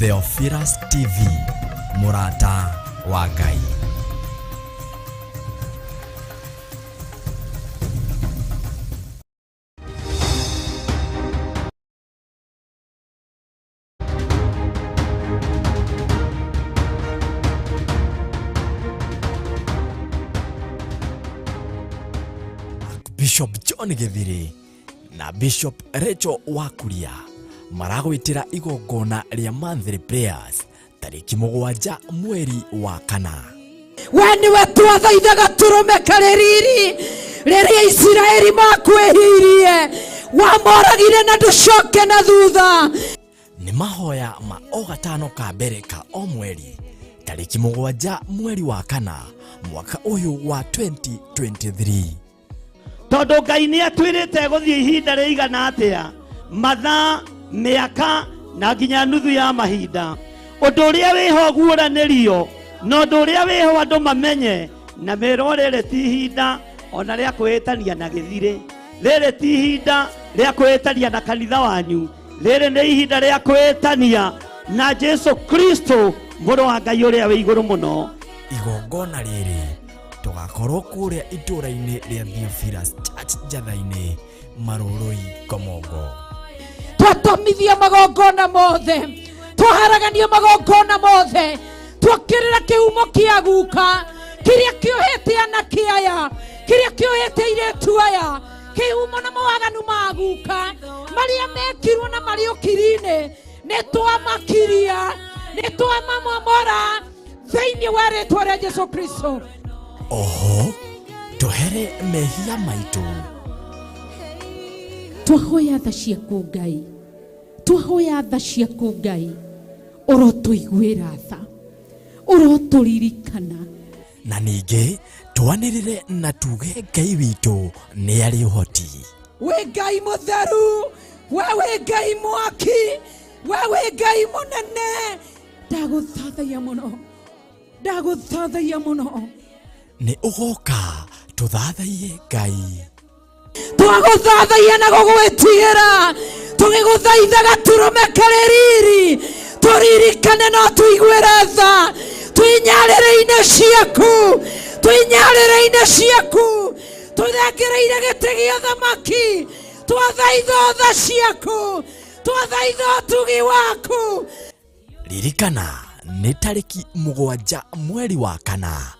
Theophilus TV, mũrata wa Ngai. Bishop John Githiri na Bishop Rachel Wakuria maragwĩtĩra igongona rĩa monthly prayers tarĩki 7 mweri wa 4. We nĩwe twathaithaga tũrũme karĩ riri rĩrĩa Isiraeli makwĩhirie, wamoragire na ndũcoke na thutha. Nĩ mahoya ma o gatano ka mbere ka o mweri tarĩki 7 mweri wa 4 mwaka ũyũ wa 2023. Tondũ Ngai nĩ atwĩrĩte gũthiĩ ihinda rĩigana atĩa, mathaa, mĩaka na nginya nuthu ya mahinda. Ũndũ ũrĩa wĩho guũranĩrio na ũndũ ũrĩa wĩho andũ mamenye na merwo rĩrĩ ti ihinda ona rĩa kwĩĩtania na gĩthirĩ, rĩrĩ ti ihinda rĩa kwĩĩtania na kanitha wanyu, rĩrĩ nĩ ihinda rĩa kwĩĩtania na Jesu Kristo mũrũ wa Ngai ũrĩa wĩ igũrũ mũno. Igongona rĩrĩ tũgakorwo kũrĩa itũũra-inĩ rĩa Theophilus Church Njatha-inĩ, Marũrũi, Komongo. Twatomithia magongona mothe, twaharagania magongona mothe, twokĩrĩra kĩhumo kĩa guka kĩrĩa kĩohete anake aya, kĩrĩa kĩohete airĩtu aya, kĩhumo na mawaganu ma guka marĩa mekirwo na marĩ ũkiri-inĩ, nĩ twamakiria, nĩ twamamomora thĩinĩ wa rĩtwa rĩa Jesu Kristo. Oho tũhere mehia maitũ. Twahoya tha ciaku Ngai, twahoya tha ciaku Ngai, ũrotũiguĩra tha, ũrotũririkana. Na ningĩ twanĩrĩre na tuge Ngai witũ nĩ arĩ ũhoti. Wĩ Ngai mũtheru, we wĩ Ngai mwaki, we wĩ Ngai mũnene. Ndagũthathaiya mũno, ndagũthathaiya mũno. Nĩ ũgoka tũthathaiye Ngai. Twagũthathaiya na gũgwĩtigĩra, tũgĩgũthaithaga tũrũme karĩ riri, tũririkane no tũiguĩre tha, twĩnyarĩrĩ-inĩ ciaku, twĩnyarĩrĩ-inĩ ciaku, tũthengereire gĩtĩ gĩa ũthamaki, twathaitha tha ciaku, twathaitha ũtugi waku. Ririkana nĩ tarĩki 7 mweri wa 4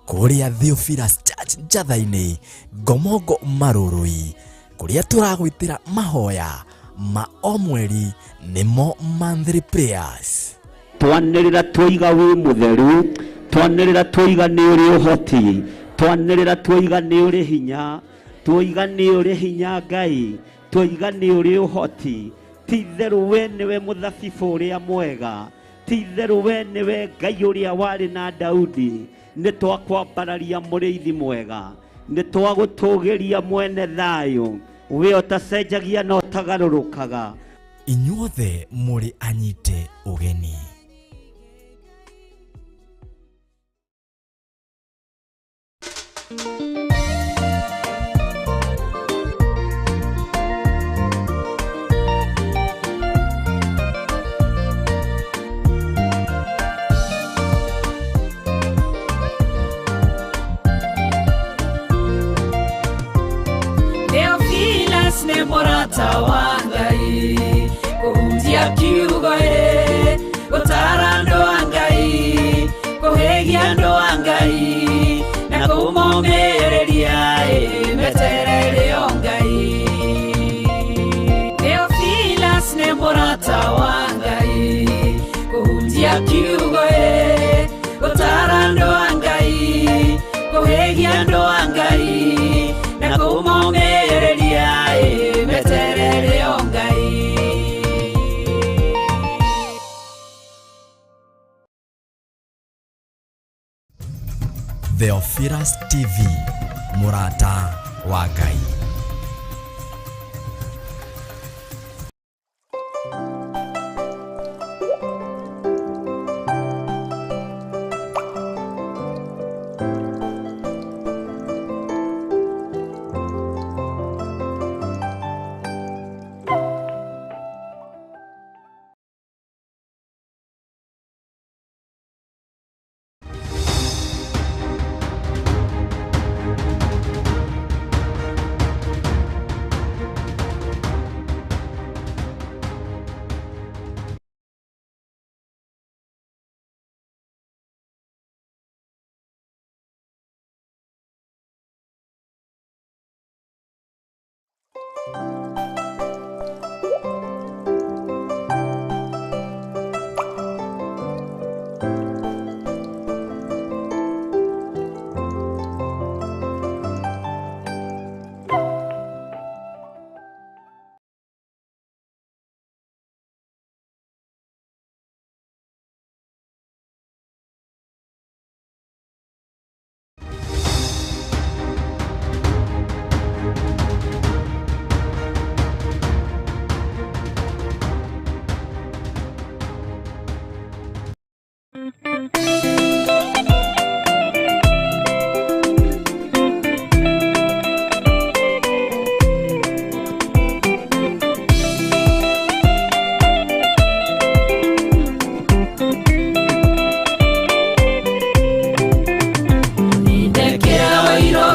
kũrĩa Theophilus Church Njatha-inĩ, Ngomongo, Marũrũi, kũrĩa tũragwĩtĩra mahoya ma o mweri nĩmo monthly prayers. Twanĩrĩra twoiga wĩ mũtheru, twanĩrĩra twoiga nĩ ũrĩ ũhoti, twanĩrĩra twoiga nĩ ũrĩ hinya, twoiga nĩ ũrĩ hinya Ngai, twoiga nĩ ũrĩ ũhoti. Ti itherũ we nĩwe mũthabibũ ũrĩa mwega, ti itherũ we nĩwe Ngai ũrĩa warĩ na Daudi. Nĩ twakwambararia mũrĩithi mwega, nĩ twagũtũgĩria mwene thayũ, we ũtacenjagia na ũtagarũrũkaga. Inyuothe mũrĩ anyite ũgeni. Theophilus nĩ mũrata wa Ngai, kũhunjia kiugo ĩ, gũtara andũ a Ngai, kũhĩgia andũ a Ngai, na kũmomĩrĩria ĩ, meterere o Ngai. Theophilus nĩ mũrata wa Ngai, kũhunjia kiugo ĩ, gũtara andũ a Ngai, kũhĩgia andũ a Ngai, na kũmomĩrĩria ĩ, meterere o Ngai. Theophilus TV, mũrata wa Ngai.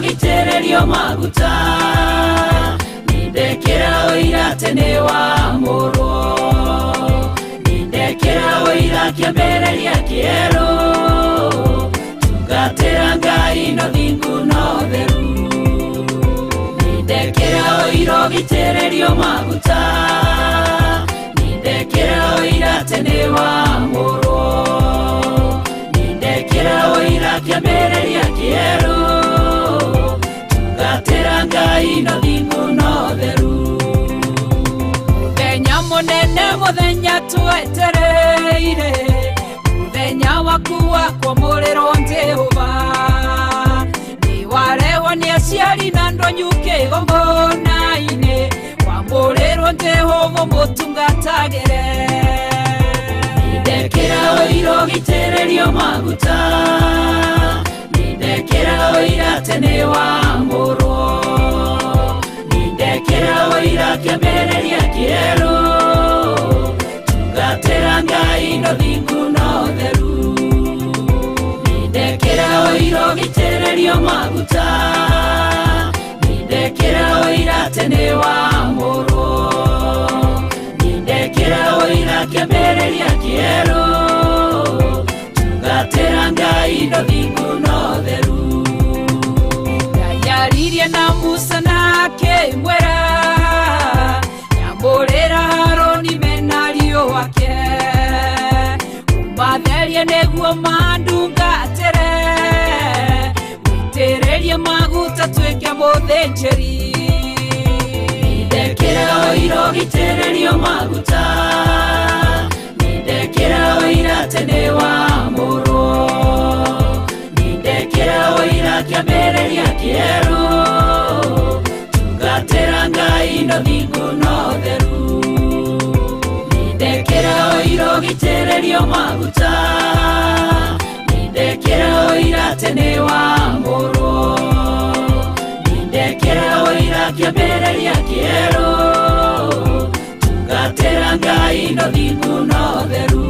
Gitĩrĩrio maguta nindekĩra ũira atĩ nĩ wamũrwo nindekĩra ũira kĩambĩrĩria kĩerũ tungatĩra Ngai no thingu no theru nindekĩra ũira gĩtĩrĩrio maguta nindekĩra ũira atĩ nĩ wamũrwo nindekĩra ũira kĩambĩrĩria kĩerũ tungatĩra Ngai no thingu no theru Mũthenya mũnene mũthenya twetereire mũthenya waku wa kwamũrĩrwo Jehova nĩwarehwo nĩ aciari na ndonyu kĩgongona-inĩ wamũrĩrwo Jehova mũtungatagĩre nindekĩra ũira gĩtĩrĩrio maguta nindekĩra ũira atĩ nĩ wamũrwo nindekĩra ũira kĩambĩrĩria kĩerũ tungatĩra Ngai no thingu no theru nindekĩra ũira gĩtĩrĩrio maguta nindekĩra ũira atĩ nĩ wamũrwo nindekĩra ũira kĩambĩrĩria kĩerũ tungatĩra Ngai no thingu no theru Yaririe na Musa na akĩmwĩra nyamũrĩra Harũni mena ariũ ake ũmatherie nĩguo mandungatĩre mũitĩrĩrie maguta tuĩke mũthĩnjĩri nindekĩra ũira gĩtĩrĩrio maguta nindekĩra ũira atĩ nĩ wamũrwo nindekĩra ũira kĩambĩrĩria kĩerũ tungatĩra Ngai no thingu no theru nindekĩra ũira gĩtĩrĩrio maguta nindekĩra ũira atĩ nĩ wamũrwo nindekĩra ũira kĩambĩrĩria kĩerũ tungatĩra Ngai no thingu no theru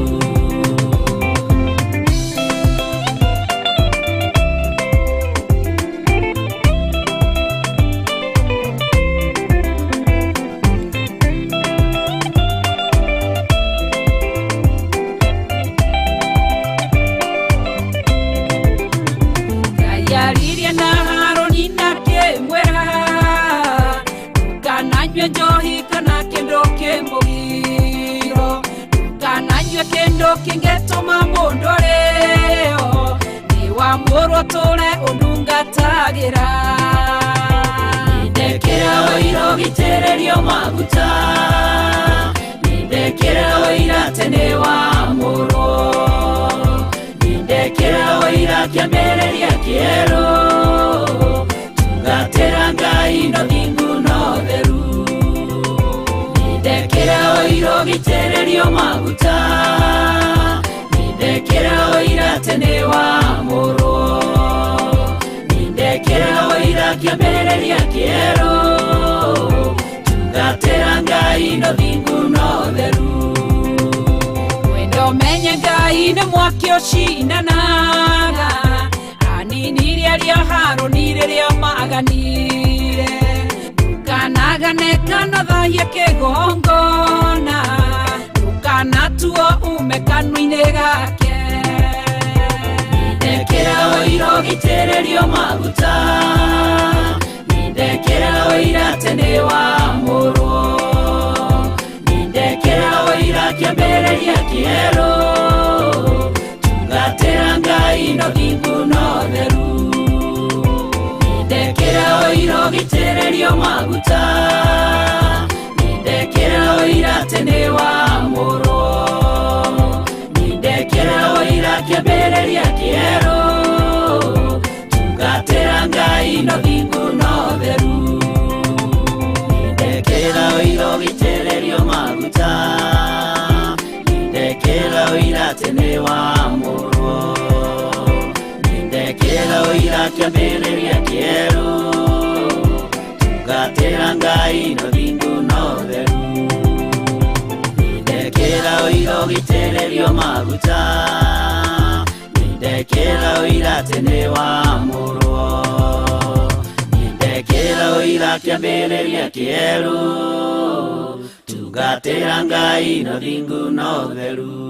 Yaririe na Harũni na akĩmwĩra ndũkananyue njohi kana kĩndũ kĩmũgiro ndũkananyue kĩndũ kĩngĩtũma mũndũ arĩo nĩwamũrwo tũre ũndungatagĩra nindekĩra ũira gĩtĩrĩrio maguta nindekĩra ũira atĩ nĩ wamũrwo nindekĩra ũira kĩambĩrĩria kĩerũ tungatĩra Ngai no thingu no theru nindekĩra ũira gĩtĩrĩrio maguta nindekĩra ũira atĩ nĩ wamũrwo nindekĩra ũira kĩambĩrĩria kĩerũ tungatĩra Ngai no thingu no theru Wendo menye Ngai nĩ mwaki ũcinanaga aninirie arĩa Harũni rĩrĩa maganire ndũkanagane kana thahie kĩgongona ndũkanatuo ume kanua-inĩ gake nindekĩra ũira gĩtĩrĩrio maguta Nindekera ũira atĩ nĩwamũrwo. Nindekera ũira kĩambĩrĩria kĩerũ. Tungatĩra Ngai na ũthingu na ũtheru. Nindekera ũira ũgĩitĩrĩrio maguta. Nindekera ũira atĩ nĩwamũrwo. Nindekera ũira kĩambĩrĩria kĩerũ. Tungatĩra Ngai na ũthingu na ũtheru. Nindekera ũira ũgĩitĩrĩrio maguta. Nindekera ũira atĩ nĩwamũrwo. Nindekera ũira kĩambĩrĩria kĩerũ. Tungatĩra Ngai na ũthingu na ũtheru. Nindekera ũira ũgĩitĩrĩrio maguta. Nindekera ũira atĩ nĩwamũrwo. Nindekera ũira kĩambĩrĩria kĩerũ. Tungatĩra Ngai na ũthingu na ũtheru.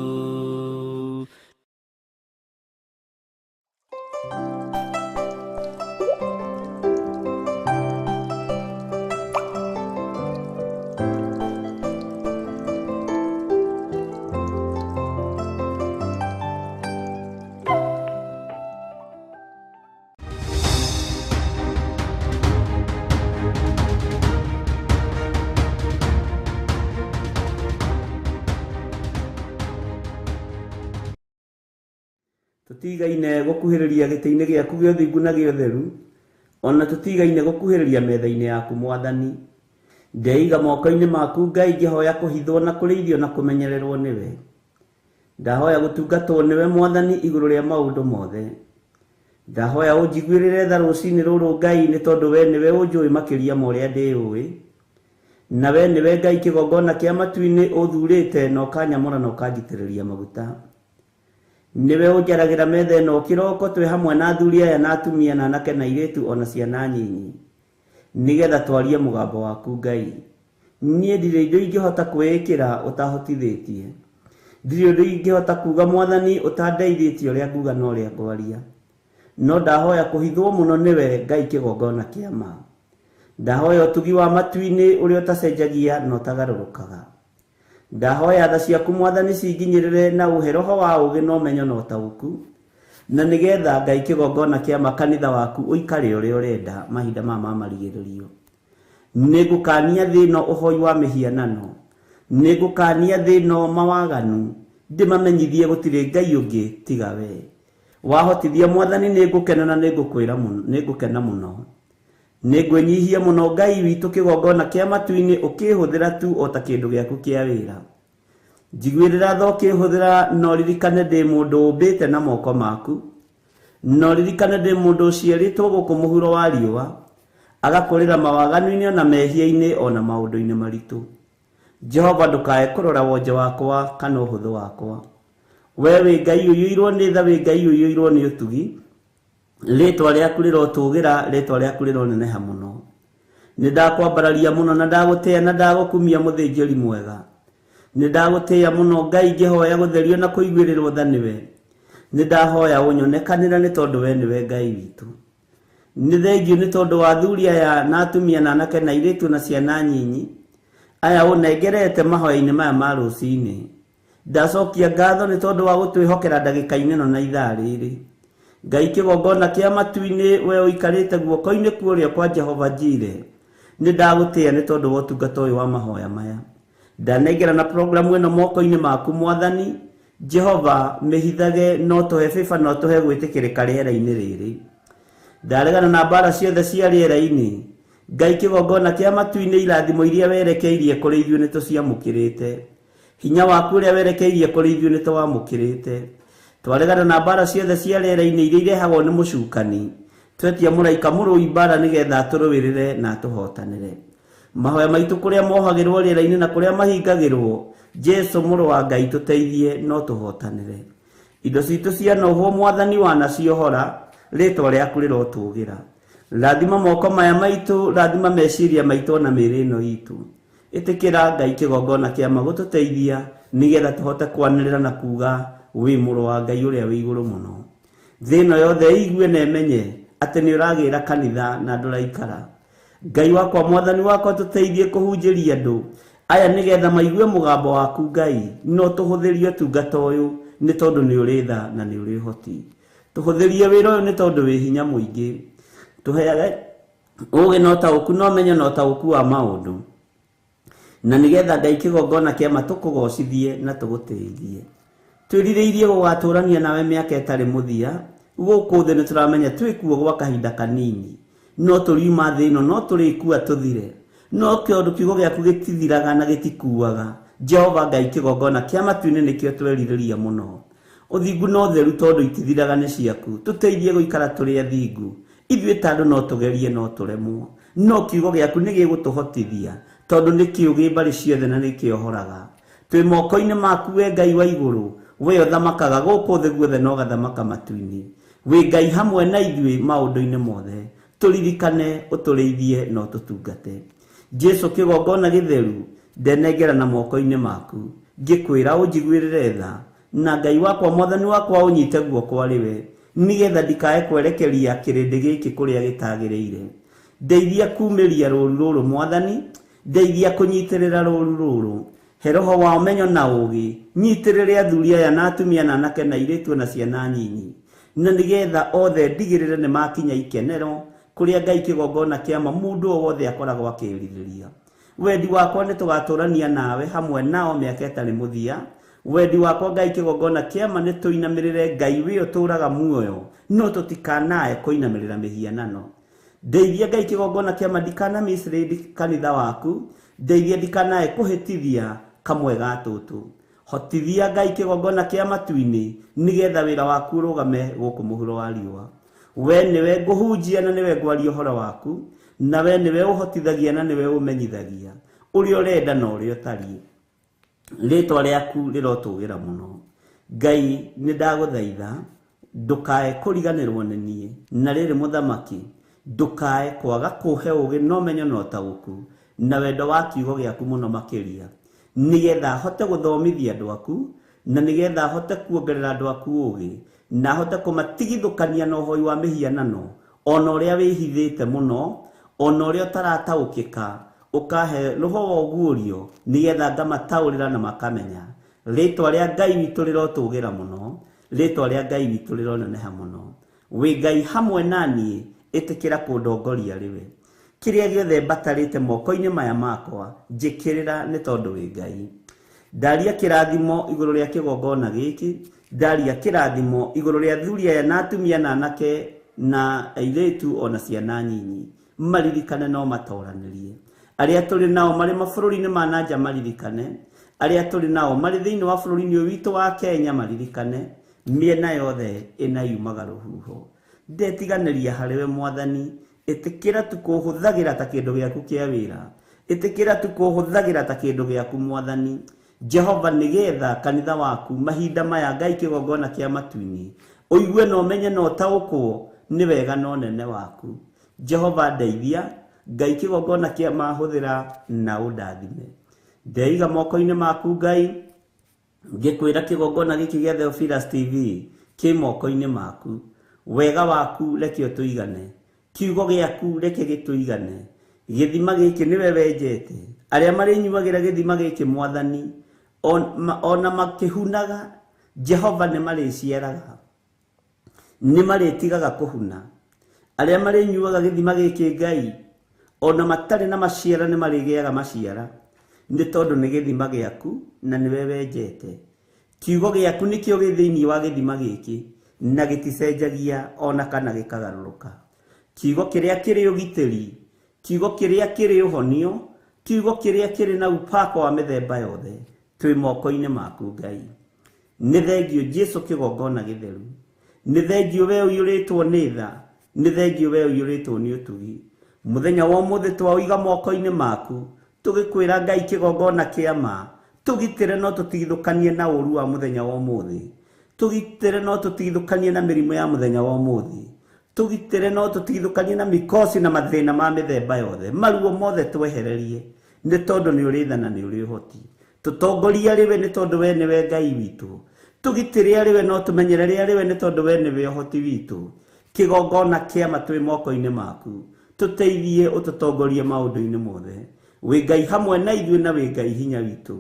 Tutigaine gukuhiriria gĩtĩ-inĩ gĩaku gĩa ũthingu na gĩa ũtheru, ona tutigaine gukuhiriria metha-inĩ yaku Mwathani. Ndeiga moko-inĩ maku Ngai, ngĩhoya kũhithwo na kũrĩithio na kũmenyererwo nĩwe. Ndahoya gũtungatwo nĩwe Mwathani igũrũ rĩa maũndũ mothe. Ndahoya ũnjiguĩrĩre tha rũcinĩ rũrũ Ngai, nĩ tondũ we nĩwe ũnjũĩ makĩria ma ũrĩa ndĩũĩ. Na we nĩwe Ngai kĩgongona kĩa matu-inĩ ũthurĩte na ũkanyamũra na ũkanjitĩrĩria maguta. Nĩwe ũnjaragĩra metha ĩno kĩroko twĩ hamwe na athuri aya na atumia na anake na airĩtu ona ciana nyinyi, nĩgetha twarie mũgambo waku Ngai. Niĩ ndirĩ indo ingĩhota kwĩĩkĩra ũtahotithĩtie. Ndirĩ ũndũ ingĩhota kuga Mwathani ũtandeithĩtie ũrĩa nguga na ũrĩa ngwaria. No ndahoya kũhithwo mũno nĩwe Ngai kĩgongona kĩa ma. Ndahoya ũtugi wa matu-inĩ ũrĩa ũtacenjagia na ũtagarũrũkaga. Ndahoya tha ciaku Mwathani cinginyĩrĩre na ũhe roho wa ũũgĩ na ũmenyo na ũtaũku, na nĩgetha Ngai kĩgongona kĩa ma kanitha waku ũikare ũrĩa ũrenda mahinda maya ma marigĩrĩrio. Nĩngũkania thĩ ĩno ũhoi wa mĩhianano, nĩngũkania thĩ ĩno mawaganu, ndĩmamenyithie gũtirĩ Ngai ũngĩ tiga we. Wahotithia Mwathani nĩngũkena na nĩngũkwĩra mũno, nĩngũkena mũno. Nĩngwĩnyihia mũno Ngai witũ kĩgongona kĩa matu-inĩ ũkĩhũthĩra tu o ta kĩndũ gĩaku kĩa wĩra. Njiguĩrĩra tha ũkĩhũthĩra, no ririkane ndĩ mũndũ ũmbĩte na moko maku. No ririkane ndĩ mũndũ ũciarĩtwo gũkũ mũhuro wa riũa, agakũrĩra mawaganu-inĩ ona mehia-inĩ ona maũndũ-inĩ maritũ. Jehova ndũkae kũrora wonje wakwa kana ũhũthũ wakwa. We wĩ Ngai ũiyũirwo nĩ tha, wĩ Ngai ũiyũirwo nĩ ũtugi. Rĩtwa rĩaku rĩrotũgĩra, rĩtwa rĩaku rĩroneneha mũno. Nĩ ndakwambararia mũno na ndagũtĩĩa na ndagũkumia mũthĩnjĩri mwega. Nĩ ndagũtĩĩa mũno Ngai ngĩhoya gũtherio na kũiguĩrĩrwo tha nĩwe. Nĩ ndahoya ũnyonekanĩre nĩ tondũ we nĩwe Ngai witũ. Nĩ thengiũ nĩ tondũ wa athuri aya na atumia na anake na airĩtu na ciana nyinyi aya ũnengerete mahoya-inĩ maya ma rũcinĩ. Ndacokia ngatho nĩ tondũ wa gũtwĩhokera ndagĩka-inĩ ĩno na ithaa rĩrĩ. Ngai kĩgongona kĩa matu-inĩ, we ũikarĩte guoko-inĩ kũrĩa kwa Jehova Jire, nĩ ndagũtĩĩa nĩ tondũ wa ũtungata ũyũ wa mahoya maya. Ndanengera na programu ĩno moko-inĩ maku Mwathani. Jehova mĩhithage, no tũhe bĩba, no tũhe gwĩtĩkĩrĩka rĩera-inĩ rĩrĩ. Ndaregana na mbara ciothe cia rĩera-inĩ. Ngai kĩgongona kĩa matu-inĩ, irathimo iria werekeirie kũrĩ ithuĩ nĩ tũciamũkĩrĩte. Hinya waku ũrĩa werekeirie kũrĩ ithuĩ nĩ tũwamũkĩrĩte. Twaregana na mbara ciothe cia rĩera-inĩ iria irehagwo nĩ mũcukani. Twetia mũraika mũrũi mbara nĩgetha atũrũĩrĩre na atũhotanĩre. Mahoya maitũ kũrĩa mohagĩrwo rĩera-inĩ na kũrĩa mahingagĩrwo, Jesu mũrũ wa Ngai tũteithie no tũhotanĩre. Indo citũ cianohwo Mwathani wanaciohora, rĩtwa rĩaku rĩrotũgĩra. Rathima moko maya maitũ, rathima meciria maitũ na mĩĩrĩ ĩno itũ. Ĩtĩkĩra Ngai kĩgongona kĩa ma gũtũteithia nĩgetha tũhote kwanĩrĩra na kuga wĩ mũrũ wa Ngai ũrĩa wĩ igũrũ mũno. Thĩ ĩno yothe ĩigue na ĩmenye atĩ nĩ ũragĩra kanitha na ndũraikara. Ngai wakwa mwathani wakwa tũteithie kũhunjĩria andũ aya nĩgetha maigue mũgambo waku Ngai no tũhũthĩrie ũtungata ũyũ nĩ tondũ nĩ ũrĩ tha na nĩ ũrĩ ũhoti. Tũhũthĩrie wĩra ũyũ nĩ tondũ wĩ hinya mũingĩ. Tũheage ũũgĩ na ũtaũku na ũmenyo na ũtaũku wa maũndũ, na nĩgetha Ngai kĩgongona kĩama tũkũgocithie na tũgũtĩithie. Twĩrirĩirie gũgatũrania nawe mĩaka ĩtarĩ mũthia. Gũkũ thĩ nĩ tũramenya twĩkuo gwa kahinda kanini, no tũriuma thĩ ĩno no tũrĩkua tũthire, no kĩũndũ kiugo gĩaku gĩtithiraga na gĩtikuaga. Jehova Ngai kĩgongona kĩa matu-inĩ nĩkĩo twerirĩria mũno. Ũthingu na ũtheru tondũ itithiraga nĩ ciaku. Tũteithie gũikara tũrĩ athingu. Ithuĩ ta andũ no tũgerie no tũremwo, no kiugo gĩaku nĩ gĩgũtũhotithia tondũ nĩ kĩũgĩ mbarĩ ciothe na nĩ kĩohoraga. Twĩ moko-inĩ maku we Ngai wa igũrũ, we ũthamakaga gũkũ thĩ guothe na ũgathamaka matu-inĩ. Wĩ Ngai hamwe na ithuĩ maũndũ-inĩ mothe. Tũririkane, ũtũrĩithie na ũtũtungate. Jesu kĩgongona gĩtheru ndenengera na moko-inĩ maku, ngĩkwĩra ũnjiguĩrĩre tha, na Ngai wakwa mwathani wakwa ũnyite guoko arĩ we, nĩgetha ndikae kwerekeria kĩrĩndĩ gĩkĩ kũrĩa gĩtagĩrĩire. Ndeithia kumĩria rũũru rũrũ mwathani, ndeithia kũnyitĩrĩra rũũru rũrũ. He roho wa ũmenyo na ũũgĩ, nyitĩrĩre athuri aya na atumia na anake na airĩtu na ciana nyinyi, na nĩgetha othe ndigĩrĩre nĩ makinya ikenero kũrĩa Ngai kĩgongona kĩama mũndũ o wothe akoragwo akĩrirĩria. Wendi wakwa nĩ tũgatũrania nawe hamwe nao mĩaka ĩtarĩ mũthia. Wendi wakwa Ngai kĩgongona kĩama nĩ tũinamĩrĩre Ngai wĩ ũtũũraga muoyo, no tũtikanae kũinamĩrĩra mĩhianano. Ndeithia Ngai kĩgongona kĩama ndikana mislead kanitha waku, ndeithia ndikanae kũhĩtithia kamwe ga tũtũ. Hotithia Ngai kĩgongona kĩa matu-inĩ nĩgetha wĩra waku ũrũgame gũkũ mũhuro wa riũa. We nĩwe ngũhunjia na nĩwe ngwaria ũhoro waku, na we nĩwe ũhotithagia na nĩwe ũmenyithagia ũrĩa ũrenda na ũrĩa ũtariĩ. Rĩtwa rĩaku rĩrotũgĩra mũno. Ngai nĩ ndagũthaitha ndũkae kũriganĩrwo nĩ niĩ, na rĩrĩ mũthamaki ndũkae kwaga kũhe ũũgĩ na ũmenyo na ũtaũku na wendo wa kiugo gĩaku mũno makĩria, nĩgetha hote gũthomithia andũ aku, na nĩgetha hote kuongerera andũ aku ũũgĩ, na hote kũmatigithũkania na ũhoi wa mĩhianano, ona ũrĩa wĩhithĩte mũno, ona ũrĩa ũtarataũkĩka, ũkahe roho wa ũguũrio nĩgetha ngamataũrĩra na makamenya. Rĩtwa rĩa Ngai witũ rĩrotũgĩra mũno, rĩtwa rĩa Ngai witũ rĩroneneha mũno. Wĩ Ngai hamwe na niĩ, ĩtĩkĩra kũndongoria rĩwe. Kĩrĩa gĩothe mbatarĩte moko-inĩ maya makwa, njĩkĩrĩra nĩ tondũ wĩ Ngai. Ndaria kĩrathimo igũrũ rĩa kĩgongona gĩkĩ, ndaria kĩrathimo igũrũ rĩa athuri aya na atumia na anake na airĩtu ona ciana nyinyi, maririkane no matoranĩrie. Arĩa tũrĩ nao marĩ mabũrũri-inĩ ma na nja maririkane, arĩa tũrĩ nao marĩ thĩinĩ wa bũrũri-inĩ ũyũ witũ wa Kenya maririkane, mĩena yothe ĩna yumaga rũhuho. Ndetiganĩria harĩ we mwathani, ĩtĩkĩra tu kũhũthagĩra ta kĩndũ gĩaku kĩa wĩra, ĩtĩkĩra tu kũhũthagĩra ta kĩndũ gĩaku mwathani Jehova, nĩgetha kanitha waku mahinda maya Ngai kĩgongona kĩa matu-inĩ ũigue na ũmenye na ũtaũkwo nĩ wega na ũnene waku. Jehova ndeithia, Ngai kĩgongona kĩa mahũthĩra na ũndathime. Ndeiga moko-inĩ maku Ngai, ngĩkwĩra kĩgongona gĩkĩ gĩa Theophilus TV kĩ moko-inĩ maku. Wega waku reke ũtũigane, kiugo gĩaku reke gĩtũigane. Gĩthima gĩkĩ nĩwe wenjete, arĩa marĩnyuagĩra gĩthima gĩkĩ mwathani ona makĩhunaga, Jehova nĩ marĩciaraga, nĩ marĩtigaga kũhuna. Arĩa marĩnyuaga gĩthima gĩkĩ Ngai ona matarĩ na maciara nĩ marĩgĩaga maciara, nĩ tondũ nĩ gĩthima gĩaku na nĩwe wenjete. Kiugo gĩaku nĩkĩo gĩ thĩinĩ wa gĩthima gĩkĩ na gĩticenjagia ona kana gĩkagarũrũka. Kiugo kĩrĩa kĩrĩ ũgitĩri, kiugo kĩrĩa kĩrĩ ũhonio, kiugo kĩrĩa kĩrĩ na upako wa mĩthemba yothe, twĩ moko-inĩ maku Ngai. Nĩ thengio Jesu kĩgongona gĩtheru, nĩ thengio we ũiyũrĩtwo nĩ tha, nĩ thengio we ũiyũrĩtwo nĩ ũtugi. Mũthenya wa ũmũthĩ twaũiga moko-inĩ maku, tũgĩkwĩra Ngai kĩgongona kĩa ma, tũgitĩre no tũtigithũkanie na ũũru wa mũthenya wa ũmũthĩ, tũgitĩre no tũtigithũkanie na mĩrimũ ya mũthenya wa ũmũthĩ, tũgitĩre no tũtigithũkanie na mikosi na mathĩna ma mĩthemba yothe, maruo mothe twehererie, nĩ tondũ nĩ ũrĩ tha na nĩ ũrĩ ũhoti. Tũtongorie arĩ we nĩ tondũ we nĩwe Ngai witũ, tũgitĩre arĩ we no tũmenyerere arĩ we nĩ tondũ we nĩwe ũhoti witũ. Kĩgongona kĩama twĩ moko-inĩ maku, Tũteithie ũtũtongorie maũndũ-inĩ mothe. Wĩ Ngai hamwe na ithuĩ na wĩ Ngai hinya witũ.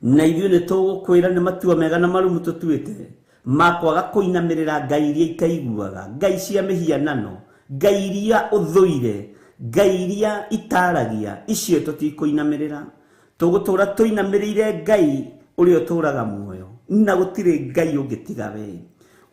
Na ithuĩ nĩ tũgũkwĩra nĩ matua mega na marumu tũtuĩte ma kwaga kũinamĩrĩra ngai iria itaiguaga, ngai cia mĩhianano, ngai iria ũthũire, ngai iria itaragia, icio tũtikũinamĩrĩra. Tũgũtũra tũinamĩrĩire Ngai ũrĩa ũtũraga muoyo, na gũtirĩ Ngai ũngĩ tiga we.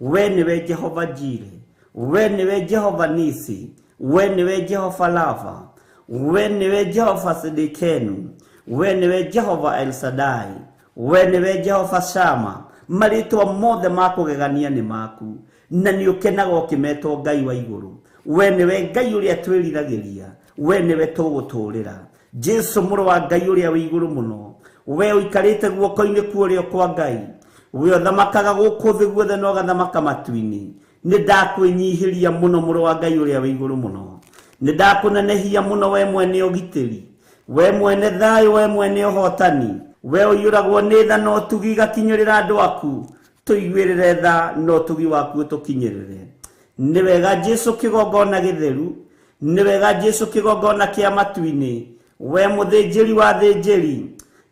We nĩwe Jehova Jire, we nĩwe Jehova Nisi, we nĩwe Jehova Lava, we nĩwe Jehova Sidikenu, we nĩwe Jehova El Shaddai, we nĩwe Jehova Shama. Marĩtwa mothe ma kũgegania nĩ maku, na nĩ ũkenaga ũkĩmetwo Ngai wa igũrũ. We nĩwe Ngai ũrĩa twĩriragĩria, we nĩwe tũgũtũũrĩra. Jesu mũrũ wa Ngai ũrĩa wĩ igũrũ mũno, we ũikarĩte guoko-inĩ kwa ũrĩo kwa Ngai, we ũthamakaga gũkũ thĩ guothe na ũgathamaka matu-inĩ. Nĩ ndakwĩnyihĩria mũno mũrũ wa Ngai ũrĩa wĩ igũrũ mũno. Nĩ ndakũnenehia mũno we mwene ũgitĩri, we mwene thayũ, we mwene ũhotani, we ũiyũragwo nĩ tha na ũtugi igakinyĩrĩra andũ aku. Tũiguĩrĩre tha na ũtugi waku ũtũkinyĩrĩre. Nĩ wega Jesu kĩgongona gĩtheru, nĩ wega Jesu kĩgongona kĩa matu-inĩ, we mũthĩnjĩri wa thĩnjĩri,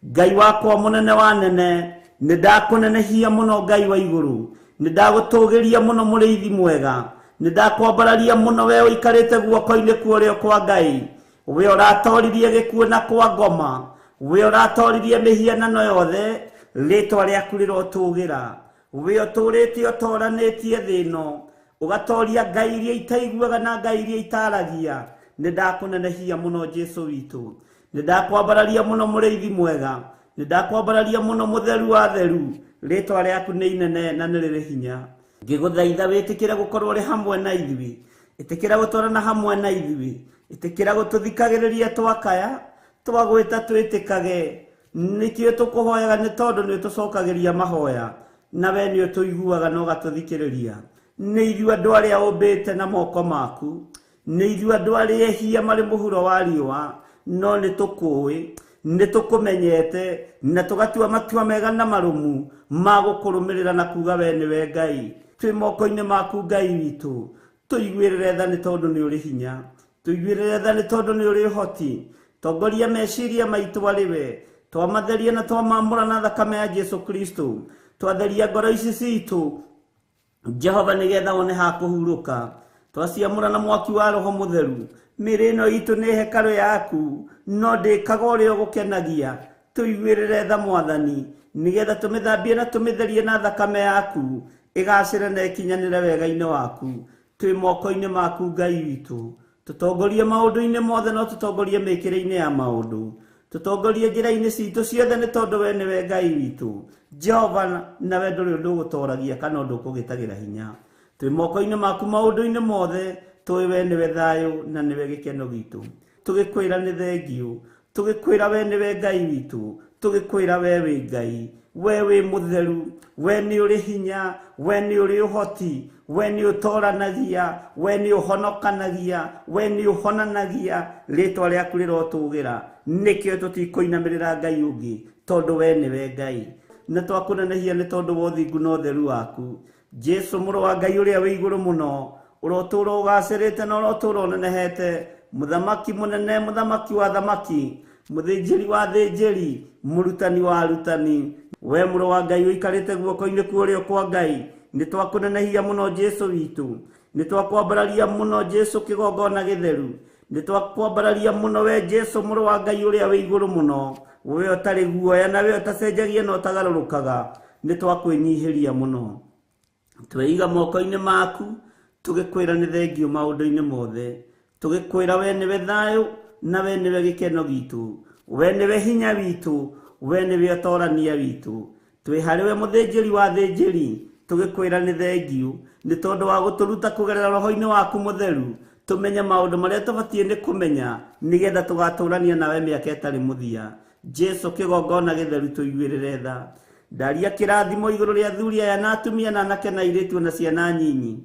Ngai wakwa mũnene wa nene, nĩ ndakũnenehia mũno Ngai wa igũrũ, nĩ ndagũtũgĩria mũno mũrĩithi mwega, nĩ ndakwambararia mũno we ũikarĩte guoko-inĩ kwa ũrĩo kwa Ngai, we ũratoririe gĩkuũ na kwa ngoma, we ũratoririe mĩhianano yothe, rĩtwa rĩaku rĩrotũgĩra. We ũtũrĩte ũtoranĩtie thĩ ĩno, ũgatoria ngai iria itaiguaga na ngai iria itaragia. Nĩ ndakũnenehia mũno Jesu witũ, nĩ ndakwambararia mũno mũrĩithi mwega, nĩ ndakwambararia mũno mũtheru wa theru, rĩtwa rĩaku nĩ inene na nĩ rĩrĩ hinya. Ngĩgũthaitha wĩtĩkĩre gũkorwo ũrĩ hamwe na ithuĩ, ĩtĩkĩra gũtwarana hamwe na ithuĩ, ĩtĩkĩra gũtũthikagĩrĩria twakaya, twagwĩta twĩtĩkage. Nĩkĩo tũkũhoyaga nĩ tondũ nĩ ũtũcokagĩria mahoya, na we nĩ ũtũiguaga na ũgatũthikĩrĩria. Nĩ ithuĩ andũ arĩa ũmbĩte na moko maku, nĩ ithuĩ andũ arĩa ehia marĩ mũhuro wa riũa, no nĩ tũkũĩ, nĩ tũkũmenyete, na tũgatua matua mega na marũmu ma gũkũrũmĩrĩra na kuga we nĩwe Ngai. Twĩ moko-inĩ maku Ngai witũ, tũiguĩrĩre tha nĩ tondũ nĩ ũrĩ hinya, tũiguĩrĩre tha nĩ tondũ nĩ ũrĩ ũhoti. Tongoria meciria maitũ arĩ we, twamatheria na twamamũra na thakame ya Jesu Kristo, twatheria ngoro ici citũ Jehova nĩgetha wone ha kũhurũka, twaciamũra na mwaki wa Roho Mũtheru. Mĩĩrĩ ĩno itũ nĩ hekarũ yaku, no ndĩkaga ũrĩa ũgũkenagia. Tũiguĩrĩre tha Mwathani, nĩgetha tũmĩthambie na tũmĩtherie na thakame yaku, ĩgacĩre na ĩkinyanĩre wega-inĩ waku. Twĩ moko-inĩ maku Ngai witũ, tũtongorie maũndũ-inĩ mothe, no tũtongorie mĩkĩre-inĩ ya maũndũ, tũtongorie njĩra-inĩ citũ ciothe, nĩ tondũ we nĩwe Ngai witũ Jehova, nawe ndũrĩ ũndũ ũgũtoragia kana ũndũ ũkũgĩtagĩra hinya. Twĩ moko-inĩ maku maũndũ-inĩ mothe, tũĩ we nĩwe thayũ na nĩwe gĩkeno gitũ. Tũgĩkwĩra nĩ thengiũ, tũgĩkwĩra we nĩwe Ngai witũ, tũgĩkwĩra we wĩ Ngai, we wĩ mũtheru, we nĩ ũrĩ hinya, we nĩ ũrĩ ũhoti, we nĩ ũtoranagia, we nĩ ũhonokanagia, we nĩ ũhonanagia. Rĩtwa rĩaku rĩrotũgĩra. Nĩkĩo tũtikũinamĩrĩra Ngai ũngĩ, tondũ we nĩwe Ngai. Na twakũnenehia nĩ tondũ wa ũthingu na ũtheru waku. Jesu mũrũ wa Ngai ũrĩa wĩ igũrũ mũno, ũrotũũra ũgacĩrĩte na ũrotũũra ũnenehete, mũthamaki mũnene, mũthamaki wa thamaki, mũthĩnjĩri wa thĩnjĩri, mũrutani wa arutani, we mũrũ wa Ngai ũikarĩte guoko-inĩ kwa ũrĩo kwa Ngai, nĩ twakũnenehia mũno Jesu witũ, nĩ twakwambararia mũno Jesu kĩgongona gĩtheru, nĩ twakwambararia mũno we Jesu mũrũ wa Ngai ũrĩa wĩ igũrũ mũno, we ũtarĩ guoya na we ũtacenjagia na ũtagarũrũkaga, nĩ twakwĩnyihĩria mũno. Tweiga moko-inĩ maku, tũgĩkwĩra nĩ thengiũ maũndũ-inĩ mothe, tũgĩkwĩra we nĩwe thayũ na we nĩwe gĩkeno gitũ, we nĩwe hinya witũ, we nĩwe ũtorania witũ. Twĩ harĩ we mũthĩnjĩri wa thĩnjĩri, tũgĩkwĩra nĩ thengiũ nĩ tondũ wa gũtũruta kũgerera roho-inĩ waku mũtheru, tũmenye maũndũ marĩa tũbatiĩ nĩ kũmenya nĩgetha tũgatũrania nawe mĩaka ĩtarĩ mũthia. Jesu kĩgongona gĩtheru, tũiguĩrĩre tha. Ndaria kĩrathimo igũrũ rĩa athuri aya na atumia na anake na airĩtu na ciana nyinyi,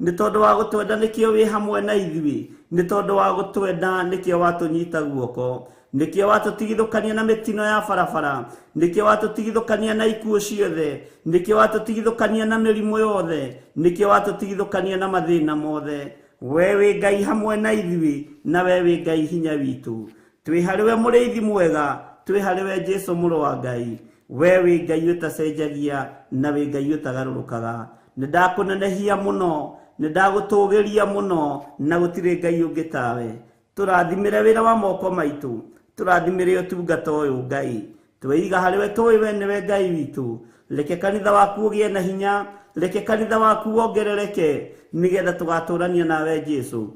nĩ tondũ wa gũtwenda nĩkĩo wĩ hamwe na ithuĩ, nĩ tondũ wa gũtwenda nĩkĩo watũnyita guoko, nĩkĩo watũtigithũkania na mĩtino ya barabara, nĩkĩo watũtigithũkania na ikuũ ciothe, nĩkĩo watũtigithũkania na mĩrimũ yothe, nĩkĩo watũtigithũkania na mathĩna mothe. We wĩ Ngai hamwe na ithuĩ, na we wĩ Ngai hinya witũ. Twĩ harĩ we mũrĩithi mwega, twĩ harĩ we Jesũ mũrũ wa Ngai. We wĩ Ngai ũtacenjagia na wĩ Ngai ũtagarũrũkaga. Nĩ ndakũnenehia mũno, nĩ ndagũtũgĩria mũno, na gũtirĩ Ngai ũngĩ tawe. Tũrathimĩre wĩra wa moko maitũ, tũrathimĩre ũtungata ũyũ Ngai. Tweiga harĩ we, tũĩ we nĩwe Ngai witũ. Reke kanitha waku ũgĩe na hinya, reke kanitha waku wongerereke, nĩgetha tũgatũrania nawe Jesũ.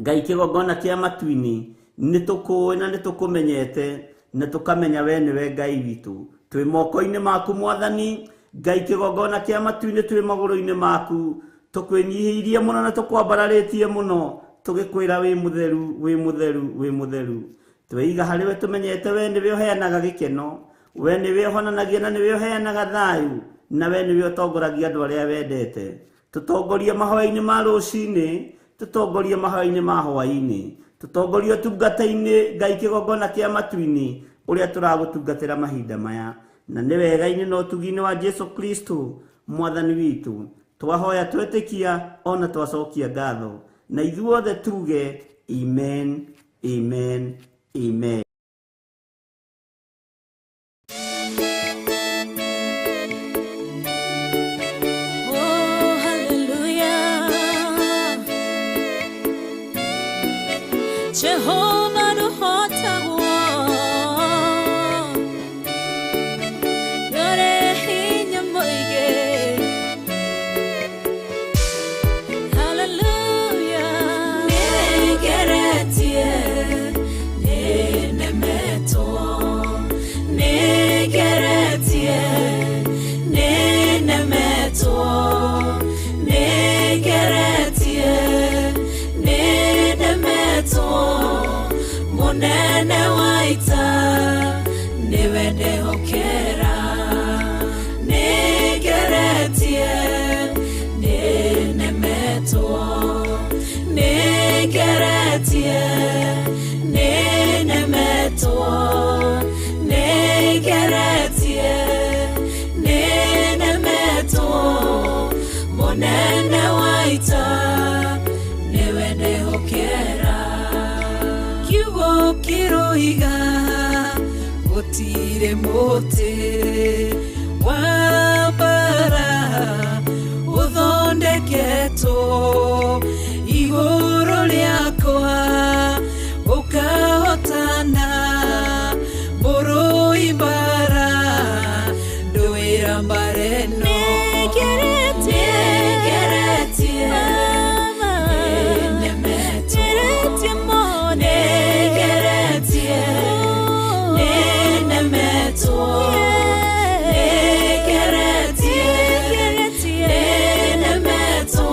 Ngai kĩgongona kĩa matu-inĩ, nĩ tũkũĩ na nĩ tũkũmenyete, na tũkamenya we nĩwe Ngai witũ. Twĩ moko-inĩ maku Mwathani, Ngai kĩgongona kĩa matu-inĩ, twĩ magũrũ-inĩ maku. Tũkwĩnyihĩirie mũno na tũkwambararĩtie mũno, tũgĩkwĩra wĩ mũtheru, wĩ mũtheru, wĩ mũtheru. Tweiga harĩ we tũmenyete we nĩwe ũheanaga gĩkeno, we nĩwe ũhonanagia na nĩwe ũheanaga thayũ, na we nĩwe ũtongoragia andũ arĩa wendete. Tũtongorie mahoya-inĩ ma rũcinĩ, tũtongorie mahoya-inĩ ma hwaĩ-inĩ, tũtongorie ũtungata-inĩ Ngai kĩgongona kĩa matu-inĩ ũrĩa tũragũtungatĩra mahinda maya. Na nĩ wega-inĩ na ũtugi-inĩ wa Jesũ Kristo Mwathani witũ, twahoya twetĩkia ona twacokia ngatho, na ithuothe tuge amen, amen, amen. Oh, hallelujah. Jehovah nũhotagwo, nĩũrĩ hinya mũingĩ. Hallelujah. Nĩngeretie, nĩnemetwo, nĩngeretie, nĩnemetwo, nĩngeretie, nĩnemetwo. Mũnene wa ita nĩwe ndehokera. Nĩngeretie, nĩnemetwo, nĩngeretie, nĩnemetwo, nĩngeretie, nĩnemetwo. Mũnene wa ita nĩwe ndehokera. Kiugo kĩroiga gũtirĩ mũtĩ wa mbara ũthondeketwo igũrũ rĩakwa ũkahotana. Mũrũi mbara ndũĩra mbara ĩno. Nĩngeretie, nĩnemetwo, nĩngeretie, nĩnemetwo, nĩngeretie, nĩnemetwo.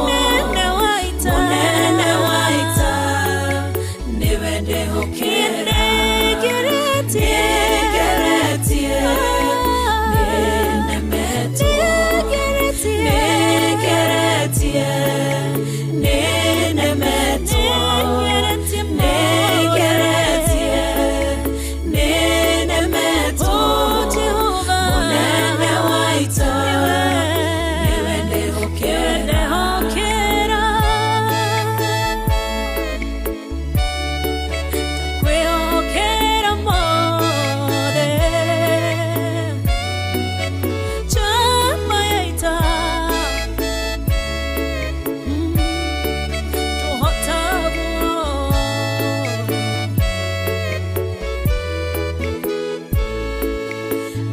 Mũnene wa ita nĩwe ndehokera. Nĩngeretie, nĩnemetwo, nĩngeretie, nĩnemetwo, nĩngeretie, nĩnemetwo. Mũnene wa ita nĩwe ndehokera. Kwĩhokera mothe chama ya ita tũhotagwo.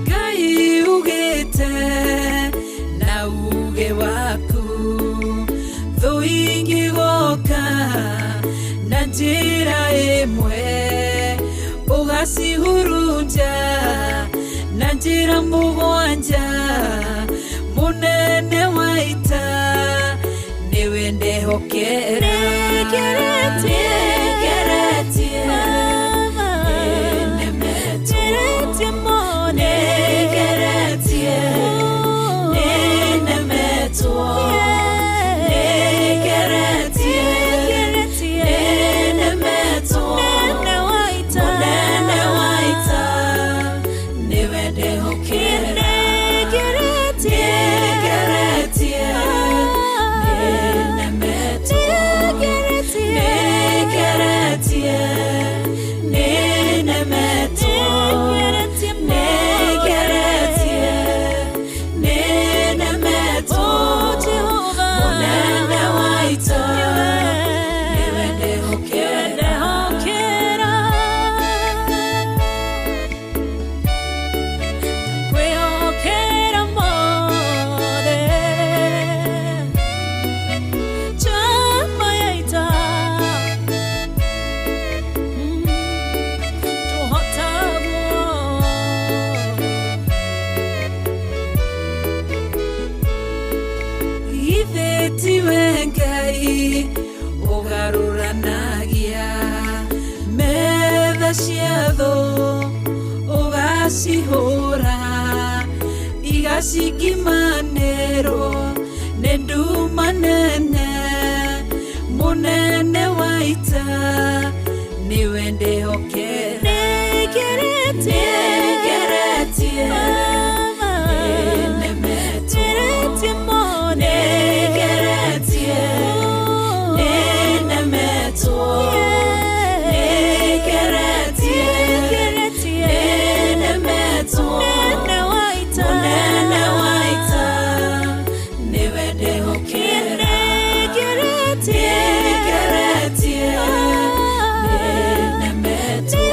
Ngai ugĩte na uge waku, thũ ingĩgoka na njĩra ĩmwe, ũgacihurunja na njĩra mũgwanja. Mũnene wa ita nĩwe ndehokera. Nĩngeretie, nĩnemetwo, nĩngeretie, nĩnemetwo, nĩngeretie, nĩnemetwo. Mũnene wa ita nĩwe ndehokera. Nĩngeretie, nĩnemetwo, Igacihũra igacikimanĩrwo nĩ nduma nene mũnene wa ita nĩwe ndĩhokera nĩngeretie nĩnemetwo nĩngeretie nĩnemetwo nĩngeretie nĩnemetwo mũnene wa ita nĩwe ndĩhokera nĩngeretie nĩnemetwo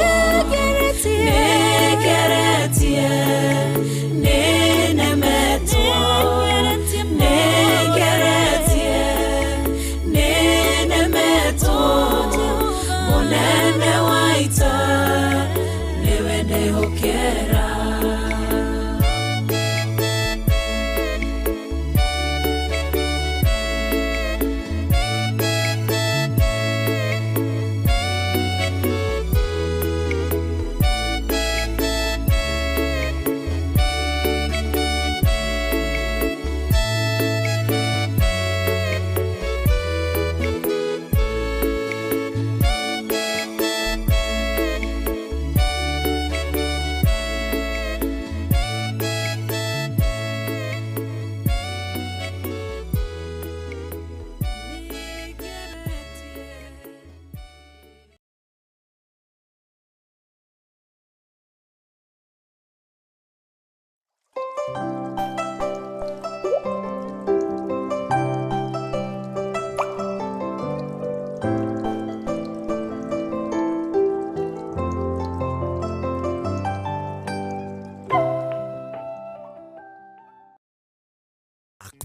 nĩngeretie nĩnemetwo nĩngeretie nĩnemetwo mũnene wa ita nĩwe ndĩhokera.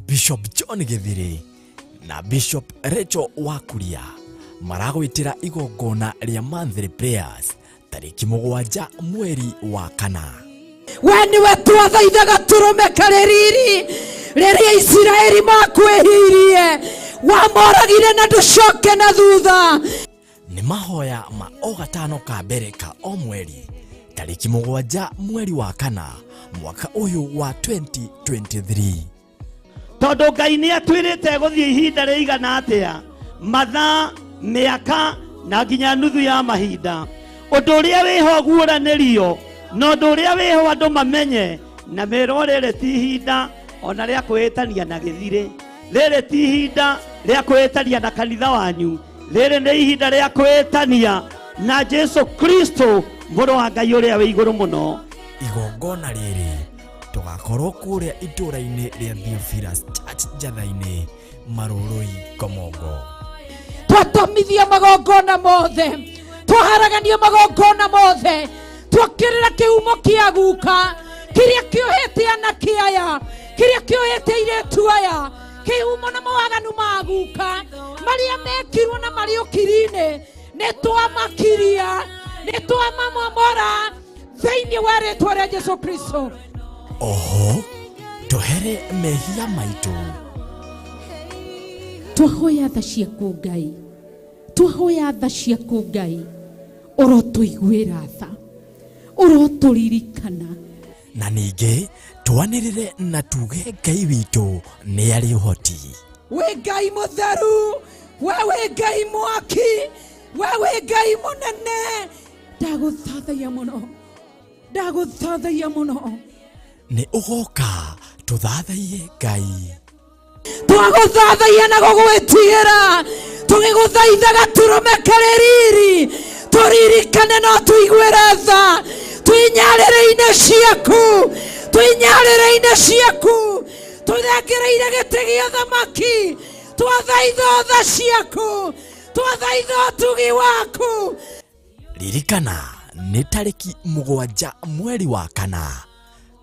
Bishop John Githiri na Bishop Rachel Wakuria maragwĩtĩra igongona rĩa monthly prayers tarĩki 7 mweri wa 4. We nĩwe twathaithaga tũrũme karĩ riri rĩrĩa Isiraeli makwĩhirie wamoragire na ndũcoke na thutha. Nĩ mahoya ma o gatano ka mbere ka o mweri tarĩki 7 mweri wa 4 mwaka ũyũ wa 2023. Tondũ Ngai nĩ atwĩrĩte gũthiĩ ihinda rĩigana atĩa, mathaa, mĩaka na nginya nuthu ya mahinda. Ũndũ ũrĩa wĩho guũranĩrio na ũndũ ũrĩa wĩho andũ mamenye na merwo rĩrĩ ti ihinda ona rĩa kwĩĩtania na gĩthirĩ, rĩrĩ ti ihinda rĩa kwĩĩtania na kanitha wanyu, rĩrĩ nĩ ihinda rĩa kwĩĩtania na Jesu Kristo mũrũ wa Ngai ũrĩa wĩ igũrũ mũno. Igongona rĩrĩ tũgakorwo kũrĩa itũũra-inĩ rĩa Theophilus Church Njatha-inĩ, Marũrũi, Komongo. Twatomithia magongona mothe, twaharagania magongona mothe, twokĩrĩra kĩhumo kĩa guka kĩrĩa kĩohete anake aya, kĩrĩa kĩohete airĩtu aya, kĩhumo na mawaganu ma guka marĩa mekirwo na marĩ ũkiri-inĩ, nĩ twamakiria, nĩ twamamomora thĩinĩ wa rĩtwa rĩa Jesu Kristo. Oho tũhere mehia maitũ. Twahoya tha ciaku Ngai, twahoya tha ciaku Ngai, ũrotũiguĩra tha, ũrotũririkana. Na ningĩ twanĩrĩre na tuge Ngai witũ nĩ arĩ ũhoti. Wĩ Ngai mũtheru, we wĩ Ngai mwaki, we wĩ Ngai mũnene. Ndagũthathaiya mũno, ndagũthathaiya mũno. Nĩ ũgoka tũthathaiye Ngai. Twagũthathaiya na gũgwĩtigĩra, tũgĩgũthaithaga tũrũme karĩ riri, tũririkane no tũiguĩre tha, twĩnyarĩrĩ-inĩ ciaku, twĩnyarĩrĩ-inĩ ciaku, tũthengereire gĩtĩ gĩa thamaki, twathaitha tha ciaku, twathaitha ũtugi waku. Ririkana nĩ tarĩki 7 mweri wa 4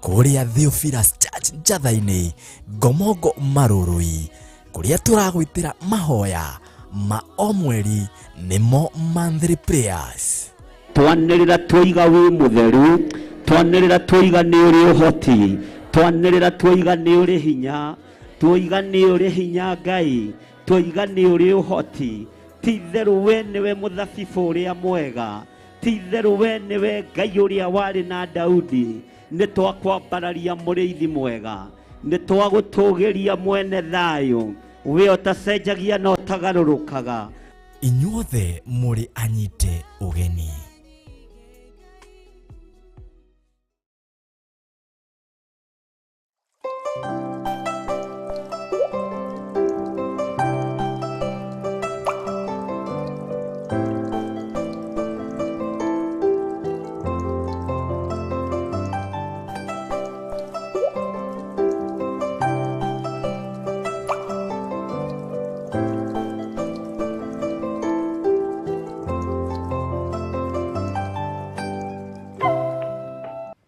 kũrĩa Theophilus Church Njatha-inĩ, Ngomongo, Marũrũi, kũrĩa tũragwĩtĩra mahoya ma o mweri nĩmo monthly prayers. Twanĩrĩra twoiga wĩ mũtheru, twanĩrĩra twoiga nĩ ũrĩ ũhoti, twanĩrĩra twoiga nĩ ũrĩ hinya, twoiga nĩ ũrĩ hinya Ngai, twoiga nĩ ũrĩ ũhoti. Ti itherũ we nĩwe mũthabibũ ũrĩa mwega, Ti itherũ we nĩwe Ngai ũrĩa warĩ na Daudi. Nĩ twakwambararia mũrĩithi mwega, nĩ twagũtũgĩria mwene thayũ, we ũtacenjagia na ũtagarũrũkaga. Inyuothe mũrĩ anyite ũgeni.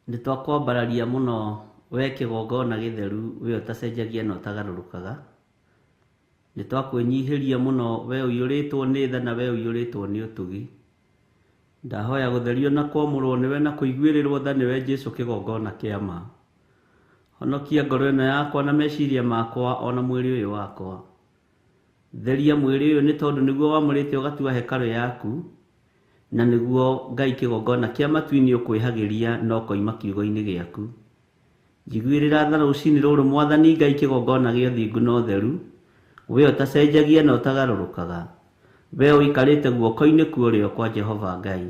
Nĩtwakwambararia mũno we kĩgongona gĩtheru, we ũtacenjagia na ũtagarũrũkaga. Nĩtwakwĩnyihĩria mũno we ũiyũrĩtwo nĩ tha na we ũiyũrĩtwo nĩ ũtugi. Ndahoya gũtherio na kwamũrwo nĩwe na kũiguĩrĩrwo tha nĩwe Jesũ kĩgongona kĩa ma. Honokia ngoro ĩno yakwa na meciria makwa ona mwĩrĩ ũyũ wakwa. Theria mwĩrĩ ũyũ nĩ tondũ nĩguo wamũrĩte ũgatua hekarũ yaku, na nĩguo Ngai kĩgongona kĩa matu-inĩ ũkwĩhagĩria na ũkoima kiugo-inĩ gĩaku. Njiguĩrĩra tha rũcinĩ rũrũ Mwathani Ngai kĩgongona gĩa ũthingu na ũtheru, we ũtacenjagia na ũtagarũrũkaga, we ũikarĩte guoko-inĩ kwa ũrĩo kwa Jehova Ngai.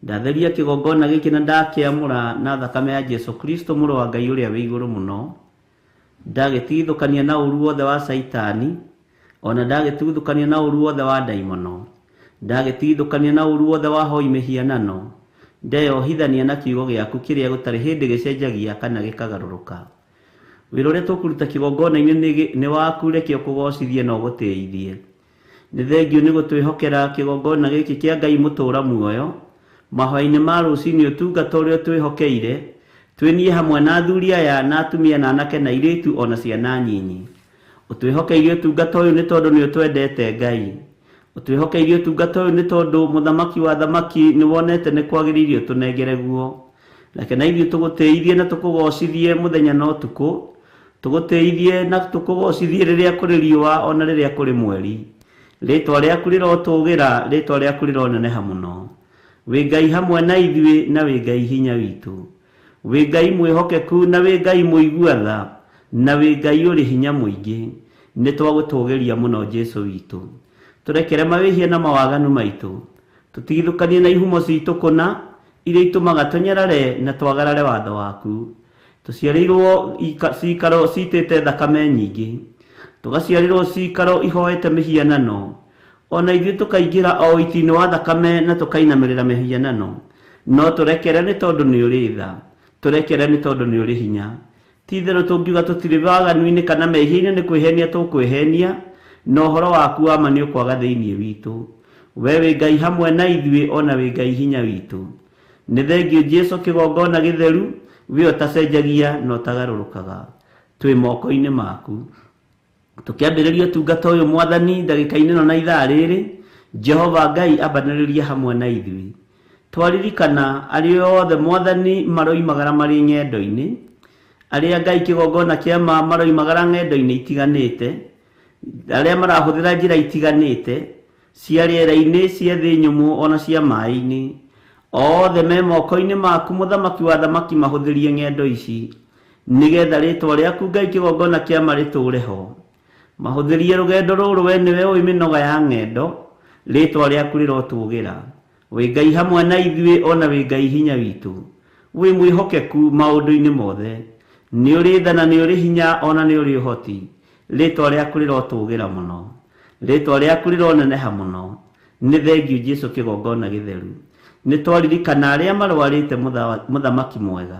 Ndatheria kĩgongona gĩkĩ na ndakĩamũra na thakame ya Jesũ Kristo mũrũ wa Ngai ũrĩa wĩ igũrũ mũno. Ndagĩtigithũkania na ũru wothe wa Caitani, ona ndagĩtigithũkania na ũru wothe wa ndaimono, ndagĩtigithũkania na ũru wothe wa hoi mĩhianano. Ndeyohithania na kiugo gĩaku kĩrĩa gũtarĩ hĩndĩ gĩcenjagia kana gĩkagarũrũka. Wĩra ũrĩa tũkũruta kĩgongona-inĩ nĩ waku, reke ũkũgocithie na ũgũtĩithie. Nĩ thengiũ nĩ gũtwĩhokera kĩgongona gĩkĩ kĩa Ngai mũtũũra muoyo. Mahoya-inĩ ma rũcinĩ ũtungata ũrĩa ũtwĩhokeire, twĩnie hamwe na athuri aya na atumia na anake na airĩtu ona ciana nyinyi. Ũtwĩhokeire ũtungata ũyũ nĩ tondũ nĩ ũtwendete Ngai. Ũtwĩhokeire ũtungata ũyũ nĩ tondũ mũthamaki wa thamaki nĩ wonete nĩ kwagĩrĩire ũtũnengere guo. Reke na ithuĩ tũgũtĩithie na tũkũgocithie mũthenya na ũtukũ, tũgũtĩithie na tũkũgocithie rĩrĩa kũrĩ riũa ona rĩrĩa kũrĩ mweri. Rĩtwa rĩaku rĩrotũgĩra, rĩtwa rĩaku rĩroneneha mũno. Wĩ Ngai hamwe na ithuĩ na wĩ Ngai hinya witũ. Wĩ Ngai mwĩhokeku na wĩ Ngai mũigua tha, na wĩ Ngai ũrĩ hinya mũingĩ. Nĩ twagũtũgĩria mũno Jesũ witũ. Tũrekere mawĩhia na mawaganu maitũ, tũtigithũkanie na ihumo citũ kũna iria itũmaga tũnyarare na twagarare watho waku. Tũciarĩirwo cikaro citĩte thakame nyingĩ, tũgaciarĩrwo cikaro ihoete mĩhianano, ona ithuĩ tũkaingĩra o ũiti-inĩ wa thakame na tũkainamĩrĩra mĩhianano. No tũrekere nĩ tondũ nĩ ũrĩ tha, tũrekere nĩ tondũ nĩ ũrĩ hinya. Ti itherũ tũngiuga tũtirĩ waganu-inĩ kana mehia-inĩ nĩ kwĩhenia tũkwĩhenia, na ũhoro waku wa ma nĩ ũkwaga thĩinĩ witũ. We wĩ Ngai hamwe na ithuĩ ona wĩ Ngai hinya witũ. Nĩ thengiũ Jesũ kĩgongona gĩtheru, we ũtacenjagia na ũtagarũrũkaga. Twĩ moko-inĩ maku. Tũkĩambĩrĩria ũtungata ũyũ Mwathani ndagĩka-inĩ ĩno na ithaa rĩrĩ, Jehova Ngai ambanĩrĩria hamwe na ithuĩ. Twaririkana arĩa othe Mwathani maroimagara marĩ ng'endo-inĩ, arĩa Ngai kĩgongona kĩa ma maroimagara ng'endo-inĩ itiganĩte, arĩa marahũthĩra njĩra itiganĩte cia rĩera-inĩ, cia thĩ nyũmũ ona cia maĩ-inĩ, othe me moko-inĩ maku mũthamaki wa thamaki mahũthĩrie ng'endo ici nĩgetha rĩtwa rĩaku Ngai kĩgongona kĩa ma rĩtũũre ho. Mahũthĩrie rũgendo rũrũ, we nĩwe ũĩ mĩnoga ya ng'endo, rĩtwa rĩaku rĩrotũgĩra. Wĩ Ngai hamwe na ithuĩ ona wĩ Ngai hinya witũ. Wĩ mwĩhokeku maũndũ-inĩ mothe, nĩ ũrĩ tha na nĩ ũrĩ hinya ona nĩ ũrĩ ũhoti. Rĩtwa rĩaku rĩrotũgĩra mũno, rĩtwa rĩaku rĩroneneha mũno. Nĩ thengiũ Jesũ kĩgongona gĩtheru. Nĩ twaririkana arĩa marwarĩte mũthamaki mwega,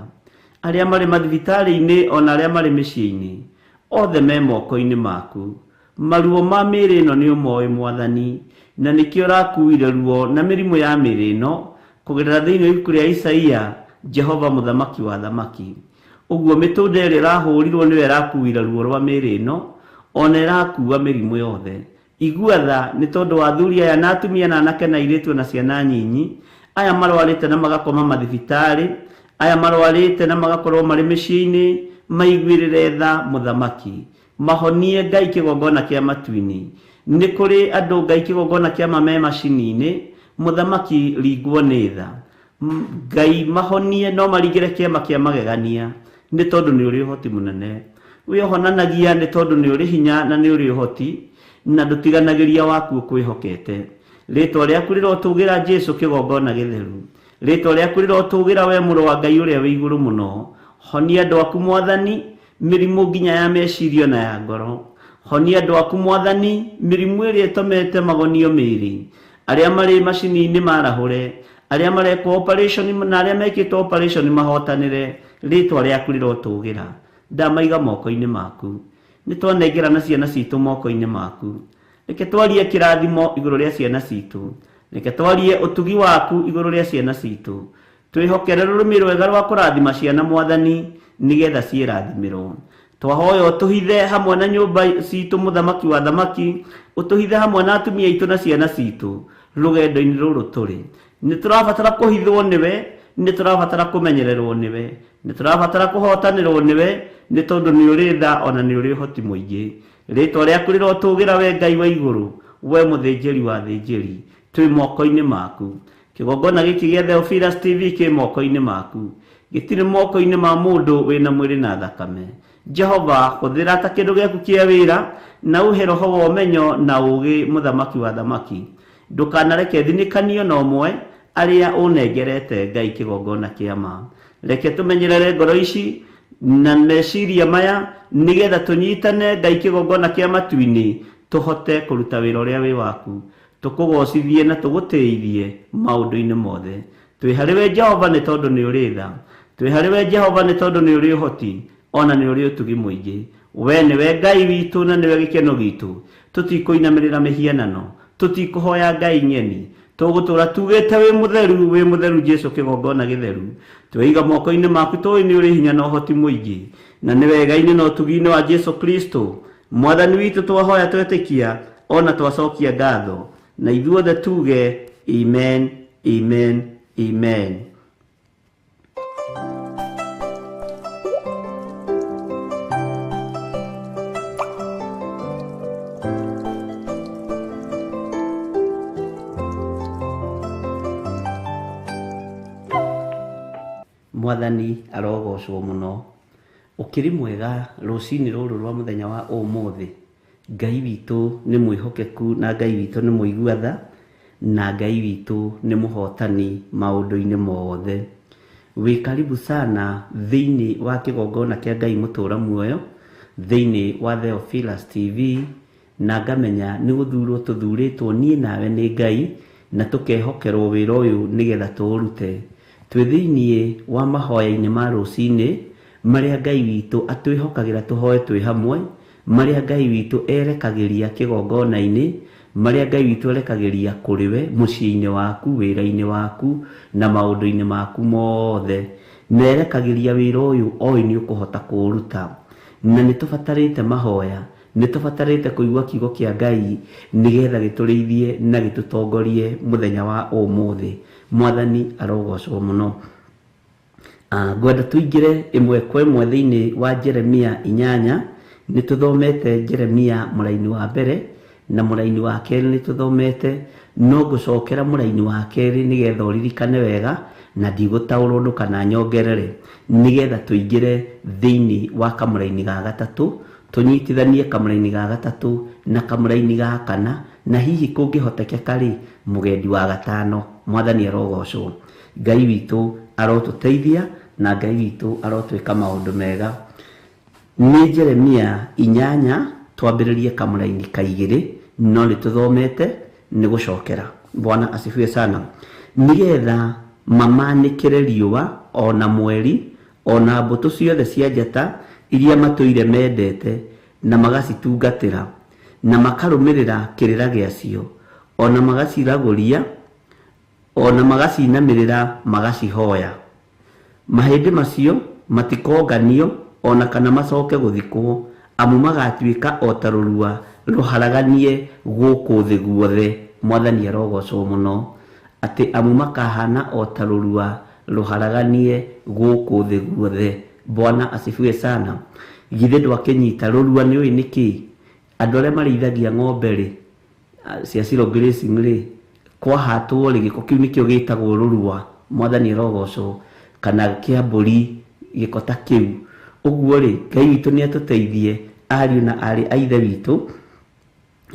arĩa marĩ mathibitarĩ-inĩ ona arĩa marĩ mĩciĩ-inĩ, othe me moko-inĩ maku. Maruo ma mĩĩrĩ ĩno nĩ ũmoĩ Mwathani, na nĩkĩo ũrakuire ruo na mĩrimũ ya mĩĩrĩ ĩno kũgerera thĩinĩ wa ibuku rĩa Isaia, Jehova mũthamaki wa thamaki. Ũguo mĩtũnda ĩrĩa ĩrahũrirwo nĩyo ĩrakuire ruo rwa mĩĩrĩ ĩno, ona ĩrakua mĩrimũ yothe. Igua tha nĩ tondũ wa athuri aya na atumia na anake na airĩtu na ciana nyinyi, aya marwarĩte na magakoma mathibitarĩ, aya marwarĩte na magakorwo marĩ mĩciĩ-inĩ, maiguĩrĩre tha mũthamaki. Mahonie Ngai kĩgongona kĩa matu-inĩ. Nĩ kũrĩ andũ Ngai kĩgongona kĩa ma me macini-inĩ, Mũthamaki ringwo nĩ tha. Ngai mahonie no marigĩre kĩama kĩa magegania nĩ tondũ nĩ ũrĩ ũhoti mũnene. Wĩhonanagia nĩ tondũ nĩ ũrĩ hinya na nĩ ũrĩ ũhoti na ndũtiganagĩria waku ũkwĩhokete. Rĩtwa rĩaku rĩrotũgĩra Jesũ kĩgongona gĩtheru. Rĩtwa rĩaku rĩrotũgĩra we mũrũ wa Ngai ũrĩa wĩ igũrũ mũno. Honia andũ aku Mwathani mĩrimũ nginya ya meciria na ya ngoro. Honia andũ aku Mwathani mĩrimũ ĩrĩa ĩtũmĩte magonio mĩĩrĩ. Arĩa marĩ macini-inĩ marahũre, arĩa marekwo operation na arĩa mekĩtwo operation mahotanĩre. Rĩtwa rĩaku rĩrotũgĩra. Ndamaiga moko-inĩ maku. Nĩ twanengera na ciana citũ moko-inĩ maku. Reke twarie kĩrathimo igũrũ rĩa ciana citũ. Reke twarie ũtugi waku igũrũ rĩa ciana citũ. Twĩhokere rũrĩmĩ rwega rwa kũrathima ciana Mwathani nĩgetha ciĩrathimĩrwo. Twahoya ũtũhithe hamwe na nyũmba citũ mũthamaki wa thamaki, ũtũhithe hamwe na atumia aitũ na ciana citũ rũgendo-inĩ rũrũ tũrĩ. Nĩ tũrabatara kũhithwo nĩwe, nĩ tũrabatara kũmenyererwo nĩwe, nĩ tũrabatara kũhotanĩrwo nĩwe, nĩ tondũ nĩ ũrĩ tha ona nĩ ũrĩ ũhoti mũingĩ. Rĩtwa rĩaku rĩrotũgĩra we Ngai wa igũrũ, we mũthĩnjĩri wa thĩnjĩri, twĩ moko-inĩ maku. Kĩgongona gĩkĩ gĩa Theophilus TV kĩ moko-inĩ maku. Gĩtirĩ moko-inĩ ma mũndũ wĩna mwĩrĩ na thakame. Jehova, hũthĩra ta kĩndũ gĩaku kĩa wĩra na ũhe roho wa ũmenyo na ũũgĩ mũthamaki wa thamaki. Ndũkanareke thinĩkanio na ũmwe arĩa ũnengerete Ngai kĩgongona kĩa ma. Reke tũmenyerere ngoro ici na meciria maya nĩgetha tũnyitane Ngai kĩgongona kĩa matu-inĩ tũhote kũruta wĩra ũrĩa wĩ waku. Tũkũgocithie na tũgũtĩithie maũndũ-inĩ mothe. Twĩ harĩ we Jehova nĩ tondũ nĩ ũrĩ tha. Twĩ harĩ we Jehova nĩ tondũ nĩ ũrĩ ũhoti ona nĩ ũrĩ ũtugi mũingĩ. We nĩwe Ngai witũ na nĩwe gĩkeno gitũ. Tũtikũinamĩrĩra mĩhianano, tũtikũhoya Ngai ng'eni. Tũgũtũra tugĩte wĩ mũtheru Jesũ kĩgongona gĩtheru. Twĩiga moko-inĩ maku tũĩ nĩ ũrĩ hinya na ũhoti mũingĩ. Na nĩ wega-inĩ na ũtugi-inĩ wa Jesũ Kristo Mwathani witũ twahoya twetĩkia ona twacokia ngatho. Na ithuothe tuge amen, amen, amen. Mwathani arogocwo mũno. Ũkĩrĩ mwega rũcinĩ rũrũ rwa mũthenya wa ũmũthĩ. Ngai witũ nĩ mwĩhokeku na Ngai witũ nĩ mũigua tha na Ngai witũ nĩ mũhotani maũndũ-inĩ mothe. Wĩ karibu sana thĩinĩ wa kĩgongona kĩa Ngai mũtũra muoyo thĩinĩ wa Theophilus TV, na ngamenya nĩ gũthurwo tũthurĩtwo niĩ nawe nĩ Ngai na tũkehokerwo wĩra ũyũ nĩgetha tũũrute. Twĩ thĩinĩ wa mahoya-inĩ ma rũcinĩ marĩa Ngai witũ atwĩhokagĩra tũhoe twĩ hamwe, marĩa Ngai witũ erekagĩria kĩgongona-inĩ, marĩa Ngai witũ erekagĩria kũrĩ we mũciĩ-inĩ waku, wĩra-inĩ waku na maũndũ-inĩ maku mothe. Na erekagĩria wĩra ũyũ oĩ nĩ ũkũhota kũũruta. Na nĩ tũbatarĩte mahoya, nĩ tũbatarĩte kũigua kiugo kĩa Ngai nĩgetha gĩtũrĩithie na gĩtũtongorie mũthenya wa ũmũthĩ. Mwathani arogocwo mũno. Ngwenda tũingĩre ĩmwe kwa ĩmwe thĩinĩ wa Jeremia 8. Nĩ tũthomete Jeremia mũraini wa mbere na mũraini wa kerĩ nĩ tũthomete, no ngũcokera mũraini wa kerĩ nĩgetha ũririkane wega na ndigũtaũrwo ndũkana nyongerere, nĩgetha tũingĩre thĩinĩ wa kamũraini ga gatatũ, tũnyitithanie kamũraini ga gatatũ na kamũraini ga kana, na hihi kũngĩhotekeka rĩ mũgendi wa gatano. Mwathani arogocwo. Ngai witũ arotũteithia na Ngai witũ arotwĩka maũndũ mega. Nĩ Jeremia 8 twambĩrĩrie kamũraini ka 2, no nĩ tũthomete nĩ gũcokera. Bwana asifiwe sana. Nĩgetha mamanĩkĩre riũa ona mweri ona mbũtũ ciothe cia njata iria matũire mendete na magacitungatĩra na makarũmĩrĩra kĩrĩra gĩacio ona magaciragũria ona magacinamĩrĩra magacihoya. Mahĩndĩ macio matikonganio ona kana macoke gũthikwo, amu magatuĩka o ta rũrua rũharaganie gũkũ thĩ guothe. Mwathani arogocwo mũno. Atĩ amu makahana o ta rũrua rũharaganie gũkũ thĩ guothe. Bwana asifiwe sana. Githĩ ndwakĩnyita rũrua nĩ ũĩ nĩkĩ? Andũ arĩa marĩithagia ng'ombe rĩ, cia zero grazing rĩ, Kwahatwo rĩ, gĩko kĩu nĩkĩo gĩtagwo rũrua, Mwathani arogocwo, kana kĩa mbũri, gĩko ta kĩu. Ũguo rĩ, Ngai witũ nĩ atũteithie ariũ na aarĩ a Ithe witũ,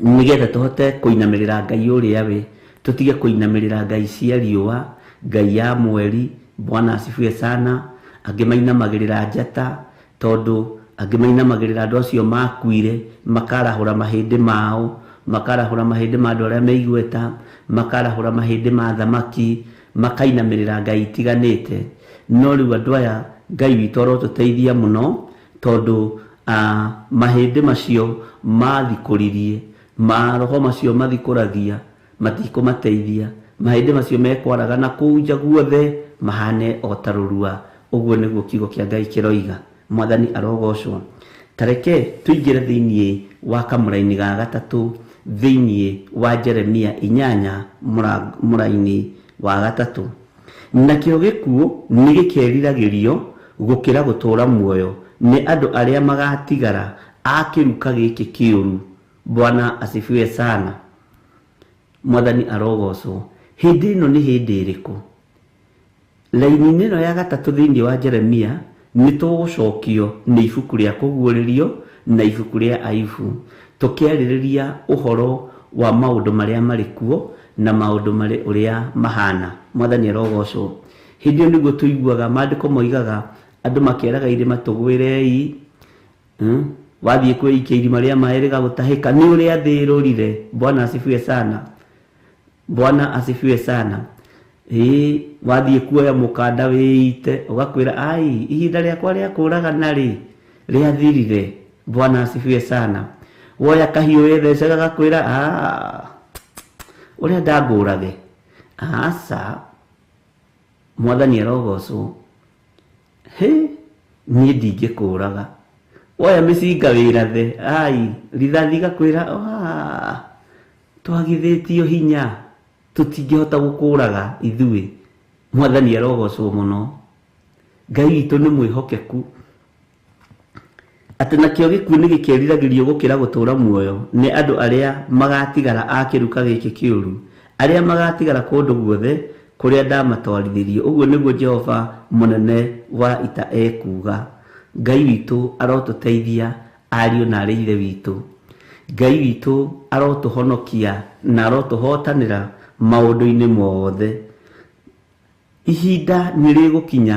nĩgetha tũhote kũinamĩrĩra Ngai ũrĩa we, tũtige kũinamĩrĩra ngai cia riũa, ngai ya mweri. Bwana asifiwe sana. Angĩ mainamagĩrĩra njata, tondũ angĩ mainamagĩrĩra andũ acio makuire, makarahũra mahĩndĩ mao, makarahũra mahĩndĩ ma andũ arĩa me igweta, makarahũra mahĩndĩ ma thamaki, makainamĩrĩra ngai itiganĩte. No rĩu andũ aya Ngai witũ arotũteithia mũno, tondũ mahĩndĩ macio mathikũririe, maroho macio mathikũragia, matikũmateithia. Mahĩndĩ macio mekwaraga na kũu nja guothe, mahane o ta rũrua. Ũguo nĩguo kiugo kĩa Ngai kĩroiga. Mwathani arogocwo. Tareke tũingĩre thĩiniĩ wa kamũraini ga gatatũ, thĩiniĩ wa Jeremia 8 mũraini wa gatatũ. Nakĩo gĩkuũ nĩ gĩkeriragĩrio gũkĩra gũtũũra muoyo nĩ andũ arĩa magatigara a kĩruka gĩkĩ kĩũru. Bwana asifiwe sana. Mwathani arogocwo. Hĩndĩ ĩno nĩ hĩndĩ ĩrĩkũ? Raini-inĩ ĩno ya gatatũ thĩiniĩ wa Jeremia nĩ tũgũcokio nĩ ibuku rĩa kũguũrĩrio na ibuku rĩa Ayubu, tũkĩarĩrĩria ũhoro wa maũndũ marĩa marĩ kuo na maũndũ marĩ ũrĩa mahana. Mwathani arogocwo. Hĩndĩ ĩyo nĩguo tũiguaga maandĩko moigaga andũ makeraga irĩma tũgwĩrei, wathiĩ kwĩikia irima rĩa maĩ rĩgagũtahĩka, nĩ ũrĩa thĩ ĩrũrire. Bwana asifiwe sana. Bwana asifiwe sana. Ĩĩ, wathiĩ kuoya mũkanda wĩite, ũgakwĩra ai, ihinda rĩakwa rĩa kũragana rĩ rĩathirire. Bwana asifiwe sana. Woya kahiũ wĩthece gagakwĩra ũrĩa ndangũrage. Aca, Mwathani arogocwo. Hĩ, niĩ ndingĩkũraga. Woya mĩcinga wĩrathe, ai, rithathi gakwĩra twagithĩtio hinya, tũtingĩhota gũkũraga ithuĩ. Mwathani arogocwo mũno. Ngai witũ nĩ mwĩhokeku. Atĩ nakĩo gĩkuũ nĩ gĩkeriragĩrio gũkĩra gũtũũra muoyo nĩ andũ arĩa magatigara a kĩruka gĩkĩ kĩũru, arĩa magatigara kũndũ guothe kũrĩa ndamatwarithirie. Ũguo nĩguo Jehova mũnene wa ita ekuuga. Ngai witũ arotũteithia ariũ na aarĩ Ithe witũ. Ngai witũ arotũhonokia na arotũhotanĩra maũndũ-inĩ mothe. Ihinda nĩ rĩgũkinya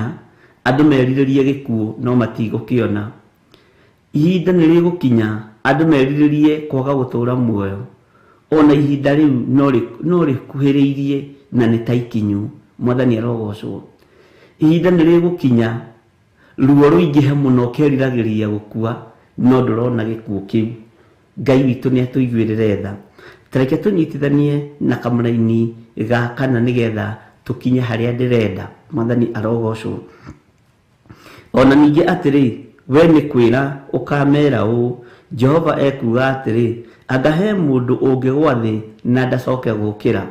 andũ merirĩrie gĩkuũ no matigũkĩona. Ihinda nĩ rĩgũkinya andũ merirĩrie kwaga gũtũũra muoyo. Ona ihinda rĩu no rĩkuhĩrĩirie na nĩ ta ikinyu. Mwathani arogocwo. Ihinda nĩ rĩgũkinya ruo rũingĩhe mũno ũkeriragĩria gũkua no ndũrona gĩkuũ kĩu. Ngai witũ nĩ atũiguĩrĩre tha. Tareke tũnyitithanie na kamũraini ga kana nĩgetha tũkinye harĩa ndĩrenda. Mwathani arogocwo. Ona ningĩ atĩrĩ, we nĩ kwĩra ũkamera ũũ, Jehova ekuuga atĩrĩ, anga he mũndũ ũngĩgwa thĩ na ndacoke gũkĩra.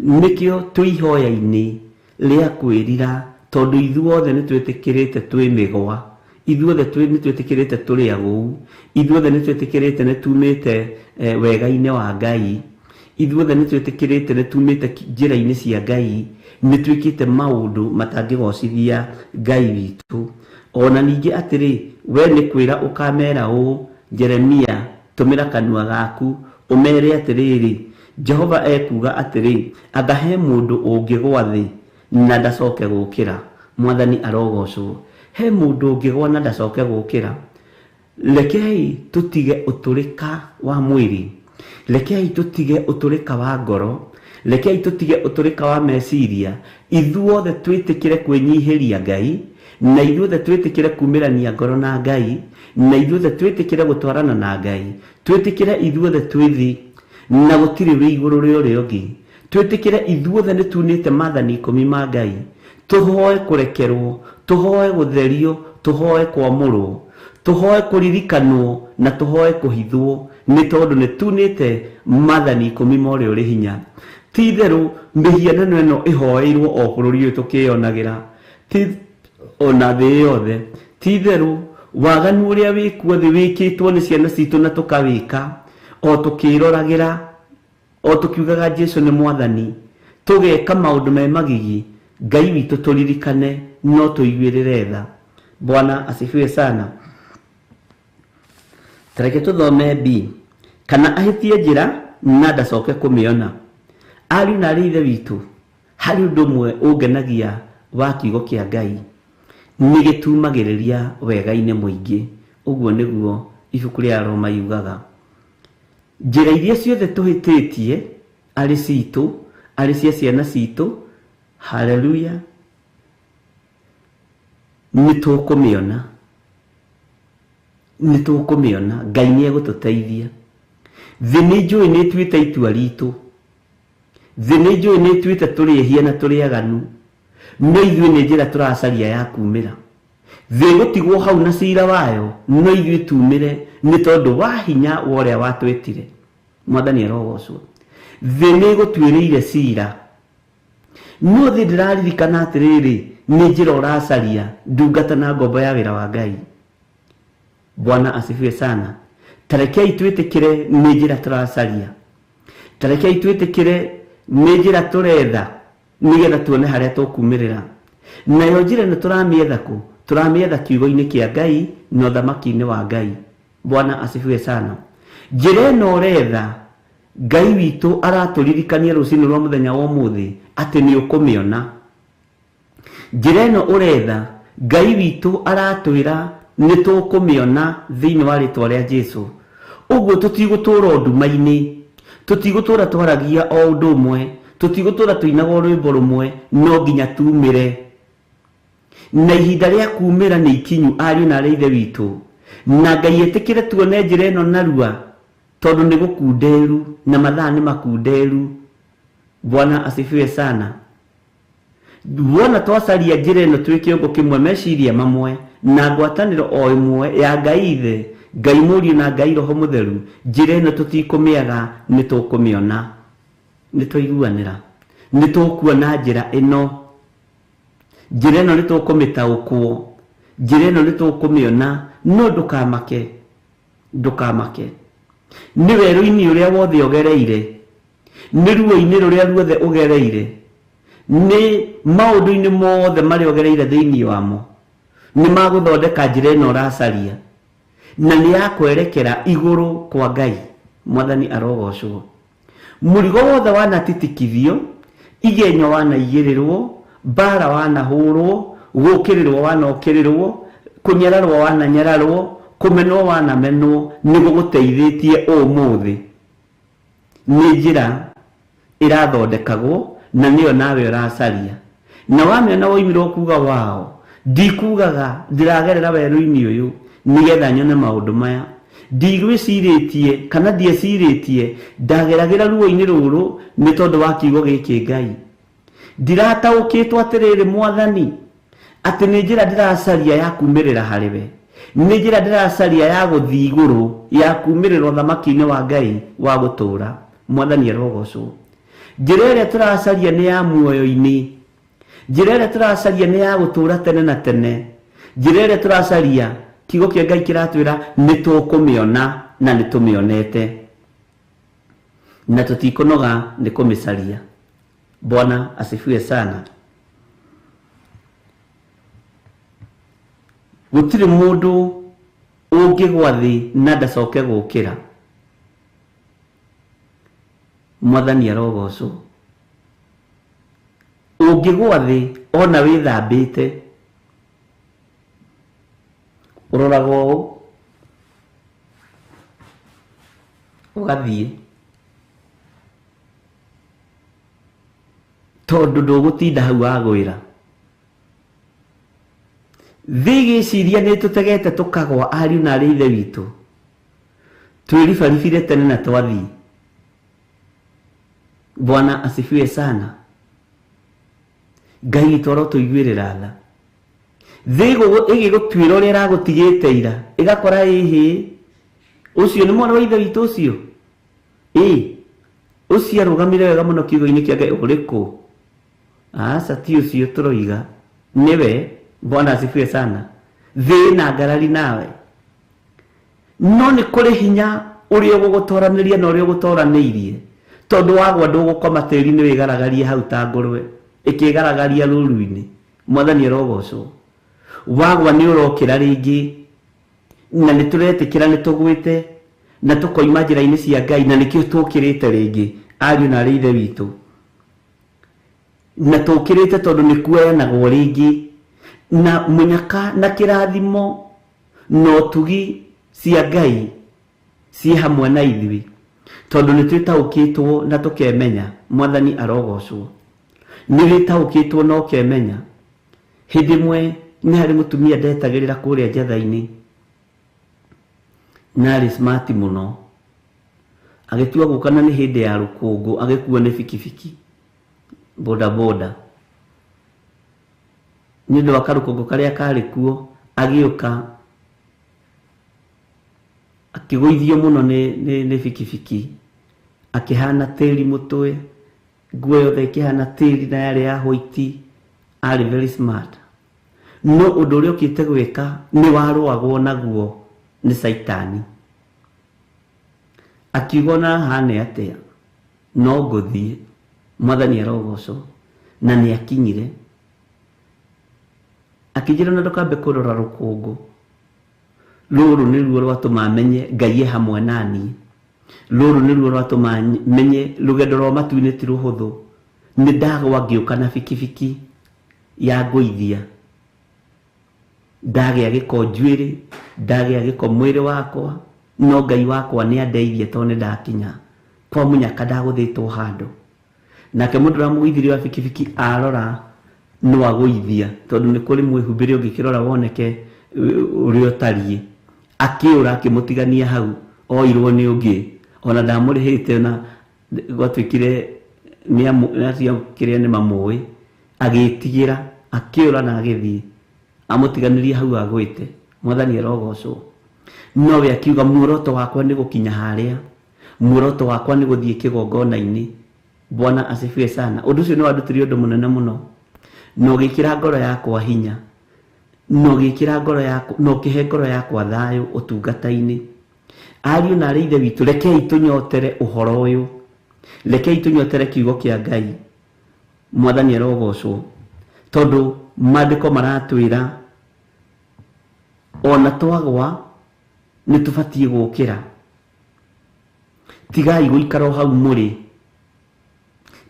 Nĩkĩo twĩ ihoya-inĩ rĩa kwĩrira, tondũ ithuothe nĩ twĩtĩkĩrĩte twĩ mĩgwa, ithuothe nĩ twĩtĩkĩrĩte tũrĩ agũu, ithuothe nĩ twĩtĩkĩrĩte nĩ tumĩte wega-inĩ wa Ngai, ithuothe nĩ twĩtĩkĩrĩte nĩ tumĩte njĩra-inĩ cia Ngai, nĩ twĩkĩte maũndũ matangĩgocithia Ngai witũ. Ona ningĩ atĩrĩ, we nĩ kwĩra ũkamera ũũ, Jeremia, tũmĩra kanua gaku ũmere atĩrĩrĩ, Jehova ekuuga atĩrĩ, anga he mũndũ ũngĩgwa thĩ na ndacoke gũkĩra. Mwathani arogocwo. He mũndũ ũngĩgwa na ndacoke gũkĩra. Rekei tũtige ũtũrĩka wa mwĩrĩ, rekei tũtige ũtũrĩka wa ngoro, rekei tũtige ũtũrĩka wa meciria. Ithuothe twĩtĩkĩre kwĩnyihĩria Ngai, na ithuothe twĩtĩkĩre kumĩrania ngoro na Ngai, na ithuothe twĩtĩkĩre gũtwarana na Ngai, twĩtĩkĩre ithuothe twĩ thĩ na gũtirĩ wĩ igũrũ rĩa ũrĩa ũngĩ. Twĩtĩkĩre ithuothe nĩ tunĩte maathani 10 ma Ngai, tũhoe kũrekerwo, tũhoe gũtherio, tũhoe kwamũrwo, tũhoe kũririkanwo na tũhoe kũhithwo, nĩ tondũ nĩ tunĩte maathani 10 ma ũrĩa ũrĩ hinya. Ti itherũ mĩhianano ĩno ĩhoeirwo o bũrũri ũyũ tũkĩyonagĩra, ti ona thĩ yothe. Ti itherũ waganu ũrĩa wĩkuo thĩ wĩkĩtwo nĩ ciana citũ na tũkawĩka o tũkĩroragĩra. O tũkiugaga Jesu nĩ mwathani, tũgeka maũndũ me magigi, Ngai witũ tũririkane no tũiguĩrĩre tha. Bwana asifiwe sana. Tareke tũthome B. Kana ahĩtie njĩra na ndacoke kũmĩona. Ariũ na arĩ ithe witũ, harĩ ũndũ ũmwe ũngenagia wa kiugo kĩa Ngai, nĩ gĩtumagĩrĩria wega-inĩ mũingĩ. Ũguo nĩguo ibuku rĩa Roma yugaga. Njĩra iria ciothe tũhĩtĩtie, arĩ citũ, arĩ cia ciana citũ, haleluya, nĩ tũkũmĩona. Nĩ tũkũmĩona. Ngai nĩ egũtũteithia. Thĩ nĩ njũĩ nĩ ĩtuĩte itua ritũ. Thĩ nĩ njũĩ nĩ ĩtuĩte tũrĩ ehia na tũrĩ aganu. No ithuĩ nĩ njĩra tũracaria ya kumĩra. Thĩ ĩgũtigwo hau na cira wayo, no ithuĩ tumĩre nĩ tondũ wa hinya wa ũrĩa watwĩtire. Mwathani arogocwo. Thĩ nĩ ĩgũtuĩrĩire cira. No thĩ ndĩraririkana atĩrĩrĩ, nĩ njĩra ũracaria, ndungata na ngombo ya wĩra wa Ngai. Bwana asifiwe sana. Tarekei twĩtĩkĩre nĩ njĩra tũracaria. Tarekei twĩtĩkĩre nĩ njĩra tũretha nĩgetha tuone harĩa tũkumĩrĩra. Nayo njĩra ĩno tũramĩetha kũ? Tũramĩetha kiugo-inĩ kĩa Ngai na ũthamaki-inĩ wa Ngai. Bwana asifiwe sana. Njĩra ĩno ũretha, Ngai witũ aratũririkania rũcinĩ rwa mũthenya wa ũmũthĩ atĩ nĩ ũkũmĩona. Njĩra ĩno ũretha, Ngai witũ aratwĩra nĩ tũkũmĩona thĩinĩ wa rĩtwa rĩa Jesu. Ũguo tũtigũtũra nduma-inĩ, tũtigũtũra twaragia o ũndũ ũmwe, tũtigũtũra tũinaga rwĩmbo rũmwe, no nginya tumĩre. Na ihinda rĩa kumĩra nĩ ikinyu, ariũ na arĩ ithe witũ. Na Ngai etĩkĩre tuone njĩra ĩno narua, tondũ nĩ gũkunderu na mathaa nĩ makunderu. Bwana asifiwe sana. Wona twacaria njĩra ĩno twĩ kĩongo kĩmwe, meciria mamwe na ngwatanĩro o ĩmwe ya Ngai Ithe, Ngai Mũriũ na Ngai Roho Mũtheru, njĩra ĩno tũtikũmĩaga, nĩ tũkũmĩona. Nĩ twaiguanĩra, nĩ tũkuona njĩra ĩno. Njĩra ĩno nĩ tũkũmĩtaũkwo, njĩra ĩno nĩ tũkũmĩona. No ndũkamake, ndũkamake. Nĩ werũ-inĩ ũrĩa wothe ũgereire, nĩ ruo-inĩ rũrĩa ruothe ũgereire, nĩ maũndũ-inĩ mothe marĩa ũgereire thĩinĩ wamo, nĩ magũthondeka njĩra ĩno ũracaria, na nĩ ya kwerekera igũrũ kwa Ngai. Mwathani arogocwo. Mũrigo wothe wanatitikithio, igenyo wanaigĩrĩrwo, mbara wanahũrwo, gũkĩrĩrwo wanokĩrĩrwo, kũnyararwo wananyararwo, kũmenwo wanamenwo, nĩ gũgũteithĩtie ũmũthĩ. Nĩ njĩra ĩrathondekagwo na nĩyo nawe ũracaria. Na wamĩona woimirwo kuga wao, ndikugaga ndĩragerera werũ-inĩ ũyũ nĩgetha nyone maũndũ maya. Ndigwĩcirĩtie kana ndiecirĩtie ndageragĩra ruo-inĩ rũrũ nĩ tondũ wa kiugo gĩkĩ Ngai. Ndirataũkĩtwo atĩrĩrĩ Mwathani, atĩ nĩ njĩra ndĩracaria ya kumĩrĩra harĩ we, nĩ njĩra ndĩracaria ya gũthiĩ igũrũ, ya kumĩrĩra ũthamaki-inĩ wa Ngai wa gũtũũra. Mwathani arogocwo. Njĩra ĩrĩa tũracaria nĩ ya muoyo-inĩ. Njĩra ĩrĩa tũracaria nĩ ya gũtũũra tene na tene. Njĩra ĩrĩa tũracaria, kiugo kĩa Ngai kĩratwĩra nĩ tũkũmĩona na nĩ tũmĩonete, na tũtikũnoga nĩ kũmĩcaria. Bwana asifiwe sana. Gũtirĩ mũndũ ũngĩgwa thĩ na ndacoke gũkĩra. Mwathani arogocwo. Ũngĩgwa thĩ ona wĩthambĩte, ũroraga ũũ ũgathiĩ, tondũ ndũgũtinda hau wagwĩra. Thĩ ĩgĩciria nĩ tũtegete tũkagwa, ariũ na arĩ ithe witũ, twĩribaribire tene na twathiĩ. Bwana asifiwe sana. Ngai witũ arotũiguĩrĩra tha. Thĩ ĩgĩgũtuĩra ũrĩa ĩragũtigĩte ira, ĩgakora ĩhĩ, ũcio nĩ mwana wa ithe witũ ũcio, ĩ ũcio arũgamire wega mũno kiugo-inĩ kĩa Ngai, ũrĩkũ? Aca, ti ũcio tũroiga, nĩwe. Bwana asifiwe sana. Thĩ na ngarari nawe, no nĩ kũrĩ hinya ũrĩa ũgũgũtoranĩria na ũrĩa ũgũtoranĩirie, Tondu wagwa ndũgũkoma tĩri-inĩ wĩgaragarie hau ta ngũrwe ĩkĩgaragaria rũru-inĩ. Mwathani arogocwo. Wagwa nĩ ũrokĩra rĩngĩ na nĩ tũretĩkĩra nĩ tũgwĩte na tũkoima njĩra-inĩ cia Ngai na nĩkĩo tũkĩrĩte rĩngĩ ariũ na arĩ ithe witũ. Na tũkĩrĩte tondũ nĩ kuoyanagwo rĩngĩ na mũnyaka na kĩrathimo na ũtugi cia Ngai ciĩ hamwe na ithuĩ tondũ nĩ twĩtaũkĩtwo na tũkemenya. Mwathani arogocwo. Nĩ wĩtaũkĩtwo na ũkemenya. Hĩndĩ ĩmwe nĩ harĩ mũtumia ndetagĩrĩra kũrĩa njatha-inĩ na arĩ smart mũno, agĩtua gũka na nĩ hĩndĩ ya rũkũngũ, agĩkuo nĩ bikibiki boda boda nĩ ũndũ wa karũkũngũ karĩa karĩ kuo, agĩũka akĩgũithio mũno nĩ bikibiki, akĩhana tĩri mũtwe, nguo yothe ĩkĩhana tĩri na yarĩ ya white. Arĩ very smart, no ũndũ ũrĩa ũkĩte gwĩka nĩ warũagwo naguo nĩ Caitani. Akiuga ona hane atĩa no ngũthiĩ. Mwathani arogocwo. Na nĩ akinyire akĩnjĩra na ndũkambe kũrora rũkũngũ rũrũ nĩruo rwatũma menye Ngai e hamwe na niĩ, rũrũ nĩruo rwatũma menye rũgendo rwa matu-inĩ ti rũhũthũ. Nĩ ndagwa ngĩũka na bikibiki ya ngũithia, ndagĩa gĩko njuĩrĩ, ndagĩa gĩko mwĩrĩ wakwa, no Ngai wakwa nĩ andeithie tondũ nĩ ndakinya kwa mũnyaka ndagũthĩtwo handũ. Nake mũndũ ũrĩa mũgũithirie wa bikibiki arora no agũithia tondũ nĩ kũrĩ mwĩhumbĩre ũngĩkĩrora woneke ũrĩa ũtariĩ. Akĩũra akĩmũtigania hau, oirwo nĩ ũngĩ ona ndamũrĩhĩte, ona gwatuĩkire nĩ kĩrĩa nĩ mamũĩ, agĩtigĩra akĩũra na agĩthiĩ amũtiganĩrie hau agwĩte. Mwathani arogocwo. Nowe akiuga muoroto wakwa nĩ gũkinya harĩa, muoroto wakwa nĩ gũthiĩ kĩgongona-inĩ. Bwana asifiwe sana. Ũndũ ũcio nĩ wandutire ũndũ mũnene mũno na ũgĩkĩra ngoro yakwa hinya, na ũgĩkĩra ngoro yakwa, na ũkĩhe ngoro yakwa thayũ ũtungata-inĩ. Ariũ na arĩ ithe witũ, rekei tũnyotere ũhoro ũyũ, rekei tũnyotere kiugo kĩa Ngai. Mwathani arogocwo. Tondũ maandĩko maratwĩra ona twagwa nĩ tũbatiĩ gũkĩra. Tigai gũikara o hau mũrĩ,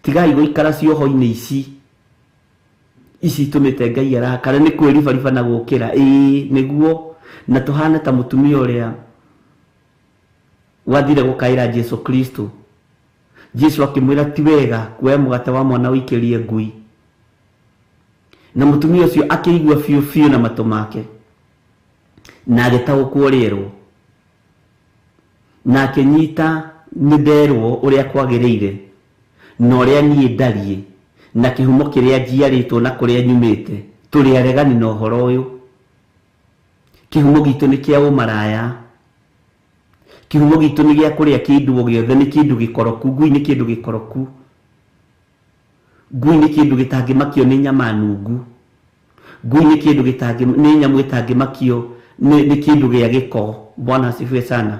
tigai gũikara cioho-inĩ ici ici itũmĩte Ngai arakare, nĩ kwĩribariba na gũkĩra. Ĩĩ nĩguo, na tũhane ta mũtumia ũrĩa wathire gũkaĩra Jesu Kristo. Jesu akĩmwĩra ti wega kuoya mũgate wa mwana ũikĩrie ngui, na mũtumia ũcio akĩigua biũ biũ na matũ make na agĩtaũkwo rĩerwo, na akĩnyita nĩ nderwo ũrĩa kwagĩrĩire na ũrĩa niĩ ndariĩ na kĩhumo kĩrĩa njiarĩtwo na kũrĩa nyumĩte. Tũrĩ aregani na ũhoro ũyũ. Kĩhumo gitũ nĩ kĩa ũmaraya, kĩhumo gitũ nĩ gĩa kũrĩa kĩndũ o gĩothe, nĩ kĩndũ gĩkoroku. Ngui nĩ kĩndũ gĩkoroku, ngui nĩ kĩndũ gĩtangĩmakio nĩ nyama nungu, ngui nĩ kĩndũ gĩtangĩ, nĩ nyamũ ĩtangĩmakio nĩ kĩndũ gĩa gĩko. Bwana asifiwe sana.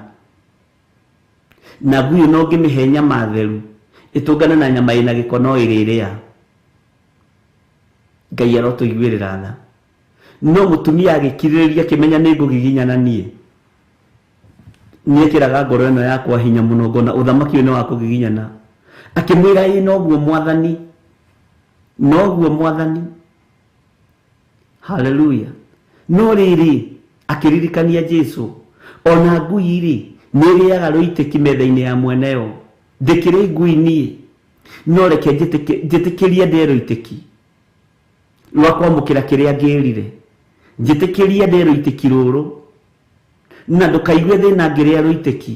Na ngui no ngĩmĩhe nyama theru ĩtũngane na nyama ĩna gĩko no ĩrĩrĩa. Ngai arotũiguĩrĩra tha. No mũtumia agĩkirĩrĩria akĩmenya nĩ ngũgiginyana niĩ, nĩekĩraga ngoro ĩno yakwa hinya mũno, ngona ũthamaki ũyũ nĩ wa kũgiginyana. Akĩmwĩra ĩ noguo Mwathani, noguo Mwathani. Haleluya. No rĩrĩ akĩririkania Jesu ona ngui rĩ nĩ ĩrĩaga rũitĩki metha-inĩ ya mweneyo, ndĩkĩrĩ ngui niĩ, no reke njĩtĩkĩrie ndĩe rũitĩki rwa kwamũkĩra kĩrĩa ngĩrire, njĩtĩkĩrie ndĩe rũitĩki rũrũ, na ndũkaigue thĩna ngĩrĩa rũitĩki,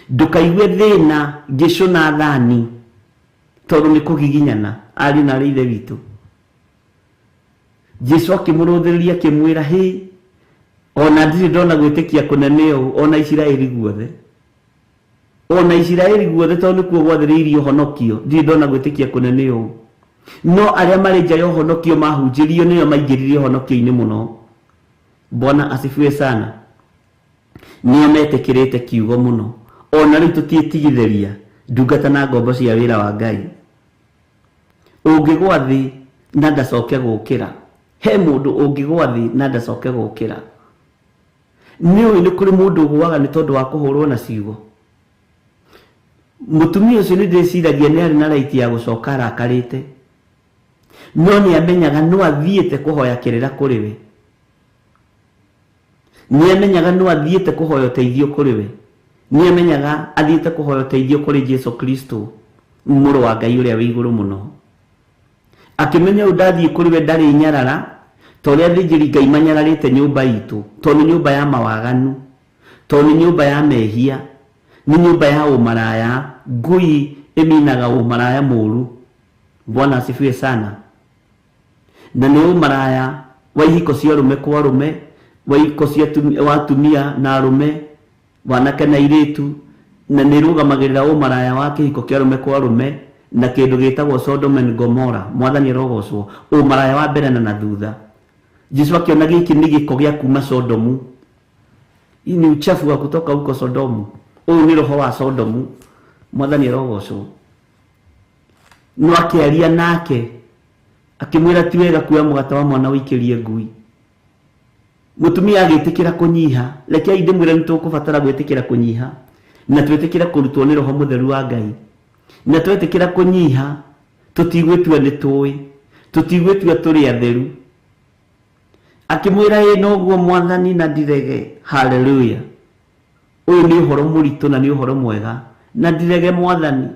ndũkaigue thĩna ngĩcũna thani, tondũ nĩ kũgiginyana. Ariũ na arĩ ithe witũ, Jesu akĩmũrũthĩrĩria akĩmwĩra hĩ, ona ndirĩ ndona gwĩtĩkia kũnene ũũ ona Isiraeli guothe, ona Isiraeli guothe tondũ nĩkuo gwathĩrĩirio ũhonokio, ndirĩ ndona gwĩtĩkia kũnene ũũ. No arĩa marĩ nja ya ũhonokio mahunjĩrio nĩo maingĩrire ũhonokio-inĩ mũno. Bwana asifiwe sana. Nĩo metĩkĩrĩte kiugo mũno. Ona rĩu tũtiĩtigithĩria Ndungata na ngombo cia wĩra wa Ngai. Ũngĩgwa thĩ na ndacoke gũkĩra. He mũndũ ũngĩgwa thĩ na ndacoke gũkĩra. Nĩ ũĩ nĩ kũrĩ mũndũ ũgũaga nĩ tondũ wa kũhũrwo na ciugo. Mũtumia ũcio nĩ ndĩciragia nĩ arĩ na right ya gũcoka arakarĩte. No nĩ amenyaga no athiĩte kũhoya kĩrĩra kũrĩ we. Nĩ amenyaga no athiĩte kũhoya ũteithio kũrĩ we. Nĩ amenyaga athiĩte kũhoya ũteithio kũrĩ Jesu Kristo, mũrũ wa Ngai ũrĩa wĩ igũrũ mũno. Akĩmenya ũyũ ndathiĩ kũrĩ we ndarĩ nyarara, ta ũrĩa athĩnjĩri Ngai manyararĩte nyũmba itũ, tondũ nĩ nyũmba ya mawaganu, tondũ nĩ nyũmba ya mehia, nĩ nyũmba ya ũmaraya, ngui ĩminaga ũmaraya mũru. Bwana asifiwe sana. Na nĩ ũmaraya wa ihiko cia arũme kwa arũme, wa ihiko cia wa atumia na arũme, wanake na airĩtu, na nĩ ĩrũgamagĩrĩra ũmaraya wa kĩhiko kĩa arũme kwa arũme, na kĩndũ gĩtagwo Sodom and Gomorrah. Mwathani arogocwo. Ũmaraya wa mbere na thutha. Jesu akĩona gĩkĩ nĩ gĩko gĩa kuma Sodomu. Hii ni uchafu wa kutoka huko Sodomu. Ũyũ nĩ roho wa Sodomu. Mwathani arogocwo. No akĩaria nake akĩmwĩra ti wega kuoya mũgate wa mwana ũikĩrie ngui. Mũtumia agĩtĩkĩra kũnyiha. Rekei ndĩmwĩre nĩ tũkũbatara gwĩtĩkĩra kũnyiha, na twĩtĩkĩre kũrutwo nĩ Roho Mũtheru wa Ngai, na twetĩkĩra kũnyiha tũtigwĩtua nĩ tũĩ, tũtigwĩtua tũrĩ atheru. Akĩmwĩra ĩ noguo Mwathani na ndirege. Haleluya. Ũyũ nĩ ũhoro mũritũ na nĩ ũhoro mwega, na ndirege Mwathani,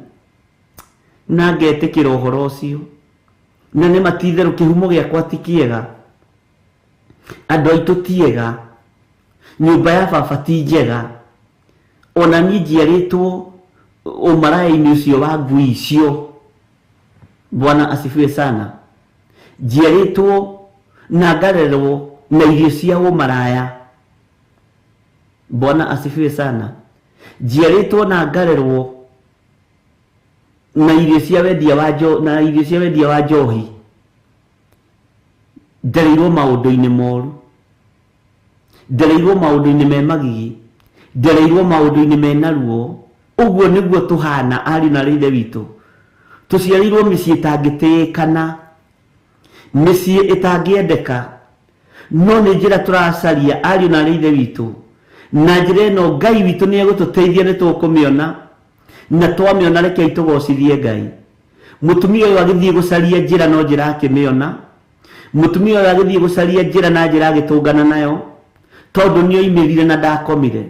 na ngetĩkĩra ũhoro ũcio. Na nĩ ma ti itherũ kĩhumo gĩakwa ti kĩega, andũ aitũ ti ega, nyũmba ya baba ti njega, ona niĩ njiarĩtwo ũmaraya-inĩ ũcio wa ngui icio. Bwana asifiwe sana. Njiarĩtwo na ngarerwo na irio cia ũmaraya. Bwana asifiwe sana. Njiarĩtwo na ngarerwo na irio cia wendia wa na irio cia wendia wa njohi. Ndereirwo maũndũ-inĩ moru, ndereirwo maũndũ-inĩ me magigi, ndereirwo maũndũ-inĩ mena ruo. Ũguo nĩguo tũhana ariũ na aarĩ a Ithe witũ. Tũciarĩirwo mĩciĩ ĩtangĩtĩĩkana, mĩciĩ ĩtangĩendeka, no nĩ njĩra tũracaria ariũ na aarĩ a Ithe witũ. Na njĩra ĩno Ngai witũ nĩ egũtũteithia, nĩ tũkũmĩona, na twamĩona rekei tũgocithie Ngai. Mũtumia ũyũ agĩthiĩ gũcaria njĩra no njĩra akĩmĩona. Mũtumia ũyũ agĩthiĩ gũcaria njĩra na njĩra agĩtũngana nayo, tondũ nĩ oimĩrire na ndakomire.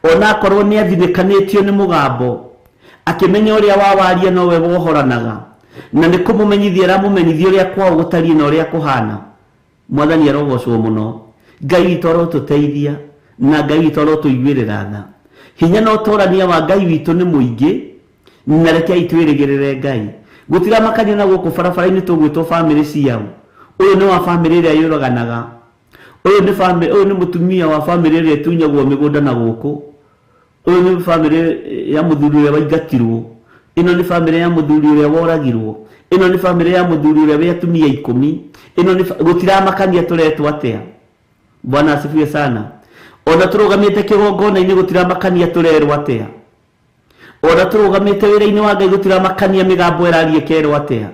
Ona akorwo nĩ athinĩkanĩtio nĩ mũgambo, akĩmenya ũrĩa wawaria nowe wohoranaga, na nĩ kũmũmenyithia aramũmenyithia ũrĩa kwao gũtariĩ na ũrĩa kũhana. Mwathani arogocwo mũno. Ngai witũ arotũteithia, na Ngai witũ arotũiguĩrĩra tha. Hinya na ũtũrania wa Ngai witũ nĩ mũingĩ, na rekei twĩrĩgĩrĩre Ngai. Gũtiramakania na gũkũ barabara-inĩ tũgwĩtwo bamĩrĩ ciao. Ũyũ nĩ wa bamĩrĩ ĩrĩa yũraganaga. Ũyũ nĩ bamĩrĩ, ũyũ nĩ mũtumia wa bamĩrĩ ĩrĩa ĩtunyagwo mĩgũnda na gũkũ. Ũyũ nĩ bamĩrĩ ya mũthuri ũrĩa waingatirwo. Ĩno nĩ bamĩrĩ ya mũthuri ũrĩa woragirwo. Ĩno nĩ bamĩrĩ ya mũthuri ũrĩa wĩ atumia 10. Ĩno nĩ gũtiramakania tũretwo atĩa. Bwana asifiwe sana. Ona tũrũgamĩte kĩgongona-inĩ gũtiramakania tũrerwo atĩa. Ona tũrũgamĩte wĩra-inĩ wa Ngai gũtiramakania mĩgambo ĩraria ĩkerwo atĩa.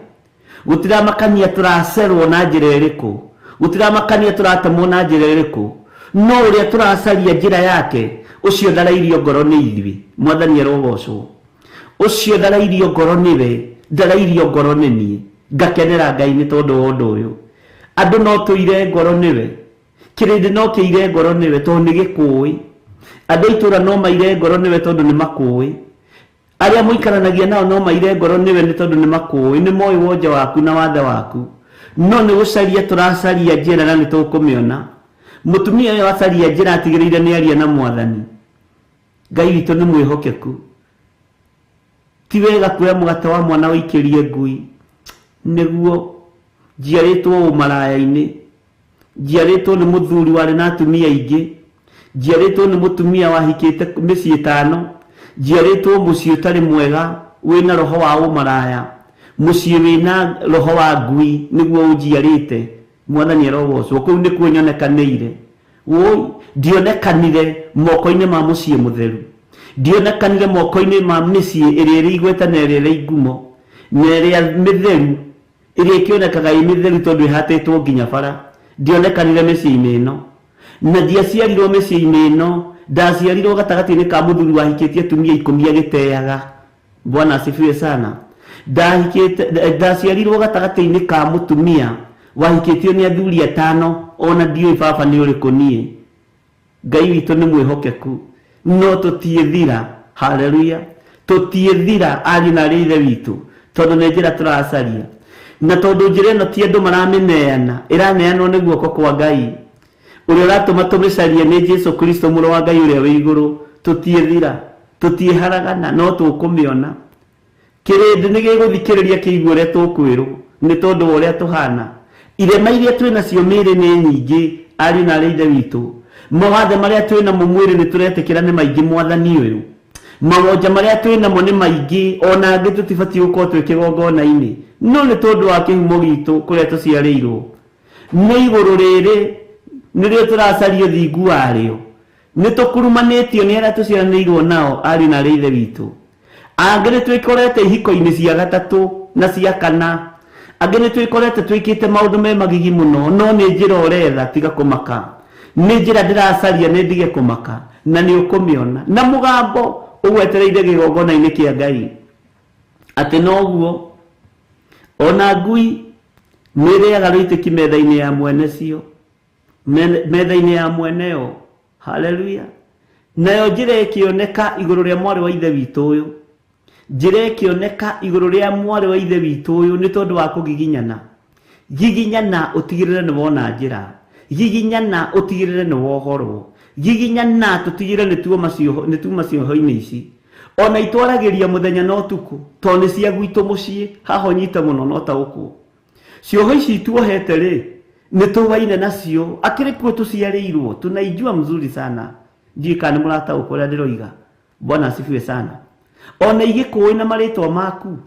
Gũtiramakania tũracerwo na njĩra ĩrĩkũ. Gũtiramakania tũratemwo na njĩra ĩrĩkũ. No ũrĩa tũracaria njĩra yake, ũcio ndarairio ngoro nĩ ithuĩ. Mwathani arogocwo. Ũcio ndarairio ngoro nĩwe, ndarairio ngoro nĩ niĩ. Ngakenera Ngai nĩ tondũ wa ũndũ ũyũ. Andũ no tũire ngoro nĩwe, kĩrĩndĩ no kĩire ngoro nĩwe tondũ nĩ gĩkũĩ. Andũ a itũũra no maire ngoro nĩwe tondũ nĩ makũĩ. Arĩa mũikaranagia nao no maire ngoro nĩwe nĩ tondũ nĩ makũĩ, nĩ moĩ wonje waku na wathe waku. No nĩ gũcaria tũracaria njĩra na nĩ tũkũmĩona. Mũtumia ũyũ acaria njĩra atigĩrĩire nĩ aria na Mwathani. Ngai witũ nĩ mwĩhokeku. Ti wega kuoya mũgate wa mwana ũikĩrie ngui. Nĩguo njiarĩtwo ũmaraya-inĩ, njiarĩtwo nĩ mũthuri warĩ na atumia aingĩ, njiarĩtwo nĩ mũtumia wahikĩte mĩciĩ 5, njiarĩtwo mũciĩ ũtarĩ mwega wĩna roho wa ũmaraya, mũciĩ wĩna roho wa ngui nĩguo ũnjiarĩte. Mwathani arogocwo. Kũu nĩkuo nyonekanĩire. Woi, ndionekanire moko-inĩ ma mũciĩ mũtheru. Ndionekanire moko-inĩ ma mĩciĩ ĩrĩa ĩrĩ igweta na ĩrĩa ĩrĩ ngumo na ĩrĩa mĩtheru, ĩrĩa ĩkĩonekaga ĩ mĩtheru tondũ ĩhatĩtwo nginya bara. Ndionekanire mĩciĩ-inĩ ĩno, na ndiaciarirwo mĩciĩ-inĩ ĩno. Ndaciarirwo gatagatĩ-inĩ ka mũthuri wahikĩtie atumia 10 agĩteaga. Bwana asifiwe sana. Ndaciarirwo gatagatĩ-inĩ ka mũtumia wahikĩtio nĩ athuri 5, ona ndiũĩ baba nĩ ũrĩkũ niĩ. Ngai witũ nĩ mwĩhokeku, no tũtiĩthira. Haleluya, tũtiĩthira ariũ na aarĩ a Ithe witũ, tondũ nĩ njĩra tũracaria, na tondũ njĩra ĩno ti andũ maramĩneana, ĩraneanwo nĩ guoko kwa Ngai. Ũrĩa ũratũma tũmĩcarie nĩ Jesu Kristo mũrũ wa Ngai ũrĩa wĩ igũrũ. Tũtiĩthira, tũtiĩharagana, no tũkũmĩona. Kĩrĩndĩ nĩ gĩgũthikĩrĩria kĩigue ũrĩa tũkwĩrwo nĩ tondũ wa ũrĩa tũhana. Irema iria twĩ nacio mĩĩrĩ nĩ nyingĩ, ariũ na aarĩ a Ithe witũ. Mawathe marĩa twĩ namo mwĩrĩ nĩ tũretĩkĩra nĩ maingĩ mwathani ũyũ. Mawonja marĩa twĩ namo nĩ maingĩ, ona angĩ tũtibatiĩ gũkorwo twĩ kĩgongona-inĩ, no nĩ tondũ wa kĩhumo gitũ kũrĩa tũciarĩirwo. Nĩ igũrũ rĩrĩ nĩrĩo tũracaria ũthingu warĩo. Nĩ tũkurumanĩtio nĩ arĩa tũciaranĩirwo nao, ariũ na aarĩ a Ithe witũ. Angĩ nĩ twĩkorete ihiko-inĩ cia gatatũ na cia kana, angĩ nĩ twĩkorete twĩkĩte maũndũ me magigi mũno, no nĩ njĩra ũretha, tiga kũmaka. Nĩ njĩra ndĩracaria, nĩ ndige kũmaka, na nĩ ũkũmĩona. Na mũgambo ũgwetereire kĩgongona-inĩ kĩa Ngai atĩ noguo ona ngui nĩ ĩrĩaga rũitĩki metha-inĩ ya mwene cio, metha-inĩ ya mweneo. Haleluya. Nayo njĩra ĩkĩoneka igũrũ rĩa mwarĩ wa Ithe witũ ũyũ, njĩra ĩkĩoneka igũrũ rĩa mwarĩ wa Ithe witũ ũyũ nĩ tondũ wa kũgiginyana. Giginyana ũtigĩrĩre nĩ wona njĩra, giginyana ũtigĩrĩre nĩ wohorwo, giginyana tũtigĩrĩre nĩ tuuma cioho-inĩ ici. Ona itwaragĩria mũthenya na ũtukũ, tondũ nĩ cia gwitũ mũciĩ, haha ũnyite mũno no taũkwo. Cioho ici tuohete rĩ, nĩ tũwaine nacio, akĩrĩ kuo tũciarĩirwo, tunaijua mzuri sana. Ndiũĩ kana nĩ mũrataũkwo ũrĩa ndĩroiga. Bwana asifiwe sana. Ona igĩkũĩ na marĩtwa maku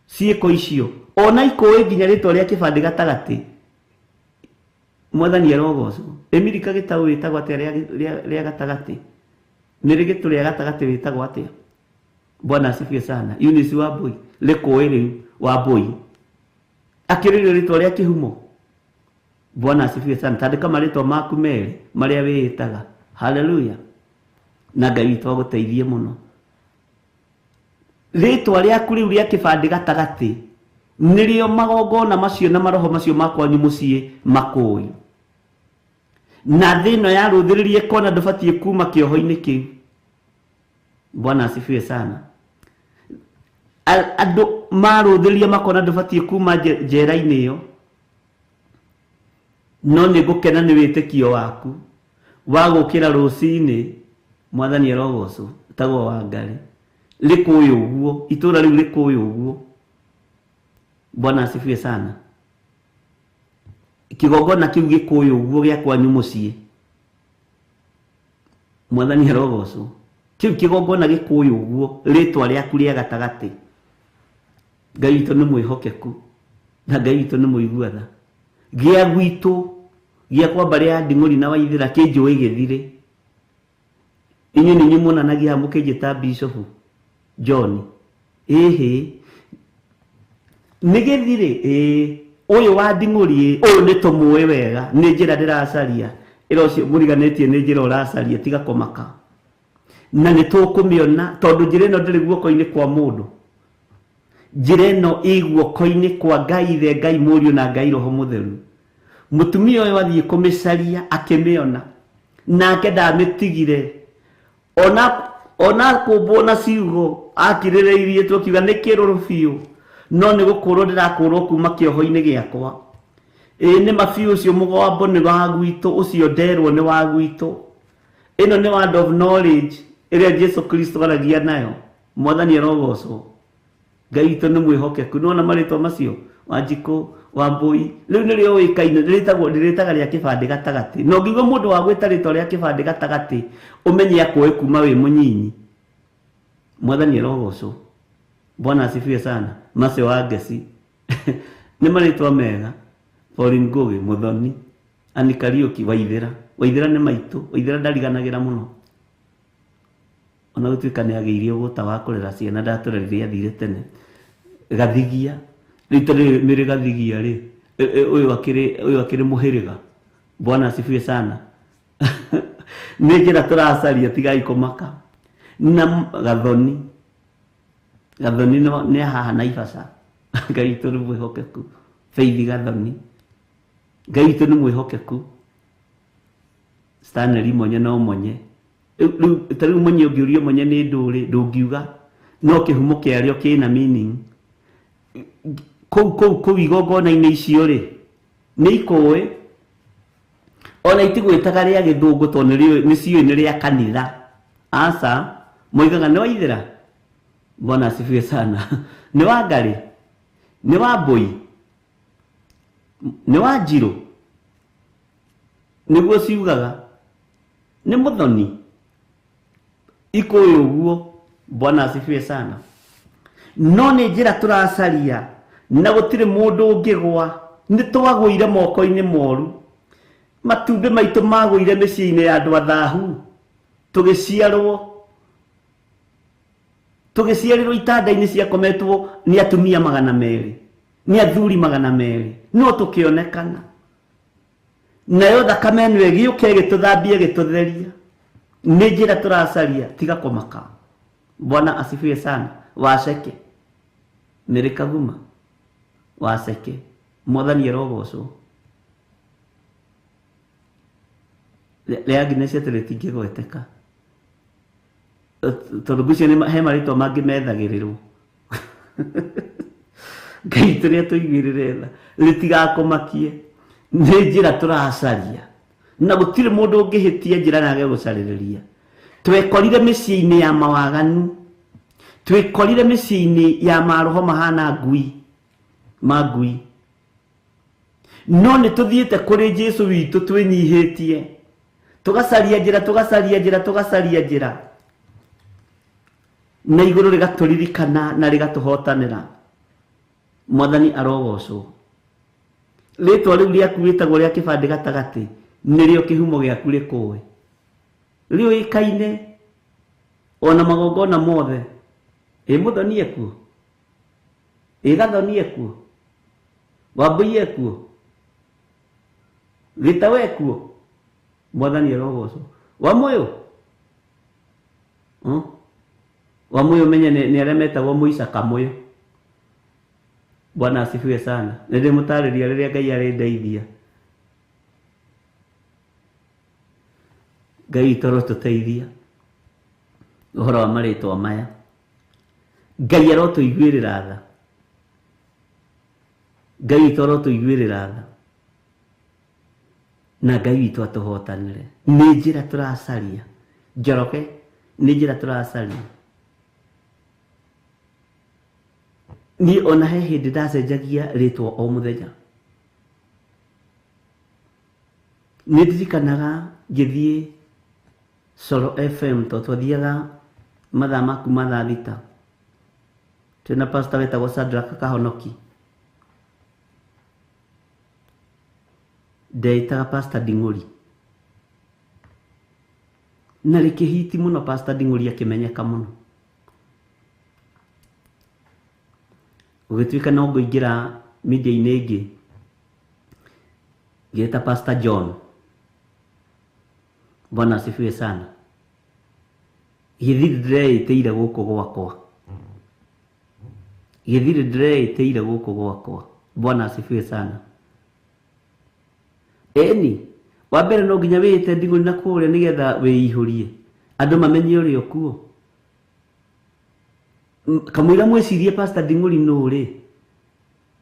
ciĩko icio, ona ikũĩ nginya rĩtwa rĩa kĩbandĩ gatagatĩ. Mwathani arogocwo. Emirika gĩtaũ wĩtagwo atĩa rĩa gatagatĩ? Nĩ rĩ gĩtũ rĩa gatagatĩ wĩtagwo atĩa? Bwana asifiwe sana. Eunice Wambui, rĩkũĩ rĩu Wambui, akĩrĩ rĩtwa rĩa kĩhumo. Bwana asifiwe sana. Tandĩka marĩtwa maku merĩ marĩa wĩĩtaga. Haleluya. Na Ngai witũ agũteithie mũno. Rĩtwa rĩaku rĩu rĩa kĩbandĩ gatagatĩ nĩrĩo magongona macio na maroho macio ma kwanyu mũciĩ makũĩ. Na thĩ ĩno yarũthĩrĩrie kona ndũbatiĩ kuma kĩoho-inĩ kĩu. Bwana asifiwe sana. Andũ marũthĩrĩria makona ndũbatiĩ kuma njera-inĩ ĩyo, no nĩ ngũkena nĩ wĩtĩkio waku wa gũkĩra rũcinĩ. Mwathani arogocwo. Tagwo Wangari, rĩkũĩ ũguo, itũra rĩu rĩkũĩ ũguo. Bwana asifiwe sana. Kĩgongona kĩu gĩkũĩ ũguo gĩa kwanyu mũciĩ. Mwathani arogocwo. Kĩu kĩgongona gĩkũĩ ũguo, rĩtwa rĩaku rĩa gatagatĩ. Ngai witũ nĩ mwĩhokeku, na Ngai witũ nĩ mũigua tha. Gĩa gwitũ gĩa kwa mbarĩ ya Nding'ũri na Waithĩra kĩnjũĩ gĩthire. Inyuĩ nĩ inyuĩ muonanagia mũkĩnjĩta Bishop John. Ĩhĩ, nĩ gĩthirĩ. Ĩĩ, ũyũ wa Nding'ũri, ũyũ nĩ tũmũĩ wega, nĩ njĩra ndĩracaria. Ĩra ũcio mũriganĩtie nĩ njĩra ũracaria, tiga kũmaka. Na nĩ tũkũmĩona, tondũ njĩra ĩno ndĩrĩ guoko-inĩ kwa mũndũ. Njĩra ĩno ĩ guoko-inĩ kwa Ngai Ithe, Ngai Mũriũ na Ngai Roho Mũtheru. Mũtumia ũyũ athiĩ kũmĩcaria akĩmĩona, nake ndamĩtigire. Ona kũmbwo na ciugo akirĩrĩirie tũkiuga nĩ kĩrũrũ biũ, no nĩ gũkũrwo ndĩrakũrwo kuma kĩoho-inĩ gĩakwa. Ĩĩ nĩ ma biũ, ũcio mũgambo nĩ wa gwitũ, ũcio nderwo nĩ wa gwitũ. Ĩno nĩ word of knowledge ĩrĩa Jesu Kristo aragia nayo. Mwathani arogocwo. Ngai witũ nĩ mwĩhokeku. Nĩwona marĩtwa macio, Wanjikũ, Wambui, rĩu nĩrĩo ũĩkaine, rĩrĩtaga rĩa kĩbandĩ gatagatĩ. Na ũngĩigua mũndũ wa gwĩta rĩtwa rĩa kĩbandĩ gatagatĩ, ũmenye akũĩ kuma wĩ mũnyinyi. Mwathani arogocwo. Bwana asifiwe sana. Macio wa Ngeci nĩ marĩtwa mega. Pauline Ngugi, Muthoni, Annie Kariuki, Waithera. Waithera nĩ maitũ. Waithera ndariganagĩra mũno. Ona gũtuĩka nĩ agĩirie ũgũta wa kũrera ciana ndatũrerire athire tene. Gathigia rĩu tondũ mĩrĩ gathigia rĩ ũyũ akĩrĩ mũhĩrĩga. Bwana asifiwe sana. Nĩ njĩra tũracaria tigai kũmaka. Na Gathoni Gathoni nĩ haha Naivasha. Ngai witũ nĩ mwĩhokeku. Faith Gathoni Ngai witũ nĩ mwĩhokeku. Stanley Monye no Monye. Ta rĩu Monye ũngĩũrio Monye nĩ ndũrĩ ndũngiuga no kĩhumo kĩarĩo kĩna meaning. Kũu igongona-inĩ icio rĩ nĩ ikũĩ ona itigwĩtaga rĩa gĩthũngũ tondũ nĩ ciũĩ nĩ rĩa kanitha. Aca moigaga nĩ waithĩra. Bwana asifiwe sana. Nĩ wa Ngarĩ, nĩ wa Mbũi, nĩ wa Njirũ, nĩguo ciugaga. Nĩ Mũthoni ikũĩ ũguo. Bwana asifiwe sana. No nĩ njĩra tũracaria na gũtirĩ mũndũ ũngĩgwa. Nĩ twagũire moko-inĩ moru. Matumbĩ maitũ magũire mĩciĩ-inĩ ya andũ athahu. Tũgĩciarĩrwo itanda-inĩ ciakometwo nĩ atumia 200, nĩ athuri 200, no tũkĩonekana. Nayo thakame ĩno ĩgĩũka ĩgĩtũthambia ĩgĩtũtheria. Nĩ njĩra tũracaria tiga kũmaka. Bwana asifiwe sana. Waceke Mĩrĩ Kaguma Waceke Mwathani arogocwo. Rĩa Agnes atĩ rĩtingĩgweteka tondũ ngwĩciria nĩ he marĩtwa mangĩ methagĩrĩrwo. Ngai tũrĩa tũiguĩrĩre tha rĩtigakũmakie. Nĩ njĩra tũracaria na gũtirĩ mũndũ ũngĩhĩtia njĩra na age gũcarĩrĩria. Twekorire mĩciĩ-inĩ ya mawaganu, twekorire mĩciĩ-inĩ ya maroho mahana ngui ma ngui, no nĩ tũthiĩte kũrĩ Jesu witũ twĩnyihĩtie, tũgacaria njĩra, tũgacaria njĩra, tũgacaria njĩra, na igũrũ rĩgatũririkana na rĩgatũhotanĩra. Mwathani arogocwo. Rĩtwa rĩu rĩaku rĩtagwo rĩa kĩbandĩ gatagatĩ nĩrĩo kĩhumo gĩaku rĩkũĩ rĩũĩkaine ona magongona mothe. Ĩ Mũthoni ekuo, ĩ Gathoni ekuo, Wambũi ekuo, Gĩtaũ ekuo. Mwathani arogocwo. Wamũyũ Wamũyũ menye nĩ arĩa metagwo Mũica Kamũyũ. Bwana asifiwe sana. Nĩ ndĩmũtarĩria rĩrĩa Ngai arĩndeithia. Ngai witũ arotũteithia ũhoro wa marĩtwa maya. Ngai arotũiguĩrĩra tha. Ngai witũ arotũiguĩrĩra tha na Ngai witũ atũhotanĩre. Nĩ njĩra tũracaria Njoroge, nĩ njĩra tũracaria. Niĩ ona he hĩndĩ ndacenjagia rĩtwa o mũthenya. Nĩ ndirikanaga ngĩthiĩ Solo FM tondũ twathiaga mathaa ma kuma thaa 6 twĩna pastor wetagwo Shadrack Kahonoki. Ndeĩtaga Pastor Nding'ũri na rĩkĩhiti mũno. Pastor Nding'ũri akĩmenyeka mũno. Gũgĩtuĩka no ngũingĩra media-inĩ ĩngĩ ngĩĩta Pastor John. Bwana asifiwe sana. Gĩthiri ndĩreĩtĩire gũkũ gwakwa. Gĩthiri ndĩreĩtĩire gũkũ gwakwa. Bwana asifiwe sana. Eni wa mbere no nginya wĩĩte Nding'ũri na kũrĩa nĩgetha wĩihũrie andũ mamenye ũrĩa ũkuo. Kamũira mwĩcirie Pastor Nding'ũri nũ rĩ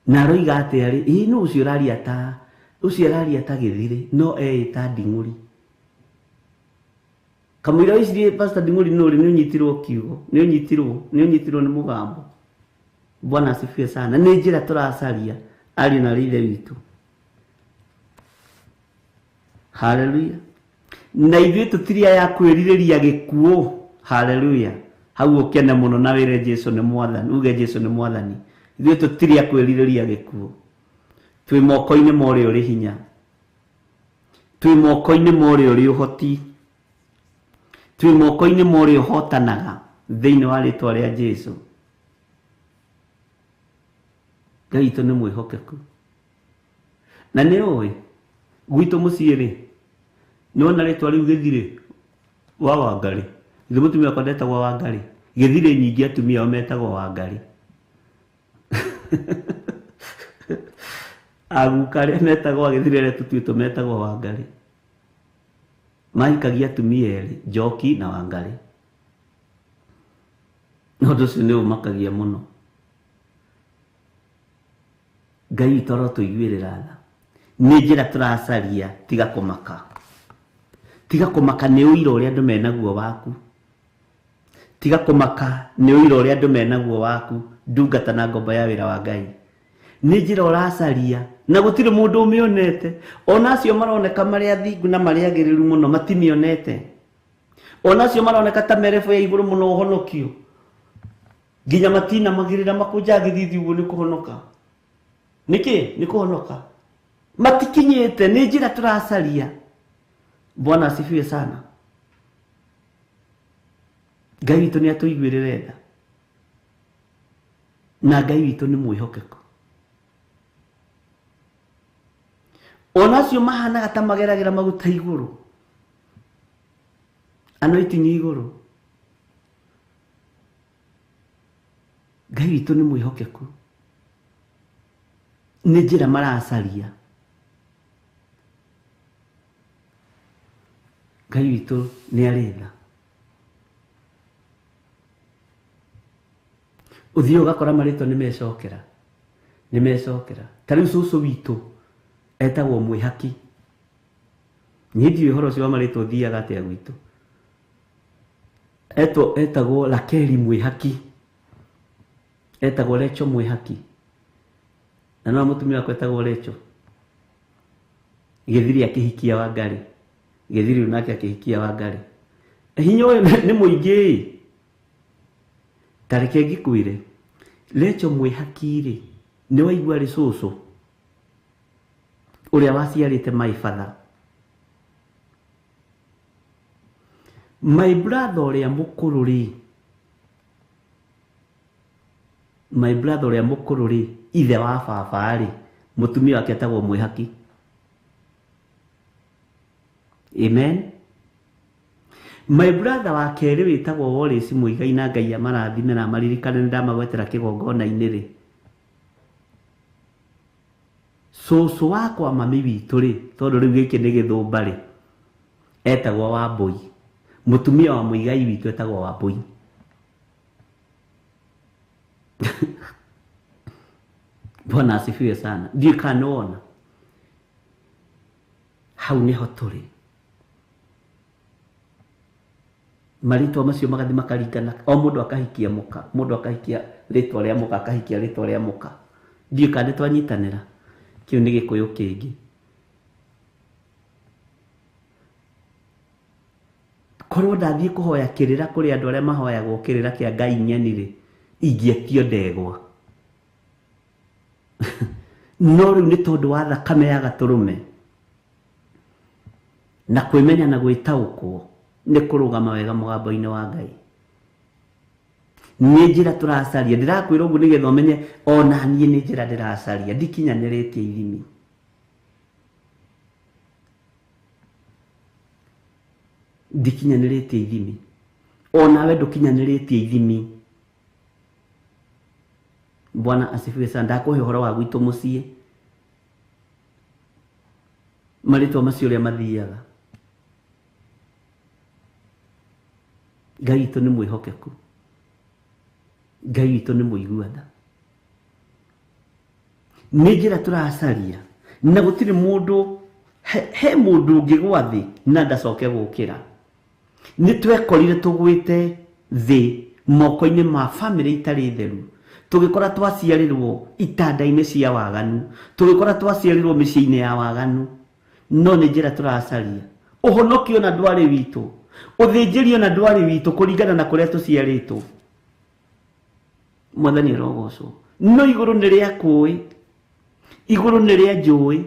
na aroiga atĩa rĩ, ĩ nũ ũcio ũraria ta ũcio araria ta Gĩthirĩ no eĩta Nding'ũri. Kamũira wĩcirie Pastor Nding'ũri nũ rĩ, nĩ ũnyitirwo kiugo, nĩ ũnyitirwo nĩ mũgambo. Bwana asifiwe sana. Nĩ njĩra tũracaria ariũ na ithe witũ. Haleluya. Na ithuĩ tũtirĩ aya kwĩrirĩria gĩkuũ. Haleluya. Hau ũkene mũno na wĩre Jesu nĩ Mwathani, uge Jesu nĩ Mwathani. Ithuĩ tũtirĩ a kwĩrirĩria gĩkuũ. Twĩ moko-inĩ ma ũrĩa ũrĩ hinya. Twĩ moko-inĩ ma ũrĩa ũrĩ ũhoti. Twĩ moko-inĩ ma ũrĩa ũhotanaga thĩinĩ wa rĩtwa rĩa Jesu. Ngai witũ nĩ mwĩhokeku. Na nĩ ũĩ gwitũ mũciĩ rĩ, nĩwona rĩtwa rĩu Gĩthirĩ wa Wangarĩ, ithe mũtumia wakwa ndetagwo Wangarĩ, Gĩthirĩ nyingĩ atumia ao metagwo Wangarĩ. Aguka arĩa metagwo Gĩthirĩ arĩa tũtuĩtwo metagwo Wangarĩ. Mahikagia atumia erĩ, Njoki na Wangarĩ. Ũndũ ũcio nĩ ũmakagia mũno. Ngai witũ arotũiguĩrĩra tha. Nĩ njĩra tũracaria, tiga kũmaka. Tiga kũmaka nĩ ũira ũrĩa andũ menaguo waku. Tiga kũmaka nĩ ũira ũrĩa andũ menaguo waku, ndungata na ngombo ya wĩra wa Ngai. Nĩ njĩra ũracaria na gũtirĩ mũndũ ũmĩonete. Ona acio maroneka marĩ athingu na marĩ agĩrĩru mũno matimĩonete. Ona acio maroneka ta merebu ya igũrũ mũno ũhonokio, nginya matinamagĩrĩra makũnjaga gĩthithi ũguo nĩ kũhonoka. Nĩkĩ? Nĩ kũhonoka. Matikinyĩte, nĩ njĩra tũracaria. Bwana asifiwe sana. Ngai witũ nĩ atũiguĩrĩre tha. Na Ngai witũ nĩ mwĩhokeku. Ona acio mahanaga ta mageragĩra maguta igũrũ, anointing igũrũ, Ngai witũ nĩ mwĩhokeku. Nĩ njĩra maracaria. Ngai witũ nĩ arĩ tha. Ũthiĩ ũgakora marĩtwa nĩ mecokera, nĩ mecokera. Ta rĩu cũcũ witũ etagwo Mwĩhaki. Niĩ ndiũĩ ũhoro ũcio wa marĩtwa ũthiaga atĩa gwitũ. Etagwo Rakeli Mwĩhaki, etagwo Recho Mwĩhaki. Na no mũtumia wakwa etagwo Recho. Gĩthiri akĩhikia Wangarĩ, Gĩthiri nake akĩhikia Wangarĩ. Hinya ũyũ nĩ mũingĩ. Ta reke ngĩkwĩre, Recho Mwĩhaki rĩ, nĩ waigua arĩ cũcũ ũrĩa waciarĩte my father. My brother ũrĩa mũkũrũ rĩ, my brother ũrĩa mũkũrũ rĩ, ithe wa baba rĩ, mũtumia wake etagwo Mwĩhaki. Amen. My brother wa kerĩ wĩtagwo Wallace Muigai na Ngai amarathime na amaririkane, nĩ ndamagwetera kĩgongona-inĩ rĩ. Cũcũ wakwa mami witũ rĩ, tondũ rĩu gĩkĩ nĩ gĩthũmba rĩ, etagwo Wambũi. Mũtumia wa Muigai witũ etagwo Wambũi. Bwana asifiwe sana. Ndiũĩ kana nĩ wona. Hau nĩho tũrĩ. Marĩtwa macio magathiĩ makaringana, o mũndũ akahikia mũka, mũndũ akahikia rĩtwa rĩa mũka, akahikia rĩtwa rĩa mũka. Ndiũĩ kana nĩ twanyitanĩra. Kĩu nĩ gĩkũyũ kĩngĩ. Korwo ndathiĩ kũhoya kĩrĩra kũrĩ andũ arĩa mahoyagwo kĩrĩra kĩa Ngai ng'eni rĩ, ingĩetio ndegwa. No rĩu nĩ tondũ wa thakame ya gatũrũme na kwĩmenya na gwĩtaũkwo nĩ kũrũgama wega mũgambo-inĩ wa Ngai. Nĩ njĩra tũracaria. Ndĩrakwĩra ũguo nĩgetha ũmenye ona niĩ nĩ njĩra ndĩracaria, ndikinyanĩrĩtie ithimi. Ndikinyanĩrĩtie ithimi. Onawe ndũkinyanĩrĩtie ithimi. Bwana asifiwe sana. Ndakũhe ũhoro wa gwitũ mũciĩ, marĩtwa macio ũrĩa mathiaga. Ngai witũ nĩ mwĩhokeku, Ngai witũ nĩ mũigua tha. Nĩ njĩra tũracaria na gũtirĩ mũndũ, he mũndũ ũngĩgwa thĩ na ndacoke gũkĩra. Nĩ twekorire tũgwĩte thĩ moko-inĩ ma famĩlĩ itarĩ theru, tũgĩkora twaciarĩrwo itanda-inĩ cia waganu, tũgĩkora twaciarĩrwo mĩciĩ-inĩ ya waganu. No nĩ njĩra tũracaria. Ũhonokio na ndwarĩ witũ, ũthĩnjĩrio na ndwarĩ witũ kũringana na kũrĩa tũciarĩtwo. Mwathani arogocwo. No igũrũ nĩ rĩa kũĩ, igũrũ nĩ rĩa njũĩ.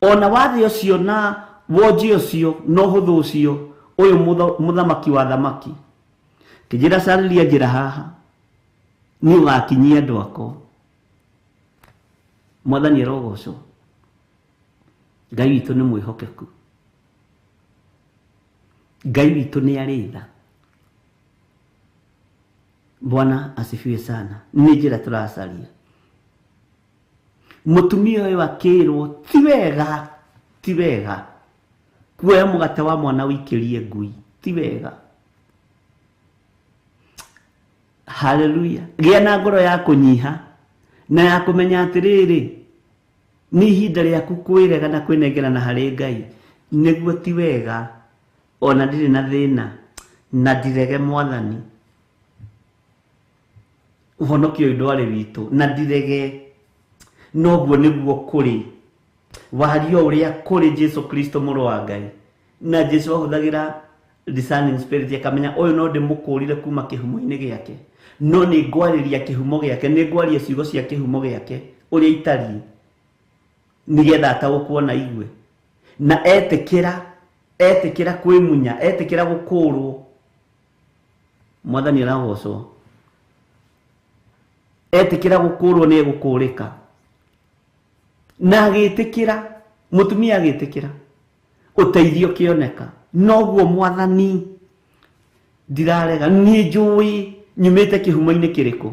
Ona wathe ũcio na wonji ũcio na ũhũthũ ũcio ũyũ mũthamaki wa thamaki kĩnjĩra carĩria njĩra haha nĩ ũgakinyia andũ akwa. Mwathani arogocwo. Ngai witũ nĩ mwĩhokeku. Ngai witũ nĩ arĩ tha. Bwana asifiwe sana. Nĩ njĩra tũracaria. Mũtumia ũyũ akĩrwo ti wega, ti wega kuoya mũgate wa mwana ũikĩrie ngui, ti wega. Haleluya. Gĩa na ngoro ya kũnyiha na ya kũmenya atĩrĩrĩ nĩ ihinda rĩaku kwĩrega na kwĩnengerana harĩ Ngai nĩguo ti wega ona ndirĩ na thĩna na ndirege Mwathani. Ũhonokio ũyũ ndwarĩ witũ na ndirege noguo nĩguo kũrĩ wario ũrĩa kũrĩ Jesu Kristo mũrũ wa Ngai. Na Jesu ahũthagĩra discerning spirit akamenya ũyũ no ndĩmũkũrire kuma kĩhumo-inĩ gĩake, no nĩ ngwarĩria kĩhumo gĩake, nĩ ngwaria ciugo cia kĩhumo gĩake ũrĩa itariĩ nĩgetha ataũkwo na igue na etĩkĩra, etĩkĩra kwĩmunya, etĩkĩra gũkũrwo. Mwathani aragocwo. Etĩkĩra gũkũrwo nĩ egũkũrĩka. Na agĩtĩkĩra, mũtumia agĩtĩkĩra ũteithio kĩoneka. Noguo Mwathani ndirarega, niĩ njũĩ nyumĩte kĩhumo-inĩ kĩrĩkũ,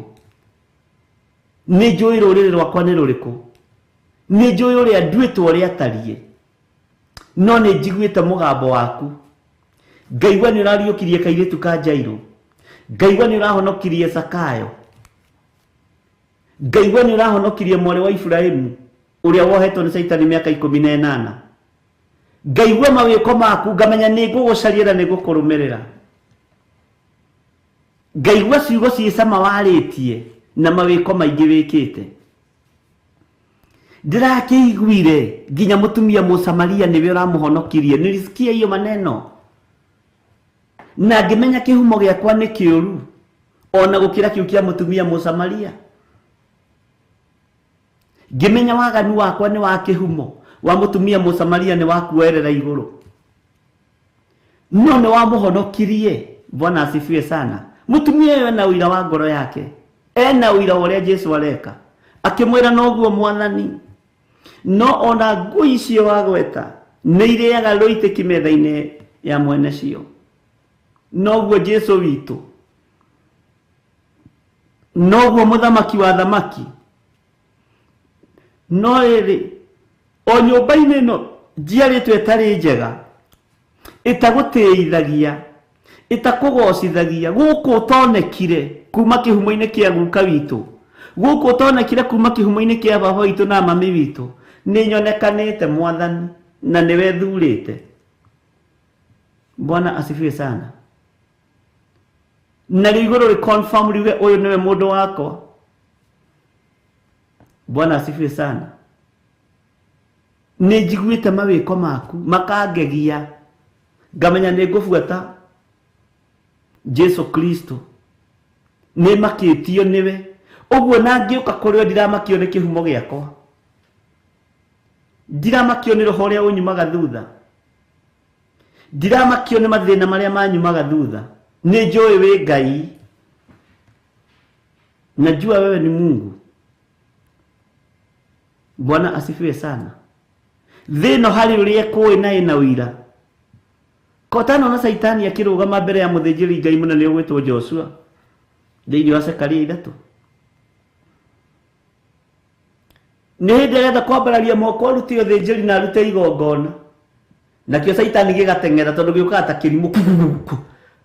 nĩ njũĩ rũrĩrĩ rwakwa nĩ rũrĩkũ, nĩ njũĩ ũrĩa nduĩtwo ũrĩa atariĩ, no nĩ njiguĩte mũgambo waku. Ngaigua nĩ ũrariũkirie kairĩtu ka Jairũ, ngaigua nĩ ũrahonokirie Zakayo, ngaigua nĩ ũrahonokirie mwarĩ wa Iburahĩmu ũrĩa wohetwo nĩ Caitani mĩaka 18. Ngaigua mawĩko maku ngamenya nĩ ngũgũcaria na nĩ ngũkũrũmĩrĩra. Ngaigua ciugo ciĩ cama warĩtie na mawĩko maingĩ wĩkĩte. Ndĩrakĩiguire nginya mũtumia Mũsamaria nĩwe ũramũhonokirie. Nilisikia hiyo maneno na ngĩmenya kĩhumo gĩakwa nĩ kĩũru ona gũkĩra kĩu kĩa mũtumia Mũsamaria. Ngĩmenya waganu wakwa nĩ wa kĩhumo wa mũtumia Mũsamaria nĩ wa kuoerera igũrũ, no nĩ wamũhonokirie. Bwana asifiwe sana. Mũtumia ũyũ ena ũira wa ngoro yake, ena ũira wa ũrĩa Jesu areka. Akĩmwĩra noguo Mwathani, no ona ngui icio wagweta nĩ irĩaga rũitĩki metha-inĩ ya mwene cio. Noguo Jesu witũ, noguo mũthamaki wa thamaki. No rĩrĩ o nyũmba-inĩ ĩno njiarĩtwo ĩtarĩ njega, ĩtagũtĩithagia, ĩtakũgocithagia, gũkũ ũtonekire kuma kĩhumo-inĩ kĩa guka witũ, gũkũ ũtonekire kuma kĩhumo-inĩ kĩa baba witũ na mami witũ, nĩ nyonekanĩte Mwathani na nĩwe thurĩte. Bwana asifiwe sana. Na rĩu igũrũ rĩ confirm riuge ũyũ nĩwe mũndũ wakwa. Bwana asifiwe sana. Nĩ njiguĩte mawĩko maku makangegia, ngamenya nĩ ngũbuata Jesu Kristo, nĩ makĩtio nĩwe. Ũguo na ngĩũka kũrĩ we ndiramakio nĩ kĩhumo gĩakwa, ndiramakio nĩ roho ũrĩa ũnyumaga thutha, ndiramakio nĩ mathĩna marĩa manyumaga thutha. Nĩ njũĩ wĩ Ngai, najua wewe ni Mungu. Bwana asifiwe sana. Thĩ ĩno harĩ ũrĩa ĩkũĩ na ĩna ũira. Kotano na Caitani akĩrũgama mbere ya mũthĩnjĩri Ngai mũnene ũgwĩtwo Joshua thĩinĩ wa Zekaria 3. Nĩ hĩndĩ aretha kwambararia moko arute ũthĩnjĩri na arute igongona, nakĩo Caitani gĩgateng'era tondũ gĩũkaga ta kĩrimũ,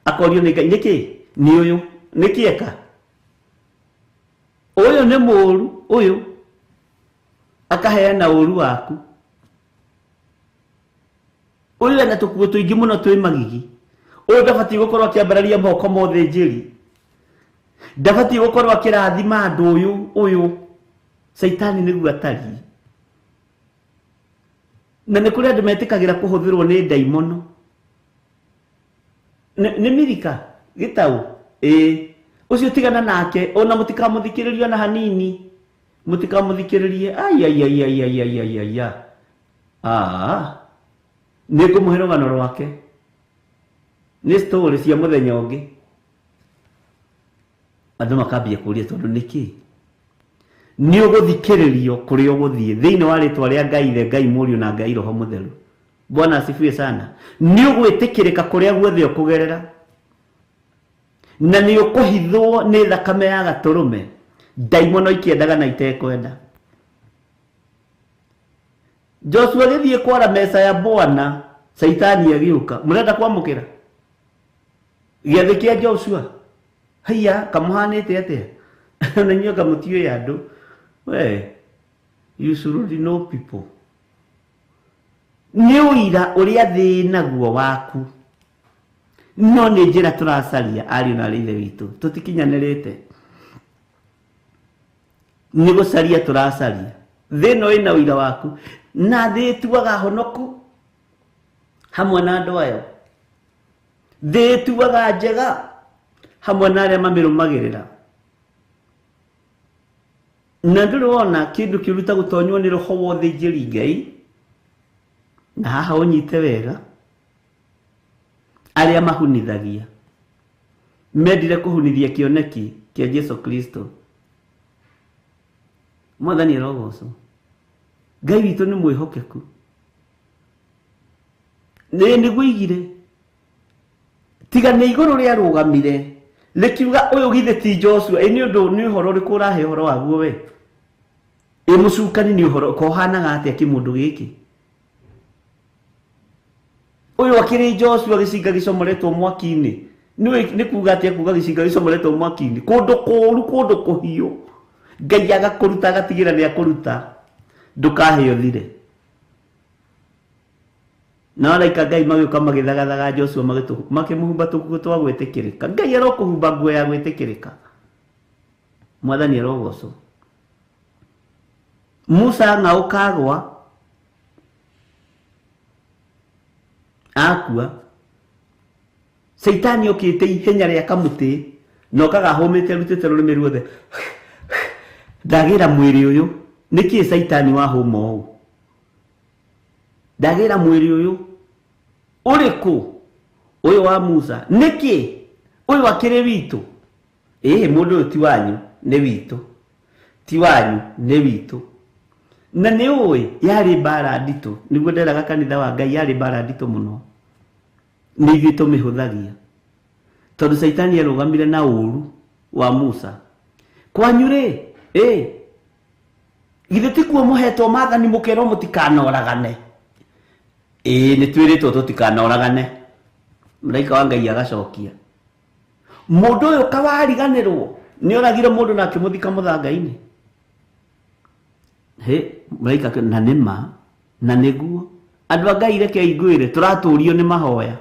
akorio nĩ Ngai nĩkĩ nĩ ũyũ, nĩkĩ eka ũyũ nĩ mũũru ũyũ, akaheana ũũru waku. Ũyũ ena tũkuo tũingĩ mũno twĩ magigi, ũyũ ndabatiĩ gũkorwo akĩambararia moko ma ũthĩnjĩri, ndabatiĩ gũkorwo akĩrathima andũ ũyũ ũyũ. Caitani nĩguo atariĩ. Na nĩ kũrĩ andũ metĩkagĩra kũhũthĩrwo nĩ ndaimono. Nĩ Mirika gĩtaũ, ĩĩ ũcio tigana nake, ona mũtikamũthikĩrĩrie ona hanini, mũtikamũthikĩrĩrie. Ai ai ai ai ai ai ai ai. Ah, Nĩ ngũmũhe rũgano rwake. Nĩ story cia mũthenya ũngĩ. Andũ makambia kũria tondũ nĩkĩ? Nĩ ũgũthikĩrĩrio kũrĩa ũgũthiĩ thĩinĩ wa rĩtwa rĩa Ngai Ithe, Ngai Mũriũ na Ngai Roho Mũtheru. Bwana asifiwe sana. Nĩ ũgwĩtĩkĩrĩka kũrĩa guothe ũkũgerera. Na nĩ ũkũhithwo nĩ thakame ya gatũrũme. Ndaimono ikĩendaga na itekwenda. Joshua agĩthiĩ kwara meza ya Bwana, Saitani agĩũka. Mũrenda kwamũkĩra? Gĩathĩ kĩa Joshua. Haiya, kamũhanĩte atĩa? Na inyuĩ anga mũtiũĩ andũ. We, you should know people. Nĩ ũira ũrĩa thĩ naguo waku. No nĩ njĩra tũracaria ariũ na aarĩ ithe witũ. Tũtikinyanĩrĩte. Nĩ gũcaria tũracaria. Thĩ ĩno ĩna ũira waku. Na thĩ ĩtuaga honoku hamwe na andũ ayo. Thĩ ĩtuaga njega hamwe na arĩa mamĩrũmagĩrĩra. Na ndũrĩ wona kĩndũ kĩũru ta gũtonywo nĩ roho wa ũthĩnjĩri Ngai. Na haha ũnyite wega. Arĩa mahunithagia mendire kũhunithia kĩoneki kĩa Jesu Kristo. Mwathani arogocwo. Ngai witũ nĩ mwĩhokeku. Nĩ nĩguo igire. Tiga nĩ igũrũ rĩarũgamire rĩkiuga ũyũ githĩ ti Joshua. Ĩ nĩ ũndũ nĩ ũhoro ũrĩkũ ũrahe ũhoro waguo we? Ĩ mũcukani nĩ ũhoro kohanaga atĩa kĩmũndũ gĩkĩ? Ũyũ akĩrĩ Joshua gĩcinga gĩcomoretwo mwaki-inĩ. Nĩ kuga atĩa kuga gĩcinga gĩcomoretwo mwaki-inĩ? Kũndũ kũũru, kũndũ kũhiũ. Ngai agakũruta agatigĩra nĩ akũruta. Ndũkahĩo thire. Na araika Ngai magĩũka magĩthagathaga Joshua makĩmũhumba tũkuo twa gwĩtĩkĩrĩka. Ngai arokũhumba nguo ya gwĩtĩkĩrĩka. Mwathani arogocwo. Musa ng'aũka agwa akua. Saitani okĩte ihenya rĩa kamũtĩ na okaga ahũmĩte arutĩte rũrĩmĩ ruothe. Ndagĩra mwĩrĩ ũyũ. Nĩkĩ Saitani wahũma ũũ? Ndagĩra mwĩrĩ ũyũ. Ũrĩkũ? Ũyũ wa Musa. Nĩkĩ? Ũyũ akĩrĩ witũ. Ĩĩ mũndũ ũyũ ti wanyu, nĩ witũ. Ti wanyu, nĩ witũ. Na nĩ ũĩ yarĩ mbara nditũ. Nĩguo nderaga kanitha wa Ngai yarĩ mbara nditũ mũno. Nĩ ithuĩ tũmĩhũthagia. Tondũ Saitani arũgamire na ũũru wa Musa. Kwanyu rĩ, ĩ githĩ ti kuo mũhetwo maathani mũkerwo mũtikanoragane? Ĩĩ nĩ twĩrĩtwo tũtikanoragane. Mũraika wa Ngai agacokia. Mũndũ ũyũ kawariganĩrwo nĩ oragire mũndũ na akĩmũthika mũthanga-inĩ. He, mũraika na nĩ ma na nĩguo. Andũ a Ngai reke ngwĩre tũratũrio nĩ mahoya.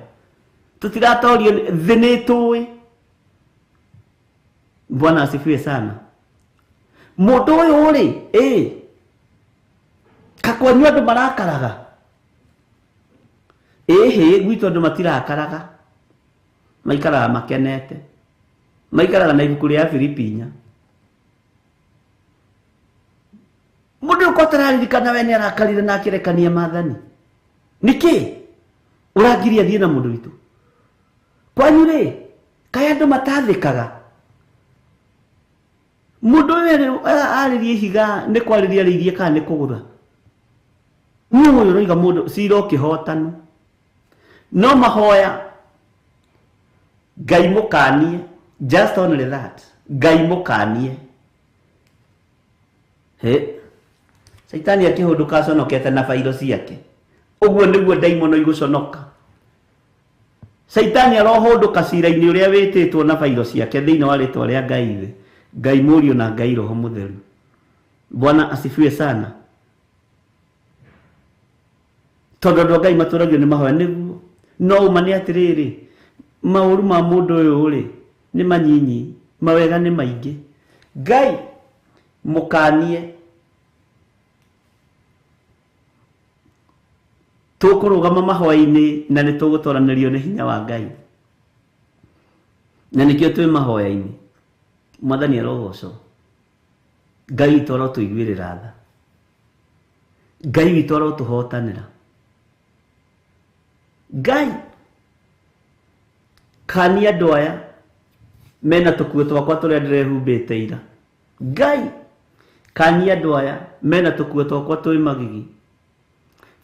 Tũtiratorio thĩ nĩ ĩtũĩ. Bwana asifiwe sana. Mũndũ ũyũ rĩ, ĩ kakwanyu andũ marakaraga. Ĩhĩ gwitũ andũ matirakaraga. Maikaraga makenete. Maikaraga na ibuku rĩa Filipi inya. Mũndũ ũyũ ko atararirikana we nĩ arakarire na akĩrekania maathani. Nĩkĩ? Ũrangiria thiĩ na mũndũ witũ. Kwanyu rĩ, kaĩ andũ matathĩkaga. Mũndũ ũyũ arĩrie ihiga nĩ kwarĩria arĩirie kana nĩ kũgũtha. Nĩ ũyũ ũroiga mũndũ cira ũkĩhotana. No mahoya Ngai mũkanie, just only that. Ngai mũkanie. He. Saitani akĩhũndũka aconokete na bairo ciake. Ũguo nĩguo ndaimono igũconoka. Saitani arohũndũka cira-inĩ ũrĩa wĩtĩtwo na bairo ciake thĩinĩ wa rĩtwa rĩa Ngai Ithe, Ngai Mũriũ na Ngai Roho Mũtheru. Bwana asifiwe sana. Tondũ andũ a Ngai matũragio nĩ mahoya nĩguo. No ũma nĩ atĩrĩrĩ, maũru ma mũndũ ũyũ rĩ nĩ manyinyi, mawega nĩ maingĩ. Ngai mũkanie. Tũkũrũgama mahoya-inĩ na nĩ tũgũtoranĩrio nĩ hinya wa Ngai. Na nĩkĩo twĩ mahoya-inĩ. Mwathani arogocwo. Ngai witũ arotũiguĩrĩra tha. Ngai witũ arotũhotanĩra. Ngai kania andũ aya mena tũkuo twakwa tũrĩa ndĩrehumbĩte ira. Ngai kania andũ aya mena tũkuo twakwa twĩ magigi.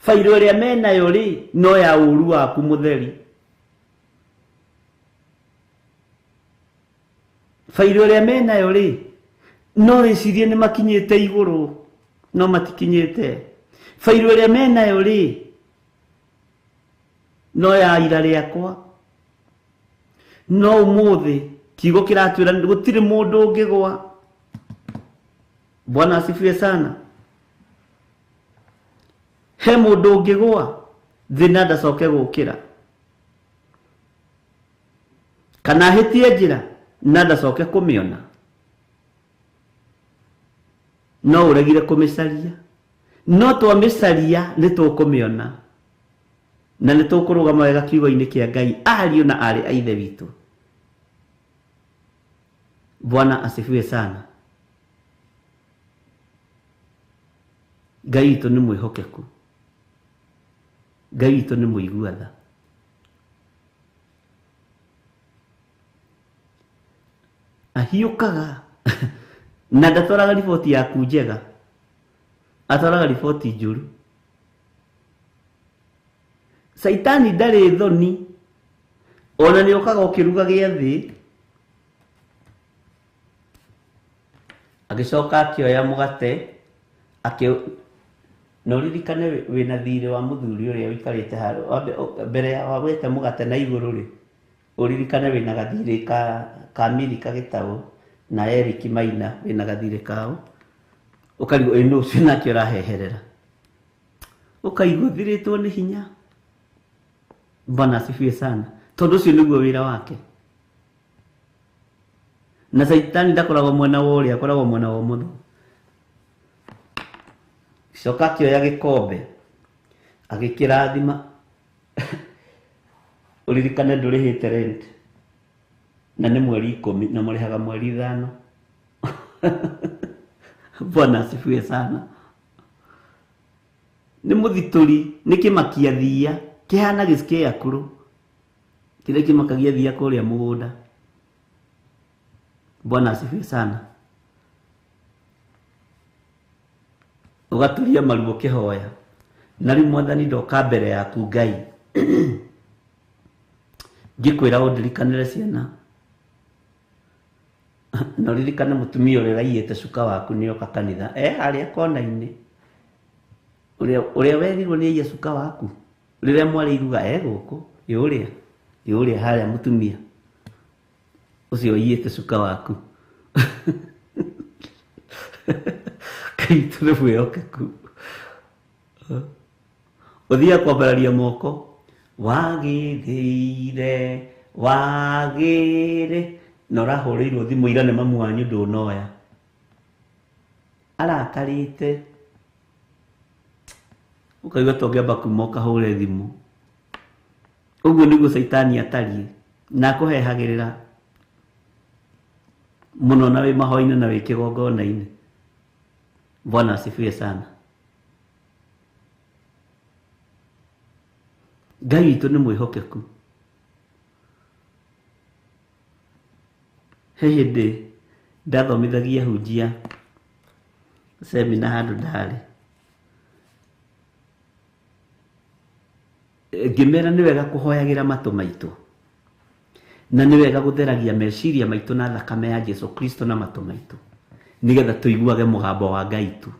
Bairũ ĩrĩa menayo rĩ no ya ũru waku mũtheri. Bairũ ĩrĩa menayo rĩ no rĩcirie nĩ makinyĩte igũrũ no matikinyĩte. Bairũ ĩrĩa menayo rĩ no ya ira rĩakwa. No ũmũthĩ kiugo kĩratwĩra gũtirĩ mũndũ ũngĩgwa. Bwana asifiwe sana. He mũndũ ũngĩgwa thĩ na ndacoke gũkĩra, kana ahĩtie njĩra na ndacoke kũmĩona. No ũregire kũmĩcaria, no twamĩcaria nĩ tũkũmĩona na nĩ tũkũrũgama wega kiugo-inĩ kĩa Ngai, ariũ na aarĩ a Ithe witũ. Bwana asifiwe sana. Ngai witũ nĩ mwĩhokeku. Ngai witũ nĩ mũigua tha. Ahiũkaga na ndatwaraga riboti yaku njega, atwaraga riboti njũru. Caitani ndarĩ thoni, ona nĩ okaga ũkĩruga gĩathĩ. Agĩcoka akĩoya mũgate na ũririkane wĩna thirĩ wa mũthuri ũrĩa ũikarĩte harĩa mbere ya wagwete mũgate na igũrũ rĩ, ũririkane wĩna gathirĩ ka Milika Gĩtaũ na Eric Maina, wĩna gathirĩ kao, ũkarigwo ĩ nũ ũcio nake ũraheherera, ũkaigua ũthirĩtwo nĩ hinya. Bwana asifiwe sana. Tondũ ũcio nĩguo wĩra wake. Na Caitani ndakoragwo mwena wa ũrĩa, akoragwo mwena wa ũmotho. Coka akĩoya gĩkombe agĩkĩrathima. Ũririkane ndũrĩhĩte rent na nĩ mweri 10 na mũrĩhaga mweri 5. Bwana asifiwe sana. Nĩ mũthitũri, nĩ kĩmakia thiia kĩhana gĩscarecrow kĩrĩa kĩmakagia thiia kũrĩa mũgũnda. Bwana asifiwe sana. Ũgaturia maru ũkĩhoya, na rĩu Mwathani ndoka mbere yaku Ngai ngĩkwĩra ũndirikanĩre ciana, na ũririkane mũtumia ũrĩa ũraiyĩte cuka waku nĩoka kanitha harĩa kona-inĩ, ũrĩa werirwo nĩ aiye cuka waku rĩrĩa mwarĩ iruga gũkũ, ĩ ũrĩa harĩa mũtumia ũcio ũiyĩte cuka waku. Ngai witũ nĩ mwĩhokeku. Ũthiaga kwambararia moko, wagĩrĩire wagĩrĩ, na ũrahũrĩirwo thimũ ira nĩ mamu wanyu ndũnoya, arakarĩte, ũkaigua ta ũngĩamba kuma ũkahũre thimũ. Ũguo nĩguo Caitani atariĩ, na akũhehagĩrĩra mũno na wĩ mahoya-inĩ na wĩ kĩgongona-inĩ. Bwana asifiwe sana. Ngai witũ nĩ mwĩhokeku. He hĩndĩ ndathomithagia hunjia semina handũ ndarĩ, ngĩmera nĩ wega kũhoyagĩra matũ maitũ, na nĩ wega gũtheragia meciria maitũ na thakame ya Jesu Kristo na matũ maitũ, nĩgetha tũiguage mũgambo wa Ngai tu.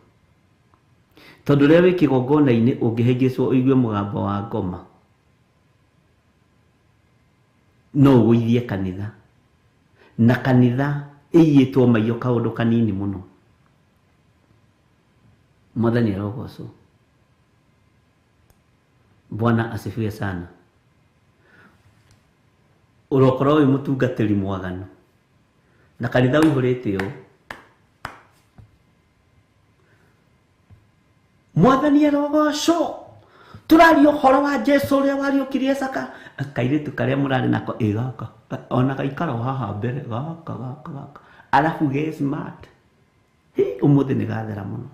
Tondũ rĩrĩa wĩ kĩgongona-inĩ ũngĩhĩngĩcwo ũigue mũgambo wa ngoma, no ũgũithie kanitha, na kanitha ĩiyĩtwo maiyo kaũndũ kanini mũno. Mwathani arogocwo. Bwana asifiwe sana. Ũrokorwo wĩ mũtungatĩri mwaganu na kanitha ũihũrĩte ũũ, Mwathani arogocwo, tũraria ũhoro wa Jesu ũrĩa wariũkirie Caka. Kairĩtu karĩa mũrarĩ nako ĩ gaka, ona gaikara o haha mbere gaka gaka gaka, arabu ge smart, ũmũthĩ nĩ gathera mũno.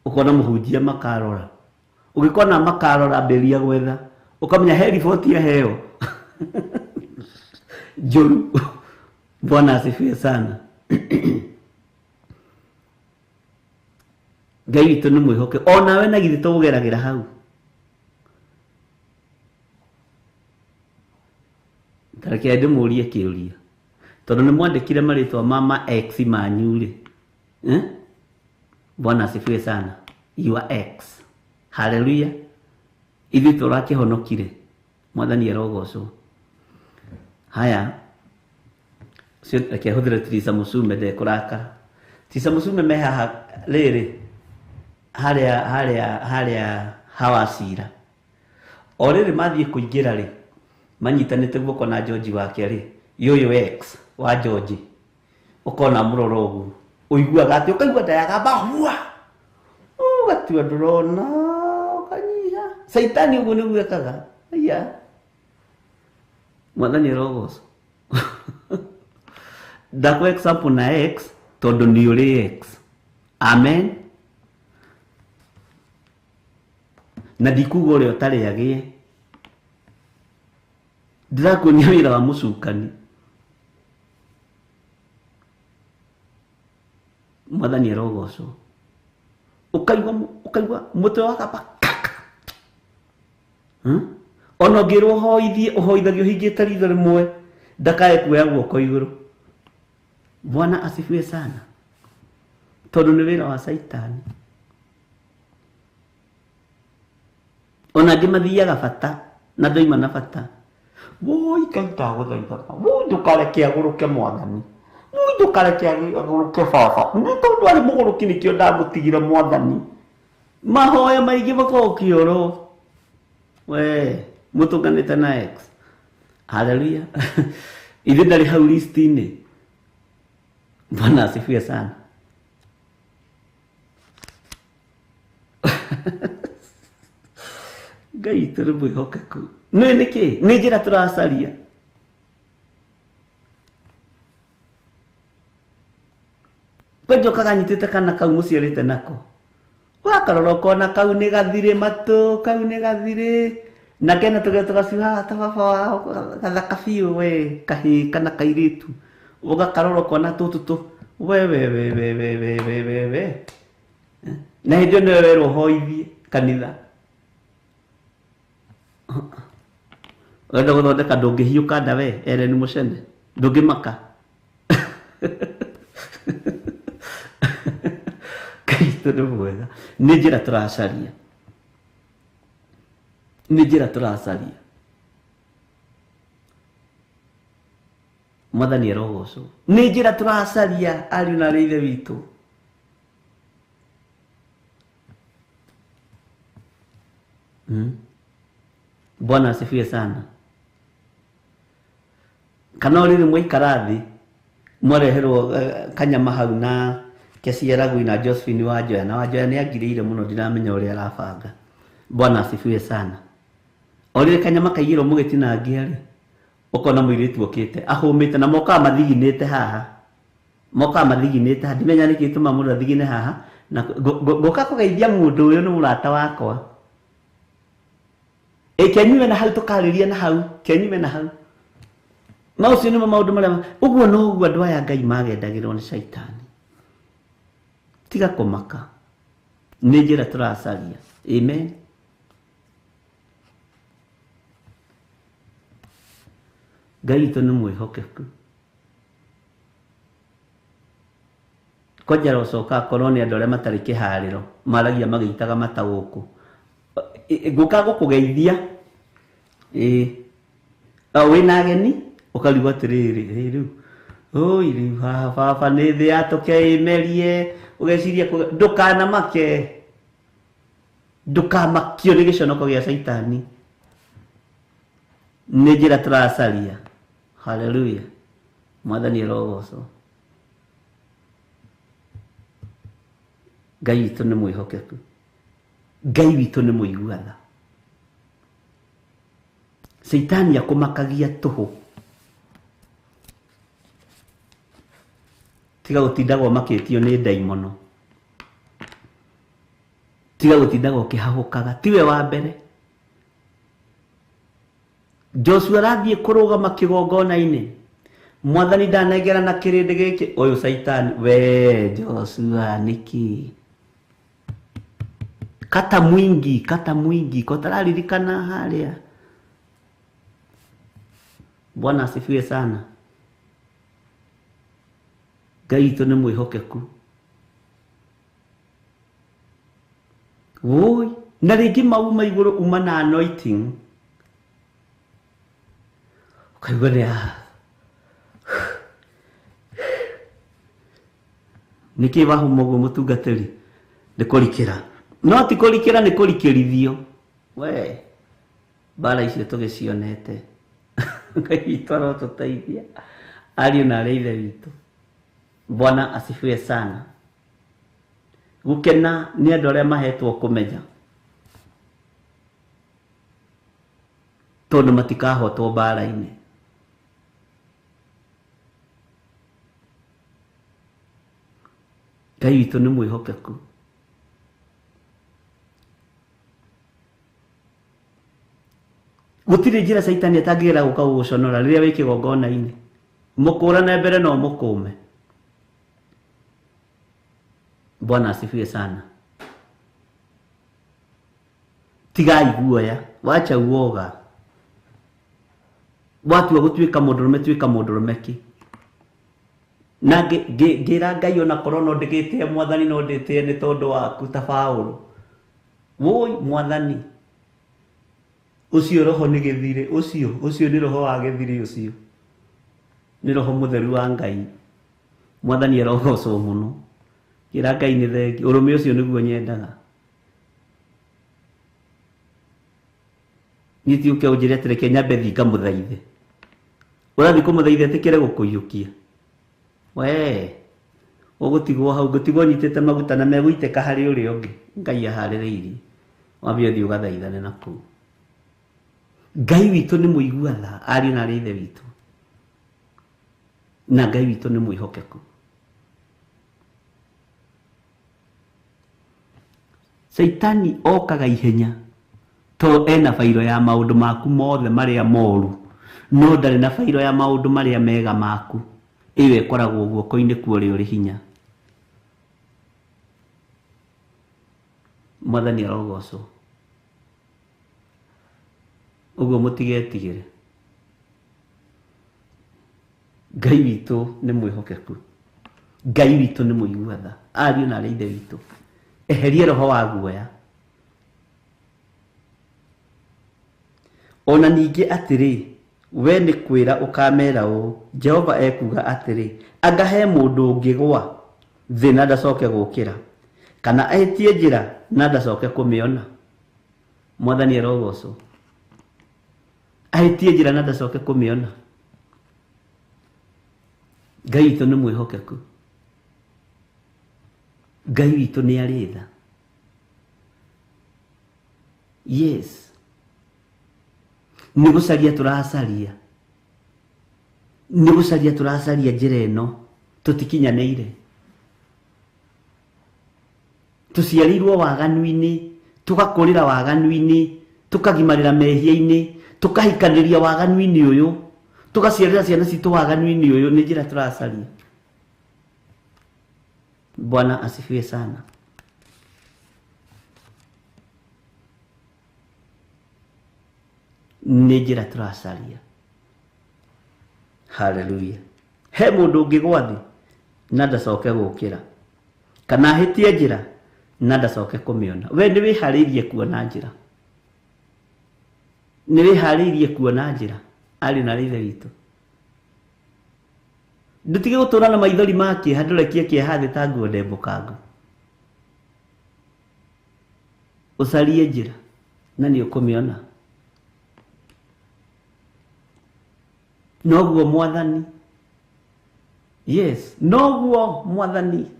Ũkona mũhunjia makarora, Ũgĩkona makarora ambĩrĩria gwetha ũkamenya he riboti yaheo njũru. Bwana asifiwe sana. Ngai witũ nĩ mwĩhoke onawe na githĩ tũgeragĩra hau. Tareke ndĩmũrie kĩũria tondũ nĩ mwandĩkire marĩtwa ma ex manyu rĩ, eh? Bwana asifiwe sana. Your ex. Hallelujah. Ithuĩ tũrakĩhonokire. Mwathani arogocwo. Haya, reke hũthĩre Teresa Musume ndekũrakara. Teresa Musume me haha rĩrĩ harĩa harĩa harĩa hawacira. O rĩrĩ mathiĩ kũingĩra rĩ, manyitanĩte guoko na George wake rĩ, yoyo ex wa George. Ũkona mũrora ũguo. Ũiguaga atĩ ũkaigua nda yagamba hua. Ũgatua ndũrona ũkanyiha. Caitani ũguo nĩguo ekaga. Aya. Mwathani arogocwo. Ndakũ example na ex tondũ nĩ ũrĩ ex. Amen. Na ndikuga ũrĩa ũtarĩ agĩe. Ndĩrakuonia wĩra wa mũcukani. Mwathani arogocwo. Ũkaigua ũkaigua mũtwe wakamba kaka. Ona ũngĩrwo ũhoithie ũhoithagio ũhingĩte ritho rĩmwe ndakae kuoya guoko igũrũ. Bwana asifiwe sana. Tondũ nĩ wĩra wa Caitani. Ona angĩ mathiaga bata na ndoima na bata. Woi Ngai ndagũthaitha. Woi ndũkareke agũrũke mwathani. Woi ndũkareke agũrũke baba. Nĩ tondũ arĩ mũgũrũki nĩkĩo ndamũtigire mwathani. Mahoya maingĩ makoragwo kĩoro. We mũtũnganĩte na ex. Hallelujah. Ithuĩ ndarĩ hau list-inĩ. Bwana asifiwe sana. Ngai witũ nĩ mwĩhokeku. Nĩ nĩkĩ? Nĩ njĩra tũracaria. Kwenja ũkaga nyitĩte kana kau mũciarĩte nako. Wakarora ũkona kau nĩ gathirĩ matũ, kau nĩ gathirĩ. Na kena tũgĩa tũgacuha ta baba wao gathaka biũ we kahĩĩ kana kairĩtu. Ũgakarora ũkona tũtũ tũ we we we we we we we we we. Na hĩndĩ ĩyo nĩwe werwo ũhoithie kanitha. Ũrenda gũthondeka ndũngĩhiũka nda we Ellen Mũcene ndũngĩmaka. Kristo nĩ mwega. Nĩ njĩra tũracaria. Nĩ njĩra tũracaria. Mwathani arogocwo. Nĩ njĩra tũracaria ariũ na aarĩ a Ithe witũ. Bwana asifiwe sana. Kana o rĩrĩ mwaikara thĩ mwareherwo kanyama hau na Kesiaragwi na Josephine Wanjoya na Wanjoya nĩ angirĩire mũno ndiramenya ũrĩa arabanga. Bwana asifiwe sana. O rĩrĩ kanyama kaigĩrwo mũgĩtinangia rĩ, ũkona mũirĩtu okĩte ahũmĩte na mokaga mathiginĩte haha. Mokaga mathiginĩte haha ndimenya nĩkĩ gĩtũmaga mũndũ athigine haha na ngũka kũgeithia mũndũ ũyũ nĩ mũrata wakwa. Kenyume na hau tũkarĩria na hau, kenyume na hau. Maũcio nĩmo maũndũ marĩa ũguo noguo andũ aya Ngai magendagĩrwo nĩ Caitani. Tiga kũmaka. Nĩ njĩra tũracaria. Amen. Ngai witũ nĩ mwĩhokeku. Kwanja arocoka akorwo nĩ andũ arĩa matarĩ kĩharĩro maragia magĩitaga mata gũkũ. Ngũka gũkũgeithia wĩna ageni ũkarigwo atĩrĩrĩ rĩu oi rĩu haha baba nĩ thĩ yatũke ĩmerie ũgeciria ndũkanamake ndũkamakio nĩ gĩconoko gĩa Caitani. Nĩ njĩra tũracaria. Hallelujah. Mwathani arogocwo. Ngai witũ nĩ mwĩhokeku. Ngai witũ nĩ mũigua tha. Caitani akũmakagia tũhũ. Tiga gũtindagwo makĩtio nĩ ndaimono. Tiga gũtindaga ũkĩhahũkaga, tiwe wa mbere. Joshua arathiĩ kũrũgama kĩgongona-inĩ, mwathani ndanengera na kĩrĩndĩ gĩkĩ, ũyũ Caitani, we Joshua nĩkĩ? Kata mwingi, kata mwingi, kotararirikana harĩa. Bwana asifiwe sana. Ngai witũ nĩ mwĩhokeku. Woi, na rĩngĩ mauma igũrũ uma na anointing. Ũkaigua nĩ nĩkĩ wahuma ũguo mũtungatĩri? Nĩ kũrikĩra. No ti kũrikĩra, nĩ kũrikĩrithio. We, mbara icio tũgĩcionete. Ngai witũ arotũteithia. Ariũ na arĩ ithe witũ. Bwana asifiwe sana. Gũkena nĩ andũ arĩa mahetwo kũmenya, tondũ matikahotwo mbara-inĩ. Ngai witũ nĩ mwĩhokeku. Gũtirĩ njĩra Caitani atangĩgera gũka gũgũconora rĩrĩa wĩ kĩgongona-inĩ. Mũkũrane mbere no mũkũme. Bwana asifiwe sana. Tigai guoya, wacha uoga. Watua gũtuĩka mũndũrũme, tuĩka mũndũrũme ki. Na ngĩra Ngai ona korwo no ndĩgĩtĩe mwathani, no ndĩtĩe nĩ tondũ waku ta Paũlũ. Woi mwathani, ũcio roho nĩ gĩthirĩ, ũcio ũcio nĩ roho wa gĩthirĩ, ũcio nĩ roho mũtheru wa Ngai. Mwathani arogocwo mũno. Ngĩra Ngai nĩ thengi, ũrũme ũcio nĩguo nyendaga. Niĩ ti ũke ũnjĩre atĩ reke nyambe thiĩ ngamũthaithe. Ũrathiĩ kũmũthaitha etĩkĩre gũkũiyũkia. We, ũgũtigwo hau, ngũtigwo nyitĩte maguta na megũitĩka harĩ ũrĩa ũngĩ. Ngai aharĩrĩirie. Wambe ũthiĩ ũgathaithane na kũu. Ngai witũ nĩ mũigua tha, ariũ na arĩ ithe witũ. Na Ngai witũ nĩ mwĩhokeku. Caitani okaga ihenya to ena bairo ya maũndũ maku mothe marĩa moru, no ndarĩ na bairo ya maũndũ marĩa mega maku. Ĩyo ĩkoragwo guoko-inĩ kwa ũrĩa ũrĩ hinya. Mwathani arogocwo. Ũguo mũtigetigĩre. Ngai witũ nĩ mwĩhokeku. Ngai witũ nĩ mũigua tha. Ariũ na arĩ ithe witũ, eheria roho wa guoya. Ona ningĩ atĩrĩ, we nĩ kwĩra ũkamera ũũ, Jehova ekuga atĩrĩ, anga he mũndũ ũngĩgũa thĩ na ndacoke gũkĩra, kana ahĩtie njĩra na ndacoke kũmĩona. Mwathani arogocwo. Ahĩtie njĩra na ndacoke kũmĩona. Ngai witũ nĩ mwĩhokeku. Ngai witũ nĩ arĩ tha. Yes. Nĩ gũcaria tũracaria. Nĩ gũcaria tũracaria njĩra ĩno, tũtikinyanĩire. Tũciarĩirwo waganu-inĩ, tũgakũrĩra waganu-inĩ, tũkagimarĩra mehia-inĩ, tũkahikanĩria waganu-inĩ ũyũ, tũgaciarĩra ciana citũ waganu-inĩ ũyũ, nĩ njĩra tũracaria. Bwana asifiwe sana. Nĩ njĩra tũracaria. Haleluya. He mũndũ ũngĩgũa thĩ na ndacoke gũkĩra, kana ahĩtie njĩra na ndacoke kũmĩona. We nĩ wĩharĩirie kuona njĩra. Nĩ wĩharĩirie kuona njĩra, ariũ na arĩ ithe witũ. Ndũtige gũtũra na maithori ma kĩeha, ndũrekie kĩeha thĩ ta nguo ndembũkangu. Ũcarie njĩra na nĩ ũkũmĩona. Noguo mwathani. Yes, noguo mwathani.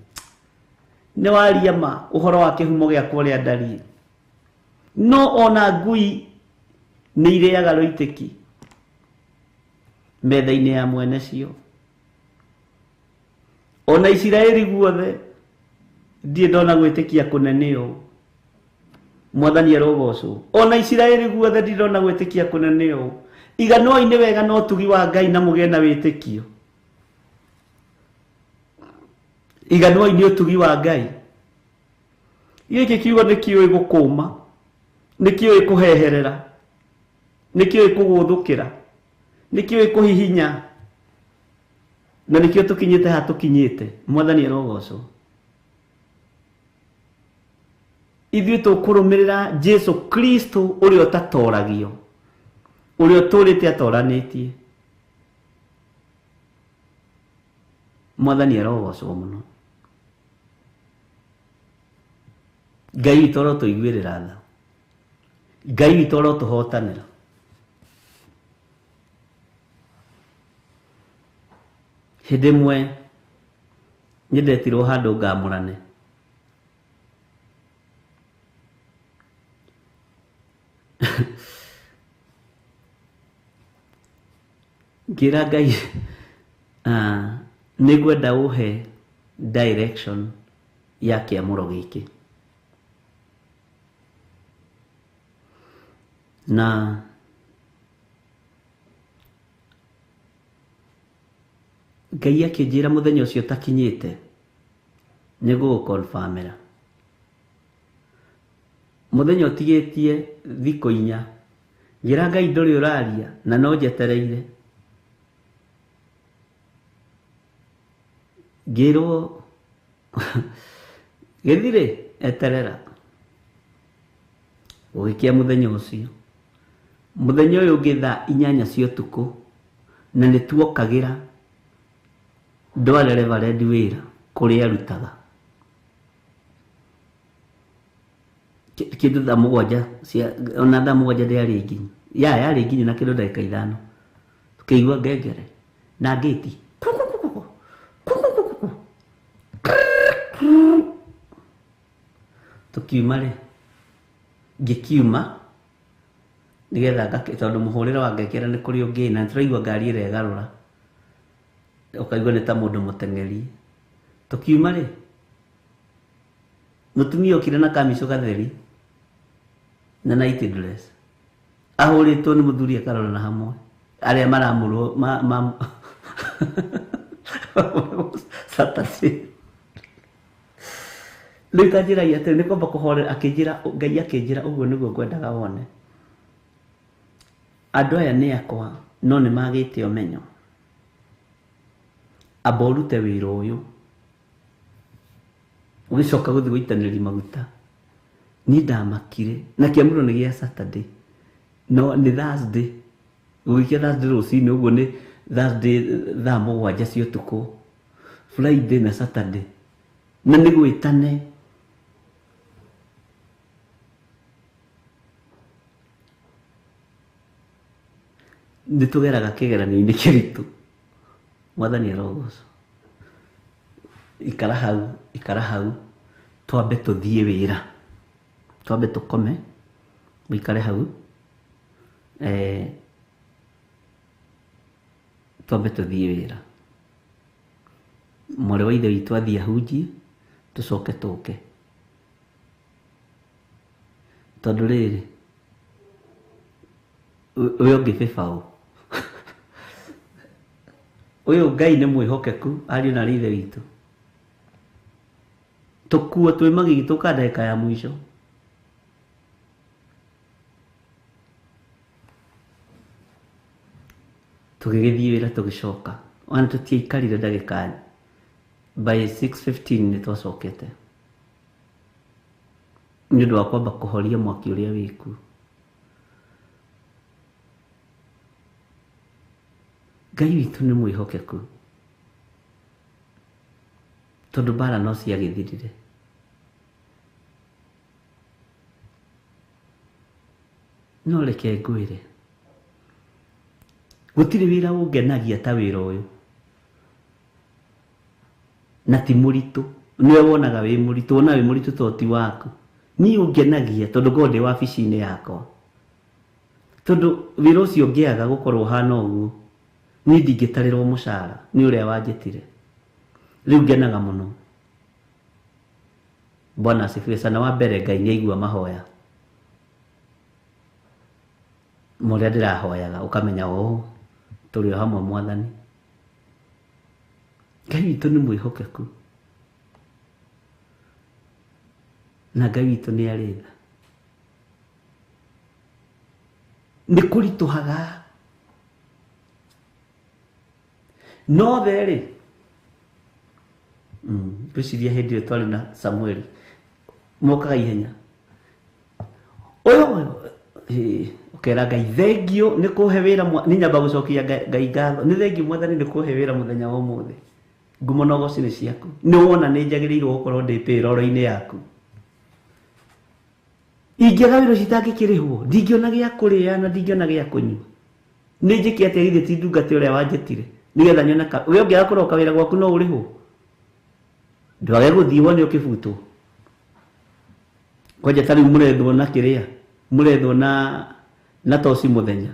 Nĩ waria ma ũhoro wa kĩhumo gĩakwa ũrĩa ndariĩ. No ona ngui nĩ irĩaga rũitĩki metha-inĩ ya mwene cio. Ona Isiraeli guothe ndirĩ ndona gwĩtĩkia kũnene ũũ. Mwathani arogocwo. Ona Isiraeli guothe ndirona gwĩtĩkia kũnene ũũ. Iganoi nĩ wega na ũtugi wa Ngai na mũgĩe na wĩtĩkio. Iganoi nĩ ũtugi wa Ngai. Gĩkĩ kiugo nĩ kĩũĩ gũkũma, nĩ kĩũĩ kũheherera, nĩ kĩũĩ kũgũthũkĩra, nĩ kĩũĩ kũhihinya, na nĩkĩo tũkinyĩte haha tũkinyĩte. Mwathani arogocwo. Ithuĩ tũkũrũmĩrĩra Jesu Kristo ũrĩa ũtatoragio, ũrĩa ũtũrĩte atoranĩtie. Mwathani arogocwo mũno. Ngai witũ arotũiguĩrĩra tha. Ngai witũ arotũhotanĩra. Hĩndĩ ĩmwe nĩndetirwo handũ ngamũrane. Ngĩra Ngai nĩngwenda ũhe direction ya kĩamũro gĩkĩ. Na Ngai akĩnjĩra mũthenya ũcio ũtakinyĩte nĩngũgũconfirmĩra. Mũthenya ũtigĩtie thikũ inya ngĩra Ngai ndũrĩ ũraria na no njetereire. Ngĩrwo gĩthirĩ eterera. Gũgĩkĩa mũthenya ũcio. Mũthenya ũyũ ũngĩ thaa 8 cia ũtukũ na nĩtuokagĩra ndware reverend wĩra kũrĩa arutaga. Kĩndũ thaa 7 cia ona thaa 7 ndĩarĩ nginyu. Ya yarĩ nginyu na kĩndũ ndagĩka 5. Tũkĩigua ngengere na ngĩti. Tũkiuma rĩ, ngĩkiuma nĩgetha tondũ mũhũrĩre wa ngengere nĩ kũrĩ ũngĩ na nĩtũraigua ngari ĩregarũra ũkaigua nĩ ta mũndũ mũteng'eri. Tũkiuma rĩ, mũtumia okire na kamicũ gatheri na night dress ahũrĩtwo nĩ mũthuri akarorana hamwe arĩa maramũrwo ma Saturday. Rĩu ta njĩra atĩrĩ nĩ kwamba kũhorera, akĩnjĩra Ngai akĩnjĩra ũguo nĩguo ngwendaga wone. Andũ aya nĩ akwa no nĩ magĩte ũmenyo. Amba ũrute wĩra ũyũ ũgĩcoka gũthiĩ gũitanĩria maguta. Niĩ ndamakire na kĩamũro nĩ gĩa Saturday no nĩ Thursday. Gũgĩkĩa Thursday rũcinĩ ũguo nĩ Thursday thaa 7 cia ũtukũ, Friday na Saturday na nĩ gwĩtane. Nĩ tũgeraga kĩgeranio-inĩ kĩritũ. Mwathani arogocwo. Ikara hau, ikara hau, twambe tũthiĩ wĩra, twambe tũkome, ũikare hau, twambe tũthiĩ wĩra. Mwarĩ wa ithe witũ athiĩ ahunjie, tũcoke tũke. Tondũ rĩrĩ, ũyũ ũngĩ bĩbaũ. Ũyũ Ngai nĩ mwĩhokeku ariũ na ithe witũ. Tũkuo twĩ magigi tũka ndagĩka ya mũico. Tũgĩgĩthiĩ wĩra tũgĩcoka. Ona tũtiaikarire ndagĩka by 6:15 nĩ twacokete. Nĩ ũndũ wa kwamba kũhoria mwaki ũrĩa wĩkuo. Ngai witũ nĩ mwĩhokeku. Tondũ mbara no ciagĩthirire. No reke ngwĩre, gũtirĩ wĩra ũngenagia ta wĩra ũyũ. Na ti mũritũ. Nĩwe wonaga wĩ mũritũ, wonaga wĩ mũritũ tondũ ti waku. Niĩ ũngenagia tondũ ngoragwo ndĩ wabici-inĩ yakwa. Tondũ wĩra ũcio ũngĩaga gũkorwo ũhana ũguo, niĩ ndingĩtarĩrwo mũcara nĩ ũrĩa wanjĩtire. Rĩu ngenaga mũno. Bwana asifiwe sana. Wa mbere Ngai nĩ aigua mahoya. Mũrĩa ndĩrahoyaga ũkamenya oo tũrĩ o hamwe mwathani. Ngai witũ nĩ mwĩhokeku na Ngai witũ nĩ arĩ tha. Nĩ kũritũhaga no therĩ ngwĩciria hĩndĩ ĩyo twarĩ na Samueli mokaga ihenya ũyũ ũkera Ngai thengio nĩ kũhe wĩra nĩ nyamba gũcokia Ngai ngatho nĩ thengio mwathani nĩ kũhe wĩra mũthenya wa ũmũthĩ ngumo na ũgoci nĩ ciaku nĩ wona nĩ njagĩrĩirwo gũkorwo ndĩ payroll-inĩ yaku ingĩaga wĩra ũcio itangĩkĩrĩhwo ndingĩona gĩa kũrĩa na ndingĩona gĩa kũnyua nĩ njĩke atĩa githĩ ti ndungata ũrĩa wanjĩtire nĩgetha nyone we ũngĩaga kũroka wĩra gwaku no ũrĩhwo ndwage gũthiĩ wone ũkĩbutwo kwanja ta rĩu mũrethwo na kĩrĩa mũrethwo na toci mũthenya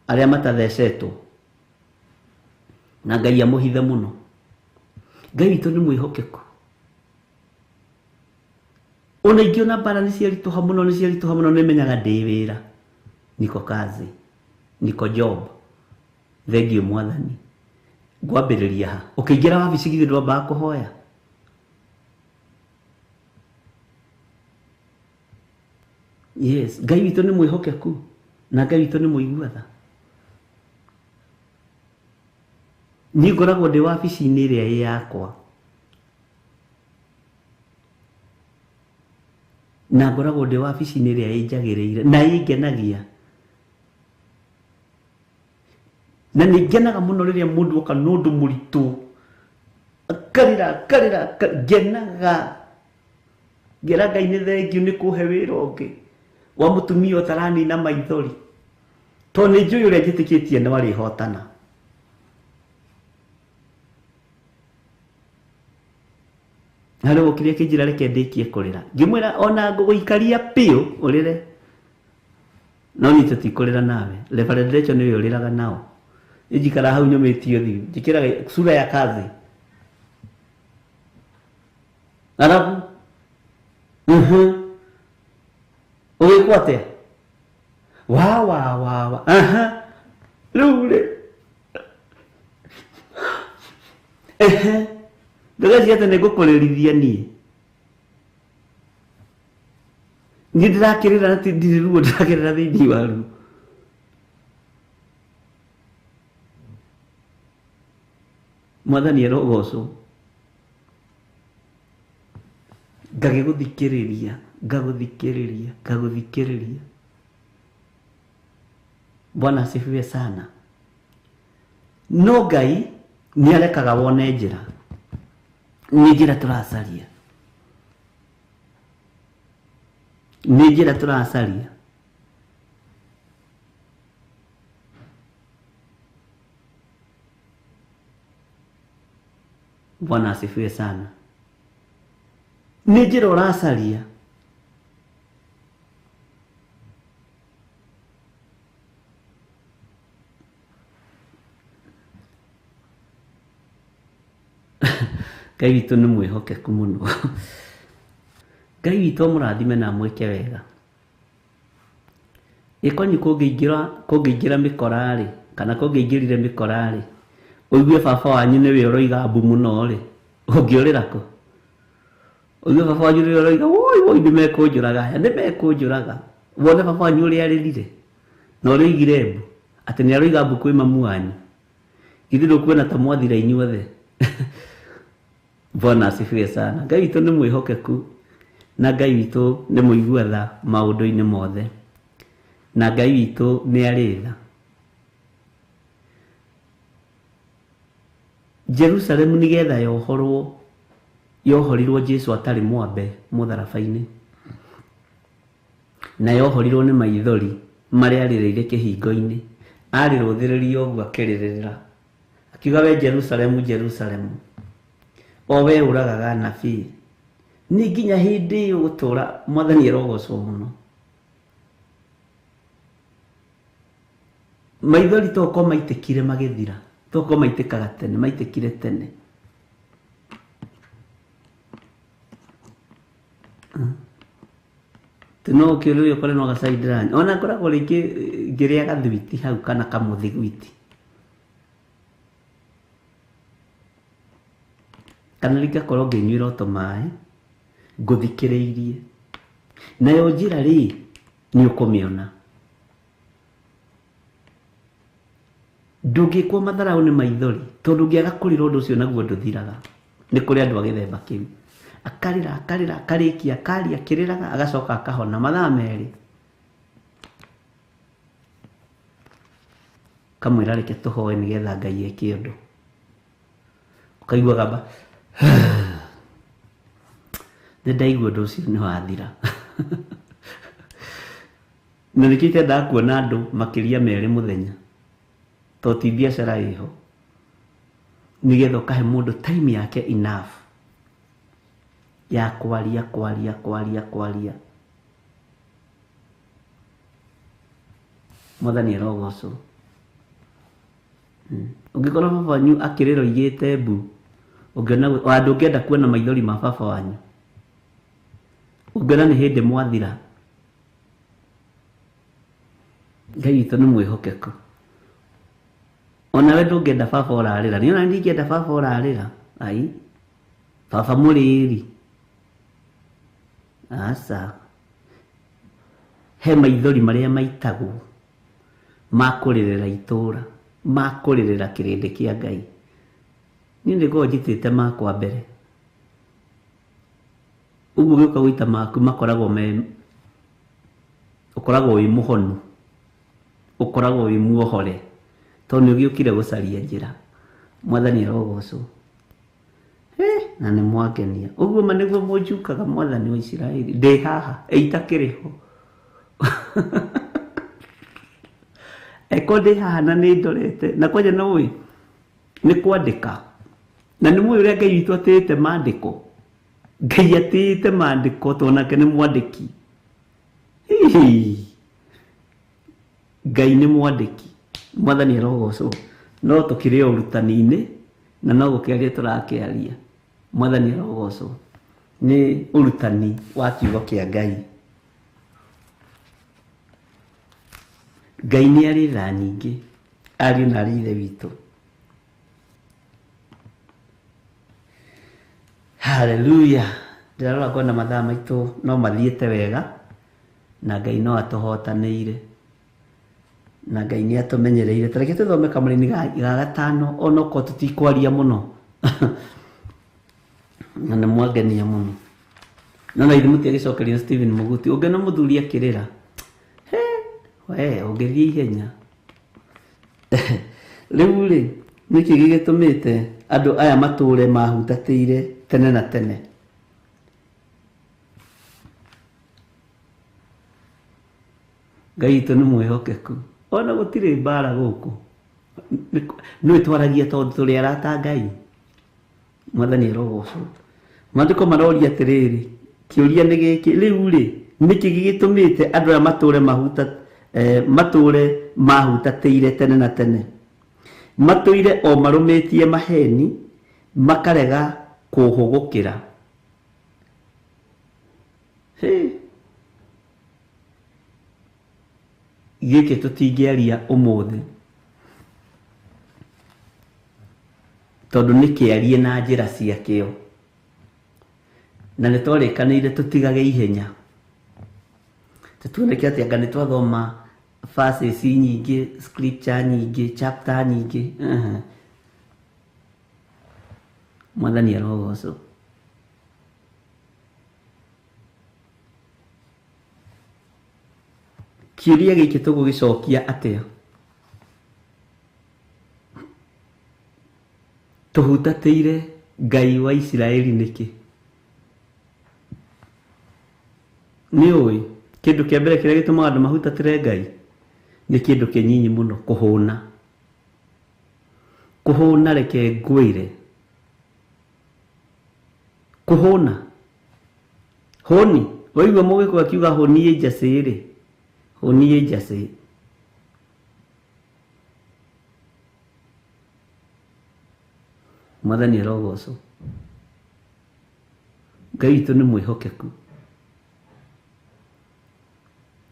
arĩa matathecetwo na Ngai amũhithe mũno. Ngai witũ nĩ mwĩhokeku ona ingĩona mbara nĩ ciaritũha mũno nĩ ciaritũha mũno nĩ menyaga ndĩ wĩra niko kazi niko job thengio mwathani ngwambĩrĩria ha ũkĩingĩra wabici githĩ ndwambaga kũhoya yes Ngai witũ nĩ mwĩhokeku na Ngai witũ nĩ mũigua tha. Niĩ ngoragwo ndĩ wabici-inĩ ĩrĩa ĩ yakwa na ngoragwo ndĩ wabici-inĩ ĩrĩa ĩnjagĩrĩire na ĩngenagia na nĩ ngenaga mũno rĩrĩa mũndũ oka na ũndũ mũritũ akarĩra akarĩra ngenaga ngera Ngai nĩ thengio nĩ kũhe wĩra ũngĩ wa mũtumia ũtaranina maithori tondũ nĩ njũĩ ũrĩa njĩtĩkĩtie nĩ warĩhotana. Na rĩu okire akĩnjĩra reke ndĩkie kũrĩra ngĩmwĩra ona ngũgũikaria biũ ũrĩre no niĩ tũtikũrĩra nawe Reverend Rachel nĩwe ũrĩraga nao njikara hau nyũmĩtie ũthiũ njĩkĩraga sura ya kazi arabu ũgĩkwo atĩa wa wa wa wa aha rĩu rĩ ehe ndũgeciria atĩ nĩ ngũkũrĩrithia niĩ niĩ ndĩrakĩrĩra na ndirĩ ruo ndĩrakĩrĩra thĩinĩ wa ruo. Mwathani arogocwo ngagĩgũthikĩrĩria ngagũthikĩrĩria ngagũthikĩrĩria. Bwana asifiwe sana. No Ngai nĩ arekaga wone njĩra nĩ njĩra tũracaria nĩ njĩra tũracaria. Bwana asifiwe sana. Nĩ njĩra ũracaria Ngai witũ nĩ mwĩhokeku mũno. Ngai witũ amũrathime na amwĩke wega. Ĩkonyi kũngĩingĩra mĩkora-rĩ kana kũngĩingĩrire mĩkora-rĩ ũigue baba wanyu nĩwe ũroiga mbu mũno-rĩ ũngĩũrĩra kũ? Ũigue baba wanyu nĩwe ũroiga woi woi nĩ mekũnjũraga aya nĩ mekũnjũraga wone baba wanyu ũrĩa arĩrire na ũrĩa oigire mbu atĩ nĩ aroiga mbu kwĩ mamu wanyu githĩ ndũkuona ta mwathira inyuothe. Bwana asifiwe sana. Ngai witũ nĩ mwĩhokeku na Ngai witũ nĩ mũigua tha maũndũ-inĩ mothe na Ngai witũ nĩ arĩ tha. Jerusalemu nĩgetha yohorwo yohorirwo Jesu atarĩ mwambe mũtharaba-inĩ na yohorirwo nĩ maithori marĩa arĩrĩire kĩhingo-inĩ arĩrũthĩrĩria ũguo akĩrĩrĩra akiuga we Jerusalemu Jerusalemu o we ũragaga anabii nĩ nginya hĩndĩ ĩyo gũtũra mwathani arogocwo mũno. Maithori toko maitĩkire magĩthira toko maitĩkaga tene maitĩkire tene. No ũkĩũrĩre ũkore no gacai ndĩranyua. Ona ngoragwo rĩngĩ ngĩrĩa gathwiti hau kana kamũthigwiti. Kana rĩngakorwo ngĩnyuĩra o tũmaĩ ngũthikĩrĩirie. Nayo njĩra rĩ nĩ ũkũmĩona. Ndũngĩkwo matharaũ nĩ maithori tondũ ũngĩaga kũrĩra ũndũ ũcio naguo ndũthiraga. Nĩ kũrĩ andũ a gĩthemba kĩu. Akarĩra akarĩra akarĩkia akaria akĩrĩraga agacoka akahona mathaa merĩ. Kamwĩra reke tũhoe nĩgetha Ngai eke ũndũ. Ũkaigua gamba nĩ ndaigua ũndũ ũcio nĩ wathira. Na nĩkĩo itendaga kuona andũ makĩria merĩ mũthenya tondũ ti biacara ĩho, nĩgetha ũkahe mũndũ time yake enough ya kwaria kwaria kwaria kwaria. Mwathani arogocwo. Ũngĩkorwo baba wanyu akĩrĩra oigĩte mbu, ũngĩona andũ ũngĩenda kuona maithori ma baba wanyu, ũngĩona nĩ hĩndĩ mwathira. Ngai witũ nĩ mwĩhokeku. Onawe ndũngĩenda baba ũrarĩra. Niĩ ona ndingĩenda baba ũrarĩra. Ai, baba mũrĩri. Aca. He maithori marĩa maitagwo ma kũrĩrĩra itũra, ma kũrĩrĩra kĩrĩndĩ kĩa Ngai. Niĩ nĩ ngoragwo njitĩte makwa mbere. Ũguo ũgĩũka gũita maku makoragwo me, ũkoragwo wĩ mũhonu, ũkoragwo wĩ muohore, tondũ nĩ ũgĩũkire gũcaria njĩra. Mwathani arogocwo. Na nĩ mwangenia. Ũguo ma nĩguo mũnjukaga Mwathani wa Isiraeli. Ndĩ haha, ĩitakĩrĩ ho. Eko ndĩ haha na nĩ ndorete. Na kwanja no ũĩ, nĩ kwandĩka. Na nĩ mũĩ ũrĩa Ngai witũ atĩĩte maandĩko. Ngai atĩĩte maandĩko tondũ nake nĩ mwandĩki. Ngai nĩ mwandĩki. Mwathani arogocwo. No tũkĩrĩ o ũrutani-inĩ na no gũkĩaria tũrakĩaria. Mwathani arogocwo. Nĩ ũrutani wa kiugo kĩa Ngai. Ngai nĩ arĩ tha nyingĩ, ariũ na arĩ ithe witũ. Hallelujah. Ndĩrarora ngona mathaa maitũ no mathiĩte wega na Ngai no atũhotanĩire na Ngai nĩ atũmenyereire. Ta reke tũthome kamũraini ga gatano onokorwo tũtikwaria mũno. Na nĩ mwangenia mũno. No na ithuĩ mũtiagĩcokeria Stephen Mũguti. Ũngĩona mũthuri akĩrĩra, he, we, ũngĩthiĩ ihenya. Rĩu rĩ, nĩkĩ gĩgĩtũmĩte andũ aya matũre mahutatĩire tene na tene? Ngai witũ nĩ mwĩhokeku. Ona gũtirĩ mbara gũkũ. Nĩ twaragia tondũ tũrĩ arata Ngai. Mwathani arogocwo. Maandĩko maroria atĩrĩrĩ, kĩũria nĩ gĩkĩ, rĩu rĩ, nĩkĩ gĩgĩtũmĩte andũ aya matũre matũre mahutatĩire tene na tene? Matũire o marũmĩtie maheni, makarega kũhũgũkĩra. Gĩkĩ tũtingĩaria ũmũthĩ tondũ nĩ kĩarie na njĩra ciakĩo, na nĩ twarĩkanĩire tũtigage ihenya. Tũtuoneke atĩ anga nĩ twathoma verses nyingĩ, scripture nyingĩ, chapter nyingĩ. Mwathani arogocwo. Kĩũria gĩkĩ tũgũgĩcokia atĩa? Tũhutatĩire Ngai wa Isiraeli nĩkĩ? Nĩ ũĩ kĩndũ kĩa mbere kĩrĩa gĩtũmaga andũ mahutatĩre Ngai nĩ kĩndũ kĩnyinyi mũno, kũhũna. Kũhũna, reke ngwĩre, kũhũna hũni, waigua mũgĩkũyũ akiuga hũni ĩ njacĩ rĩ, hũni ĩ njacĩ. Mwathani arogocwo. Ngai witũ nĩ mwĩhokeku.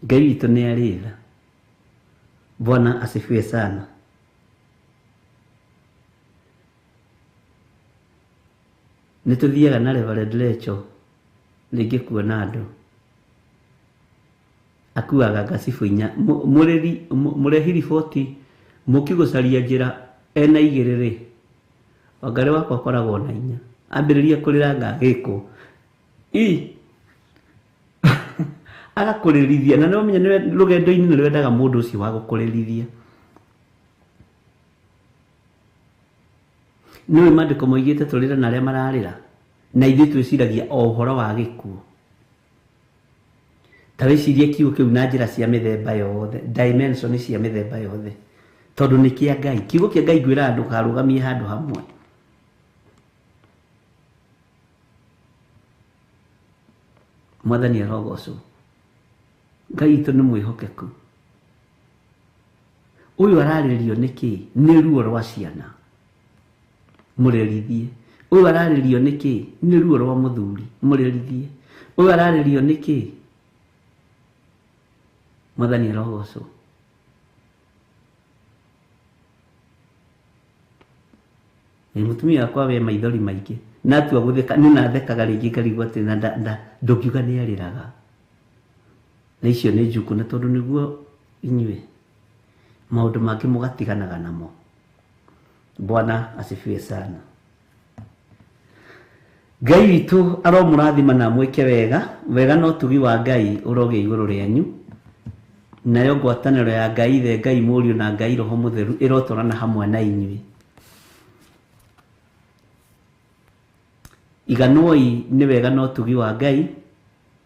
Ngai witũ nĩ arĩ tha. Bwana asifiwe sana. Nĩ tũthiaga na Reverend Rachel rĩngĩ kuona andũ akuaga ngacibu inya. Mũrĩri mũrehi riboti mũki gũcaria njĩra ena igĩrĩ rĩ, Wangarĩ wakwa akoragwo na inya, ambĩrĩria kũrĩra ngagĩkwo i agakũrĩrithia. Na nĩũmenye nĩwe rũgendo-inĩ nĩ rwendaga mũndũ ũcio wa gũkũrĩrithia. Nĩũĩ maandĩko moigĩte tũrĩre na arĩa mararĩra, na ithuĩ twĩciragia o ũhoro wa gĩkuũ. Ta wĩcirie kiugo kĩu na njĩra cia mĩthemba yothe, dimension cia mĩthemba yothe, tondũ nĩ kĩa Ngai. Kiugo kĩa Ngai ngwĩraga ndũkarũgamie handũ hamwe. Mwathani arogocwo. Ngai witũ nĩ mwĩhokeku. Ũyũ ararĩrio nĩ kĩ? Nĩ ruo rwa ciana, mũrerithie. Ũyũ ararĩrio nĩ kĩ? Nĩ ruo rwa mũthuri, mũrerithie. Ũyũ ararĩrio nĩ kĩ? Mwathani arogocwo. Ĩ mũtumia wakwa we maithori maingĩ, na atua gũtheka nĩ nathekaga rĩngĩ ngarigwo atĩ na ndũngiuga nĩ arĩraga. Na icio nĩ njuku, na tondũ nĩguo inyuĩ maũndũ mangĩ mũgatiganaga namo. Bwana asifiwe sana. Ngai witũ aromũrathima na amwĩke wega wega, na ũtugi wa Ngai ũrogĩa igũrũ rĩanyu, nayo ngwatanĩro ya Ngai Ithe, Ngai Mũriũ na Ngai Roho Mũtheru ĩrotwarana hamwe na inyuĩ. Iganwoi nĩ wega na ũtugi wa Ngai,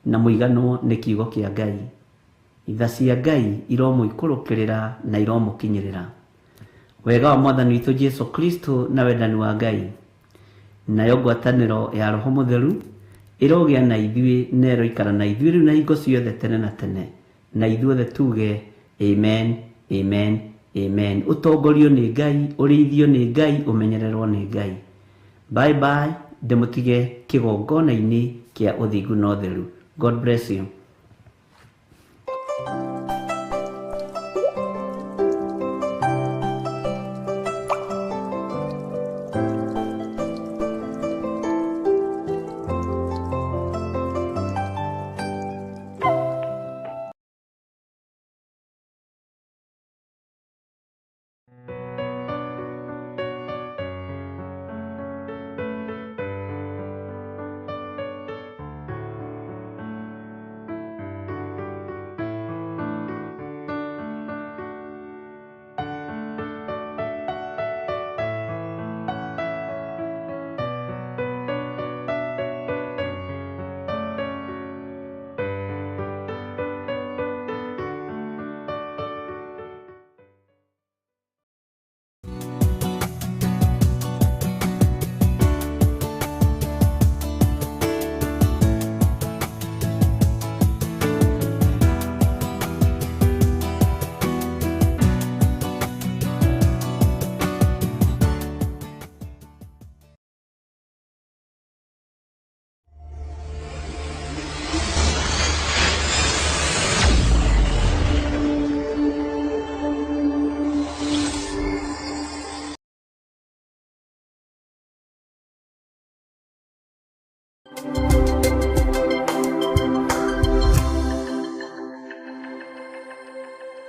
na mũiganwo nĩ kiugo kĩa Ngai. Itha cia Ngai iromũikũrũkĩrĩra na iromũkinyĩrĩra. Wega wa Mwathani witũ Jesu Kristo na wendani wa Ngai, nayo ngwatanĩro ya Roho Mũtheru ĩrogĩa na ithuĩ na ĩroikara na ithuĩ rĩu na hingo ciothe tene na tene. Na ithuothe tuge amen, amen, amen. Ũtongorio nĩ Ngai, ũrĩithio nĩ Ngai, ũmenyererwo nĩ Ngai. Bye bye, ndĩmũtige kĩgongona-inĩ kĩa ũthingu na ũtheru. God bless you.